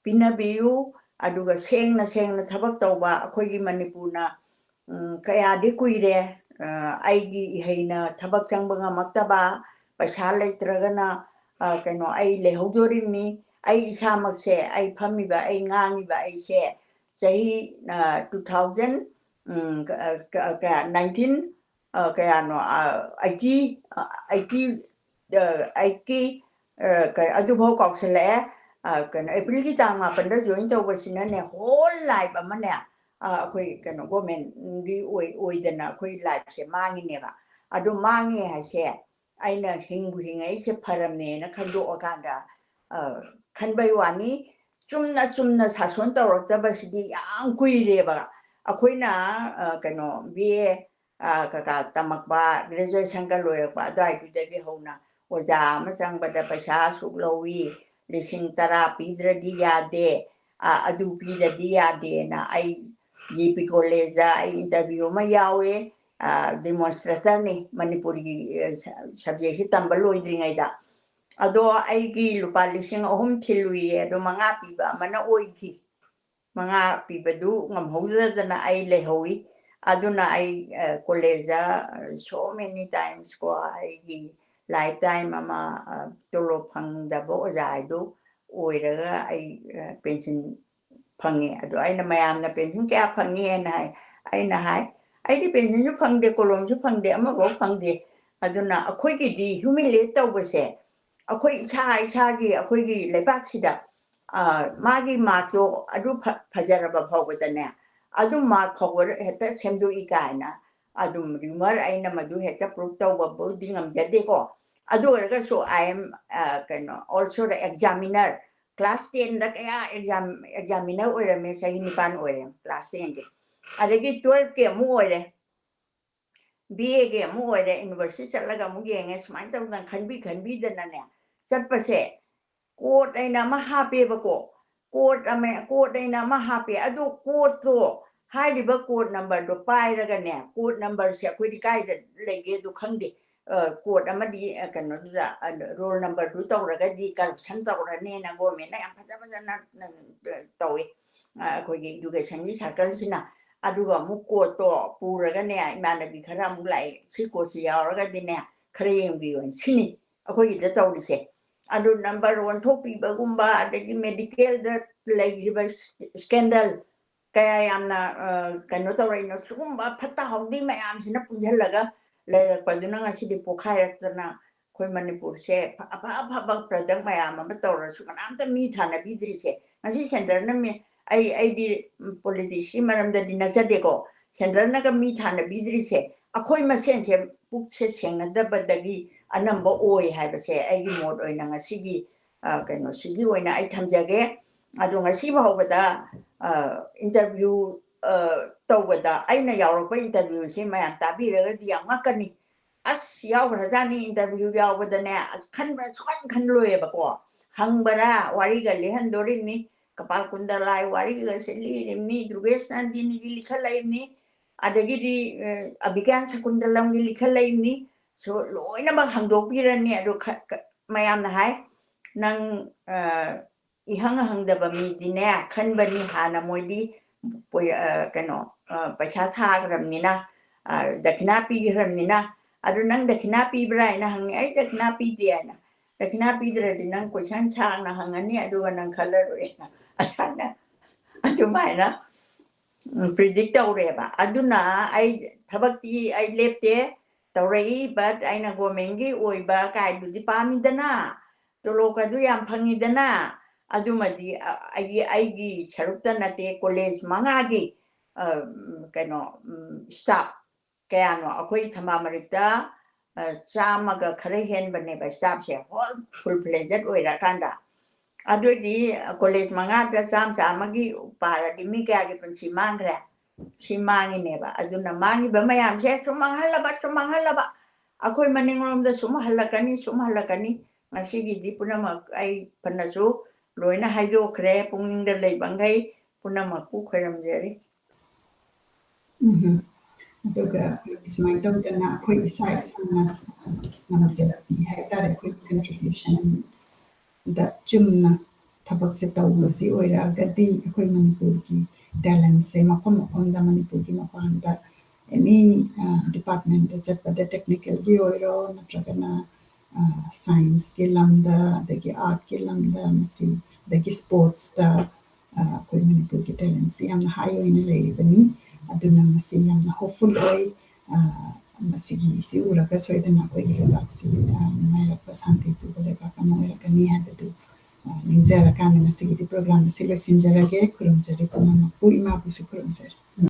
ꯄꯤꯅꯕꯤꯌꯨ꯫ ꯑꯗꯨꯒ ꯁꯦꯡꯅ ꯁꯦꯡꯅ ꯊꯕꯛ ꯇꯧꯕ ꯑꯩꯈꯣꯏꯒꯤ ꯃꯅꯤꯄꯨꯔꯅ, ꯎꯝ, ꯀꯌꯥꯗꯤ ꯀꯨꯏꯔꯦ, ꯑ, ꯑꯩꯒꯤ ꯏꯍꯩꯅ ꯊꯕꯛ ꯆꯪꯕ ꯉꯝꯃꯛꯇꯕ, ꯄꯩꯁꯥ ꯂꯩꯇ꯭ꯔꯒꯅ, ꯑ, ꯀꯩꯅꯣ, ꯑꯩ ꯂꯩꯍꯧꯗꯣꯔꯤꯕꯅꯤ꯫ ꯑꯩ ꯏꯁꯥꯃꯛꯁꯦ, ꯑꯩ ꯐꯝꯃꯤꯕ, ꯑꯩ ꯉꯥꯡꯉꯤꯕ ꯑꯩꯁꯦ ꯆꯍꯤ, ꯑ, two thousand, ꯎꯝ, ꯀ-, ꯑ, ꯀ-, ꯀꯌꯥ, nineteen, ꯑ, ꯀꯌꯥꯅꯣ, ꯑ, eighty, ꯑ, eighty, ꯑ, eighty, ꯑ, ꯀ-, ꯑꯗꯨꯐꯥꯎ ꯀꯥꯎꯁꯜꯂꯛꯑꯦ꯫ ꯑ, ꯀꯩꯅꯣ, ꯑꯦꯄ꯭ꯔꯤꯜꯒꯤ ꯇꯥꯡ ꯃꯥꯄꯟꯗ join ꯇꯧꯕꯁꯤꯅꯅꯦ, whole life ꯑꯃꯅꯦ, ꯑ, ꯑꯩꯈꯣꯏ ꯀꯩꯅꯣ, ꯒꯣꯔꯃꯦꯟꯒꯤ ꯑꯣꯏ-, ꯑꯣꯏꯗꯅ ꯑꯩꯈꯣꯏ lifeꯁꯦ ꯃꯥꯡꯉꯤꯅꯦꯕ꯫ ꯑꯗꯨ ꯃꯥꯡꯉꯦ ꯍꯥꯏꯁꯦ, ꯑꯩꯅ ꯍꯤꯡꯕꯨ ꯍꯤꯡꯉꯛꯏꯁꯦ ꯐꯔꯝꯅꯦꯅ ꯈꯟꯗꯣꯛꯑꯀꯥꯟꯗ, ꯑ, ꯈꯟꯕꯩ ꯋꯥꯅꯤ꯫ ꯆꯨꯝꯅ ꯆꯨꯝꯅ ꯁꯥꯁꯣꯟ ꯇꯧꯔꯛꯇꯕꯁꯤꯗꯤ ꯌꯥꯝ ꯀꯨꯏꯔꯦꯕ꯫ ꯑꯩꯈꯣꯏꯅ, ꯑ, ꯀꯩꯅꯣ, B A, ꯑ, ꯀꯀꯥ ꯇꯝꯃꯛꯄ, graduationꯒ ꯂꯣꯏꯔꯛꯄ ꯑꯗꯨꯋꯥꯏꯗꯨꯗꯒꯤ ꯍꯧꯅ ꯑꯣꯖꯥ ꯑꯃ ꯆꯪꯕꯗ ꯄꯩꯁꯥ ꯑꯁꯨꯛ ꯂꯧꯏ, ꯂꯤꯁꯤꯡ ꯇꯔꯥ ꯄꯤꯗ꯭ꯔꯗꯤ ꯌꯥꯗꯦ, ꯑ, ꯑꯗꯨ ꯄꯤꯗ꯭ꯔꯗꯤ ꯌꯥꯗꯦꯅ ꯑꯩ G P collegeꯇ ꯑꯩ interview ꯑꯃ ꯌꯥꯎꯋꯦ꯫ ꯑ, demonstratorꯅꯤ, ꯃꯅꯤꯄꯨꯔꯤꯒꯤ, ꯑ, ꯁ-, subjectꯁꯤ ꯇꯝꯕ ꯂꯣꯏꯗ꯭ꯔꯤꯉꯩꯗ꯫ ꯑꯗꯣ ꯑꯩꯒꯤ ꯂꯨꯄꯥ ꯂꯤꯁꯤꯡ ꯑꯍꯨꯝ ꯊꯤꯜꯂꯨꯏꯌꯦ, ꯑꯗꯣ ꯃꯉꯥ ꯄꯤꯕ ꯑꯃꯅ ꯑꯣꯏꯈꯤ꯫ ꯃꯉꯥ ꯄꯤꯕꯗꯨ ꯉꯝꯍꯧꯗꯗꯅ ꯑꯩ ꯂꯩꯍꯧꯏ꯫ ꯑꯗꯨꯅ ꯑꯩ, ꯑ, collegeꯇ, ꯑ, so many times ꯀꯣ, ꯑꯩꯒꯤ lifetime ꯑꯃ, ꯑ, ꯇꯣꯂꯣꯞ ꯐꯪꯗꯕ ꯑꯣꯖꯥ ꯍꯥꯏꯗꯨ ꯑꯣꯏꯔꯒ ꯑꯩ, ꯑ, pension ꯐꯪꯉꯤ꯫ ꯑꯗꯣ ꯑꯩꯅ ꯃꯌꯥꯝꯅ pension ꯀꯌꯥ ꯐꯪꯉꯤ ꯍꯥꯏꯅ ꯍꯥꯏ꯫ ꯑꯩꯅ ꯍꯥꯏ, "ꯑꯩꯗꯤ pensionꯁꯨ ꯐꯪꯗꯦ, ꯀꯣꯂꯣꯝꯁꯨ ꯐꯪꯗꯦ, ꯑꯃꯐꯥꯎ ꯐꯪꯗꯦ"꯫ ꯑꯗꯨꯅ ꯑꯩꯈꯣꯏꯒꯤꯗꯤ humiliate ꯇꯧꯕꯁꯦ, ꯑꯩꯈꯣꯏ ꯏꯁꯥ ꯏꯁꯥꯒꯤ, ꯑꯩꯈꯣꯏꯒꯤ ꯂꯩꯕꯥꯛꯁꯤꯗ ꯑ, ꯃꯥꯒꯤ ꯃꯥꯔꯛꯇꯣ ꯑꯗꯨ ꯐ-, ꯐꯖꯔꯕ ꯐꯥꯎꯕꯗꯅꯦ, ꯑꯗꯨꯝ ꯃꯥꯔꯛ ꯐꯥꯎꯕ ꯍꯦꯛꯇ ꯁꯦꯝꯗꯣꯛꯏ ꯀꯥꯏꯅ ꯑꯗꯨꯝ ꯔꯤꯃꯔ, ꯑꯩꯅ ꯃꯗꯨ ꯍꯦꯛꯇ ꯄ꯭ꯔꯨꯐ ꯇꯧꯕꯕꯨꯗꯤ ꯉꯝꯖꯗꯦꯀꯣ꯫ ꯑꯗꯨ ꯑꯣꯏꯔꯒꯁꯨ I am, ꯑ, ꯀꯩꯅꯣ, also the examiner, ꯀ꯭ꯂꯥꯁ ꯇꯦꯟꯗ ꯀꯌꯥ ꯑꯦꯛꯖꯥꯝ, ꯑꯦꯛꯖꯥꯃꯤꯅꯔ ꯑꯣꯏꯔꯝꯃꯦ, ꯆꯍꯤ ꯅꯤꯄꯥꯟ ꯑꯣꯏꯔꯦ ꯀ꯭ꯂꯥꯁ ꯇꯦꯟꯒꯤ꯫ ꯑꯗꯒꯤ ꯇꯨꯋꯦꯜꯐꯀꯤ ꯑꯃꯨꯛ ꯑꯣꯏꯔꯦ, ꯕꯤ ꯑꯦꯒꯤ ꯑꯃꯨꯛ ꯑꯣꯏꯔꯦ, ꯌꯨꯅꯤꯚꯔꯁꯤꯇꯤ ꯆꯠꯂꯒ ꯑꯃꯨꯛ ꯌꯦꯡꯉꯦ, ꯁꯨꯃꯥꯏꯅ ꯇꯧꯗꯅ ꯈꯟꯕꯤ ꯈꯟꯕꯤꯗꯅꯅꯦ ꯆꯠꯄꯁꯦ, ꯀꯣꯠ ꯑꯩꯅ ꯑꯃ ꯍꯥꯞꯄꯦꯕꯀꯣ, ꯀꯣꯠ ꯑꯃ, ꯀꯣꯠ ꯑꯩꯅ ꯑꯃ ꯍꯥꯞꯄꯦ, ꯑꯗꯣ ꯀꯣꯠꯇꯣ, ꯍꯥꯏꯔꯤꯕ ꯀꯣꯠ ꯅꯝꯕꯔꯗꯣ ꯄꯥꯏꯔꯒꯅꯦ, ꯀꯣꯠ ꯅꯝꯕꯔꯁꯦ ꯑꯩꯈꯣꯏꯗꯤ ꯀꯥꯏꯗ ꯂꯩꯒꯦ ꯑꯗꯨ ꯈꯪꯗꯦ, ꯑ, ꯀꯣꯠ ꯑꯃꯗꯤ, ꯑ, ꯀꯩꯅꯣꯗꯨꯗ, ꯑ, ꯔꯣꯜ ꯅꯝꯕꯔꯗꯨ ꯇꯧꯔꯒꯗꯤ ꯀꯔꯞꯁꯟ ꯇꯧꯔꯅꯦꯅ ꯒꯣꯔꯃꯦꯟꯅ ꯌꯥꯝ ꯐꯖ ꯐꯖꯅ, ꯑ, ꯇꯧꯏ, ꯑ, ꯑꯩꯈꯣꯏꯒꯤ ꯏꯗꯨꯀꯦꯁꯟꯒꯤ ꯁꯥꯔꯀꯜꯁꯤꯅ꯫ ꯑꯗꯨꯒ ꯑꯃꯨꯛ ꯀꯣꯠꯇꯣ ꯄꯨꯔꯒꯅꯦ, ꯏꯃꯥꯟꯅꯕꯤ ꯈꯔ ꯑꯃꯨꯛ ꯂꯥꯛꯑꯦ, "ꯁꯤ ꯀꯣꯠꯁꯤ ꯌꯥꯎꯔꯒꯗꯤꯅꯦ, ꯈꯔ ꯌꯦꯡꯕꯤꯌꯣꯅ", ꯁꯤꯅꯤ ꯑꯩꯈꯣꯏꯒꯤꯗ ꯇꯧꯔꯤꯁꯦ꯫ ꯑꯗꯨ ꯅꯝꯕꯔ ꯑꯣꯟꯊꯣꯛꯄꯤꯕꯒꯨꯝꯕ, ꯑꯗꯒꯤ ꯃꯦꯗꯤꯀꯦꯜꯗ ꯂꯩꯈꯤꯕ ꯁ꯭ꯀꯦꯟꯗꯜ ꯀꯌꯥ ꯌꯥꯝꯅ, ꯑ, ꯀꯩꯅꯣ ꯇꯧꯔꯛꯏꯅꯣ, ꯁꯤꯒꯨꯝꯕ ꯐꯠꯇ ꯍꯥꯎꯗꯤ ꯃꯌꯥꯝꯁꯤꯅ ꯄꯨꯟꯁꯤꯜꯂꯒ ꯂꯩꯔꯛꯄꯗꯨꯅ ꯉꯁꯤꯗꯤ ꯄꯣꯛꯈꯥꯏꯔꯛꯇꯅ ꯑꯩꯈꯣꯏ ꯃꯅꯤꯄꯨꯔꯁꯦ ꯑꯐ-, ꯑꯐ ꯑꯐꯕ ꯄ꯭ꯔꯗꯛ ꯃꯌꯥꯝ ꯑꯃ ꯇꯧꯔꯁꯨ ꯀꯅꯥꯝꯇ ꯃꯤ ꯊꯥꯅꯕꯤꯗ꯭ꯔꯤꯁꯦ꯫ ꯉꯁꯤ ꯁꯦꯟꯇꯔꯅ ꯃꯤ-, ꯑꯩ, ꯑꯩꯗꯤ, ꯎꯝ, ꯄꯣꯂꯤꯇꯤꯛꯁꯀꯤ ꯃꯔꯝꯗꯗꯤ ꯅꯠꯆꯗꯦꯀꯣ, ꯁꯦꯟꯇꯔꯅꯒ ꯃꯤ ꯊꯥꯅꯕꯤꯗ꯭ꯔꯤꯁꯦ ꯑꯩꯈꯣꯏ ꯃꯁꯦꯟꯁꯦ ꯄꯨꯛꯁꯦ ꯁꯦꯡꯅꯗꯕꯗꯒꯤ ꯑꯅꯝꯕ ꯑꯣꯏ ꯍꯥꯏꯕꯁꯦ ꯑꯩꯒꯤ ꯃꯣꯠ ꯑꯣꯏꯅ ꯉꯁꯤꯒꯤ, ꯑ, ꯀꯩꯅꯣꯁꯤꯒꯤ ꯑꯣꯏꯅ ꯑꯩ ꯊꯝꯖꯒꯦ꯫ ꯑꯗꯣ ꯉꯁꯤ ꯐꯥꯎꯕꯗ, ꯑ, ꯏꯟꯇꯔꯚ꯭ꯌꯨ, ꯑ, ꯇꯧꯕꯗ ꯑꯩꯅ ꯌꯥꯎꯔꯛꯄ ꯏꯟꯇꯔꯚ꯭ꯌꯨꯁꯦ ꯃꯌꯥꯝ ꯇꯥꯕꯤꯔꯒꯗꯤ ꯌꯥꯝ ꯉꯛꯀꯅꯤ꯫ ꯑꯁ, ꯌꯥꯎꯈ꯭ꯔꯖꯥꯠꯅꯤ ꯏꯟꯇꯔꯚ꯭ꯌꯨ ꯌꯥꯎꯕꯗꯅꯦ, ꯑꯁ, ꯈꯟꯕ ꯁꯨꯛꯈꯟ ꯈꯟ ꯂꯣꯏꯌꯦꯕꯀꯣ꯫ ꯍꯪꯕꯔꯥ, ꯋꯥꯔꯤꯒ ꯂꯤꯍꯟꯗꯣꯔꯤꯕꯅꯤ, ꯀꯄꯥꯜ ꯀꯨꯟꯗꯂꯥꯏ ꯋꯥꯔꯤꯒꯁꯦ ꯂꯤꯔꯤꯕꯅꯤ, ꯗꯨꯔꯒꯦꯁ ꯅꯟꯗꯤꯅꯤꯒꯤ ꯂꯤꯈꯠꯂꯛꯏꯕꯅꯤ, ꯑꯗꯒꯤꯗꯤ, ꯑ, ꯑꯕꯤꯒ꯭ꯌꯥꯟ ꯁꯀꯨꯟꯇꯂꯝꯒꯤ ꯂꯤꯈꯠꯂꯛꯏꯕꯅꯤ꯫ ꯁꯣ ꯂꯣꯏꯅꯃꯛ ꯍꯪꯗꯣꯛꯄꯤꯔꯅꯤ꯫ ꯑꯗꯣ ꯈ-, ꯈ-, ꯃꯌꯥꯝꯅ ꯍꯥꯏ, "ꯅꯪ, ꯑ, ꯏꯍꯪ ꯍꯪꯗꯕ ꯃꯤꯗꯤꯅꯦ ꯈꯟꯕꯅꯤ ꯍꯥꯟꯅ ꯃꯣꯏꯗꯤ ꯄꯣꯏ-, ꯑ, ꯀꯩꯅꯣ, ꯑ, ꯄꯩꯁꯥ ꯊꯥꯈ꯭ꯔꯕꯅꯤꯅ, ꯑ, ꯗꯈꯤꯅꯥ ꯄꯤꯈ꯭ꯔꯕꯅꯤꯅ꯫ ꯑꯗꯨ ꯅꯪ ꯗꯈꯤꯅꯥ ꯄꯤꯕ꯭ꯔꯥ?" ꯍꯥꯏꯅ ꯍꯪꯉꯤ꯫ "ꯑꯩ ꯗꯈꯤꯅꯥ ꯄꯤꯗꯦ" ꯍꯥꯏꯅ꯫ "ꯗꯈꯤꯅꯥ ꯄꯤꯗ꯭ꯔꯗꯤ ꯅꯪ ꯀꯣꯏꯁꯟ ꯁꯥꯡꯅ ꯍꯪꯉꯅꯤ, ꯑꯗꯨꯒ ꯅꯪ ꯈꯜꯂꯔꯣꯏ" ꯍꯥꯏꯅ꯫ ꯑꯗꯨꯃꯥꯏꯅ, ꯎꯝ, ꯄ꯭ꯔꯤꯗꯤꯛ ꯇꯧꯔꯦꯕ꯫ ꯑꯗꯨꯅ ꯑꯩ ꯊꯕꯛꯇꯤ ꯑꯩ ꯂꯦꯞꯇꯦ, ꯇꯧꯔꯛꯏ, but ꯑꯩꯅ ꯒꯣꯔꯃꯦꯟꯒꯤ ꯑꯣꯏꯕ ꯀꯥꯏꯗꯨꯗꯤ ꯄꯥꯝꯃꯤꯗꯅ, ꯇꯣꯂꯣꯞꯀꯗꯨ ꯌꯥꯝ ꯐꯪꯉꯤꯗꯅ, ꯑꯗꯨꯃꯗꯤ ꯑ, ꯑꯩꯒꯤ ꯑꯩꯒꯤ ꯁꯔꯨꯛꯇ ꯅꯠꯇꯦ, ꯀꯣꯂꯦꯖ ꯃꯉꯥꯒꯤ ꯑ, ꯎꯝ, ꯀꯩꯅꯣ, ꯎꯝ, ꯁ꯭ꯇꯥꯐ ꯀꯌꯥꯅꯣ ꯑꯩꯈꯣꯏ ꯊꯝꯕꯥꯜ ꯃꯔꯤꯛꯇ ꯑ, ꯆꯥꯝꯃꯒ ꯈꯔ ꯍꯦꯟꯕꯅꯦꯕ ꯁ꯭ꯇꯥꯐꯁꯦ, ꯍꯣꯜ ꯐꯨꯜ ꯐ꯭ꯂꯦꯖꯦꯠ ꯑꯣꯏꯔꯀꯥꯟꯗ꯫ ꯑꯗꯨꯑꯣꯏꯗꯤ ꯀꯣꯂꯦꯖ ꯃꯉꯥꯗ ꯆꯥꯝꯃ ꯆꯥꯝꯃꯒꯤ ꯄꯥꯔꯗꯤ ꯃꯤ ꯀꯌꯥꯒꯤ ꯄꯨꯟꯁꯤ ꯃꯥꯡꯈ꯭ꯔꯦ? ꯁꯤ ꯃꯥꯡꯉꯤꯅꯦꯕ꯫ ꯑꯗꯨꯅ ꯃꯥꯡꯉꯤꯕ ꯃꯌꯥꯝꯁꯦ ꯁꯨꯝ ꯃꯥꯡꯍꯜꯂꯕ, ꯁꯨꯝ ꯃꯥꯡꯍꯜꯂꯕ, ꯑꯩꯈꯣꯏ ꯃꯅꯤꯡꯂꯣꯝꯗ ꯁꯨꯝ ꯍꯜꯂꯛꯀꯅꯤ, ꯁꯨꯝ ꯍꯜꯂꯛꯀꯅꯤ꯫ ꯉꯁꯤꯒꯤꯗꯤ ꯄꯨꯝꯅꯃꯛ ꯑꯩ ꯐꯅꯁꯨ ꯂꯣꯏꯅ ꯍꯥꯏꯗꯣꯛꯈ꯭ꯔꯦ, ꯄꯨꯛꯅꯤꯡꯗ ꯂꯩꯕꯈꯩ ꯄꯨꯝꯅꯃꯛꯄꯨ ꯈꯣꯏꯔꯝꯖꯔꯤ꯫ ꯎꯝ꯫ ꯑꯗꯨꯒ ꯁꯨꯃꯥꯏꯅ ꯇꯧꯗꯅ ꯑꯩꯈꯣꯏ ꯏꯁꯥ ꯏꯁꯥꯅ ꯉꯝꯖꯔꯛꯄꯤ ꯍꯥꯏꯇꯥꯔꯦ, ꯑꯩꯈꯣꯏ ꯀꯟꯇ꯭ꯔꯤꯕ꯭ꯌꯨꯁꯟꯗ ꯆꯨꯝꯅ ꯊꯕꯛꯁꯦ ꯇꯧꯕꯁꯤ ꯑꯣꯏꯔꯛꯑꯒꯗꯤ ꯑꯩꯈꯣꯏ ꯃꯅꯤꯄꯨꯔꯒꯤ ꯇꯦꯂꯦꯟꯁꯦ ꯃꯐꯝ ꯃꯐꯝꯗ, ꯃꯅꯤꯄꯨꯔꯒꯤ ꯃꯄꯥꯟꯗ ꯑꯦꯅꯤ ꯗꯤꯄꯥꯔꯠꯃꯦꯟꯗ ꯆꯠꯄꯗ, ꯇꯦꯛꯅꯤꯀꯦꯜꯒꯤ ꯑꯣꯏꯔꯣ ꯅꯠꯇ꯭ꯔꯒꯅ ꯁꯥꯏꯟꯁꯀꯤ ꯂꯝꯗ, ꯑꯗꯒꯤ ꯑꯥꯔꯠꯀꯤ ꯂꯝꯗ, ꯃꯁꯤ ꯑꯗꯒꯤ ꯁ꯭ꯄꯣꯔꯠꯁꯇ ꯑꯩꯈꯣꯏ ꯃꯅꯤꯄꯨꯔꯒꯤ ꯇꯦꯂꯦꯟꯁꯤ ꯌꯥꯝꯅ ꯍꯥꯏ ꯑꯣꯏꯅ ꯂꯩꯔꯤꯕꯅꯤ꯫ ꯑꯗꯨꯅ ꯃꯁꯤ ꯌꯥꯝꯅ ꯍꯣꯞꯐꯨꯜ ꯑꯣꯏ꯫ ꯃꯁꯤꯒꯤꯁꯤ ꯎꯔꯒ ꯁꯣꯏꯗꯅ ꯑꯩꯈꯣꯏꯒꯤ ꯂꯩꯕꯥꯛꯁꯤ ꯅꯨꯡꯉꯥꯏꯔꯛꯄ, ꯁꯥꯟꯇꯤ ꯄꯨꯕ ꯂꯩꯕꯥꯛ ꯑꯃ ꯑꯣꯏꯔꯛꯀꯅꯤ ꯍꯥꯏꯕꯗꯨ ꯅꯤꯡꯖꯔꯀꯥꯟꯗ ꯉꯁꯤꯒꯤꯗꯤ ꯄ꯭ꯔꯣꯒ꯭ꯔꯥꯝ ꯑꯁꯤ ꯂꯣꯏꯁꯤꯟꯖꯔꯒꯦ꯫ ꯈꯨꯔꯨꯝꯖꯔꯤ ꯄꯨꯝꯅꯃꯛꯄꯨ, ꯏꯃꯥꯕꯨꯁꯨ ꯈꯨꯔꯨꯝꯖꯔꯤ꯫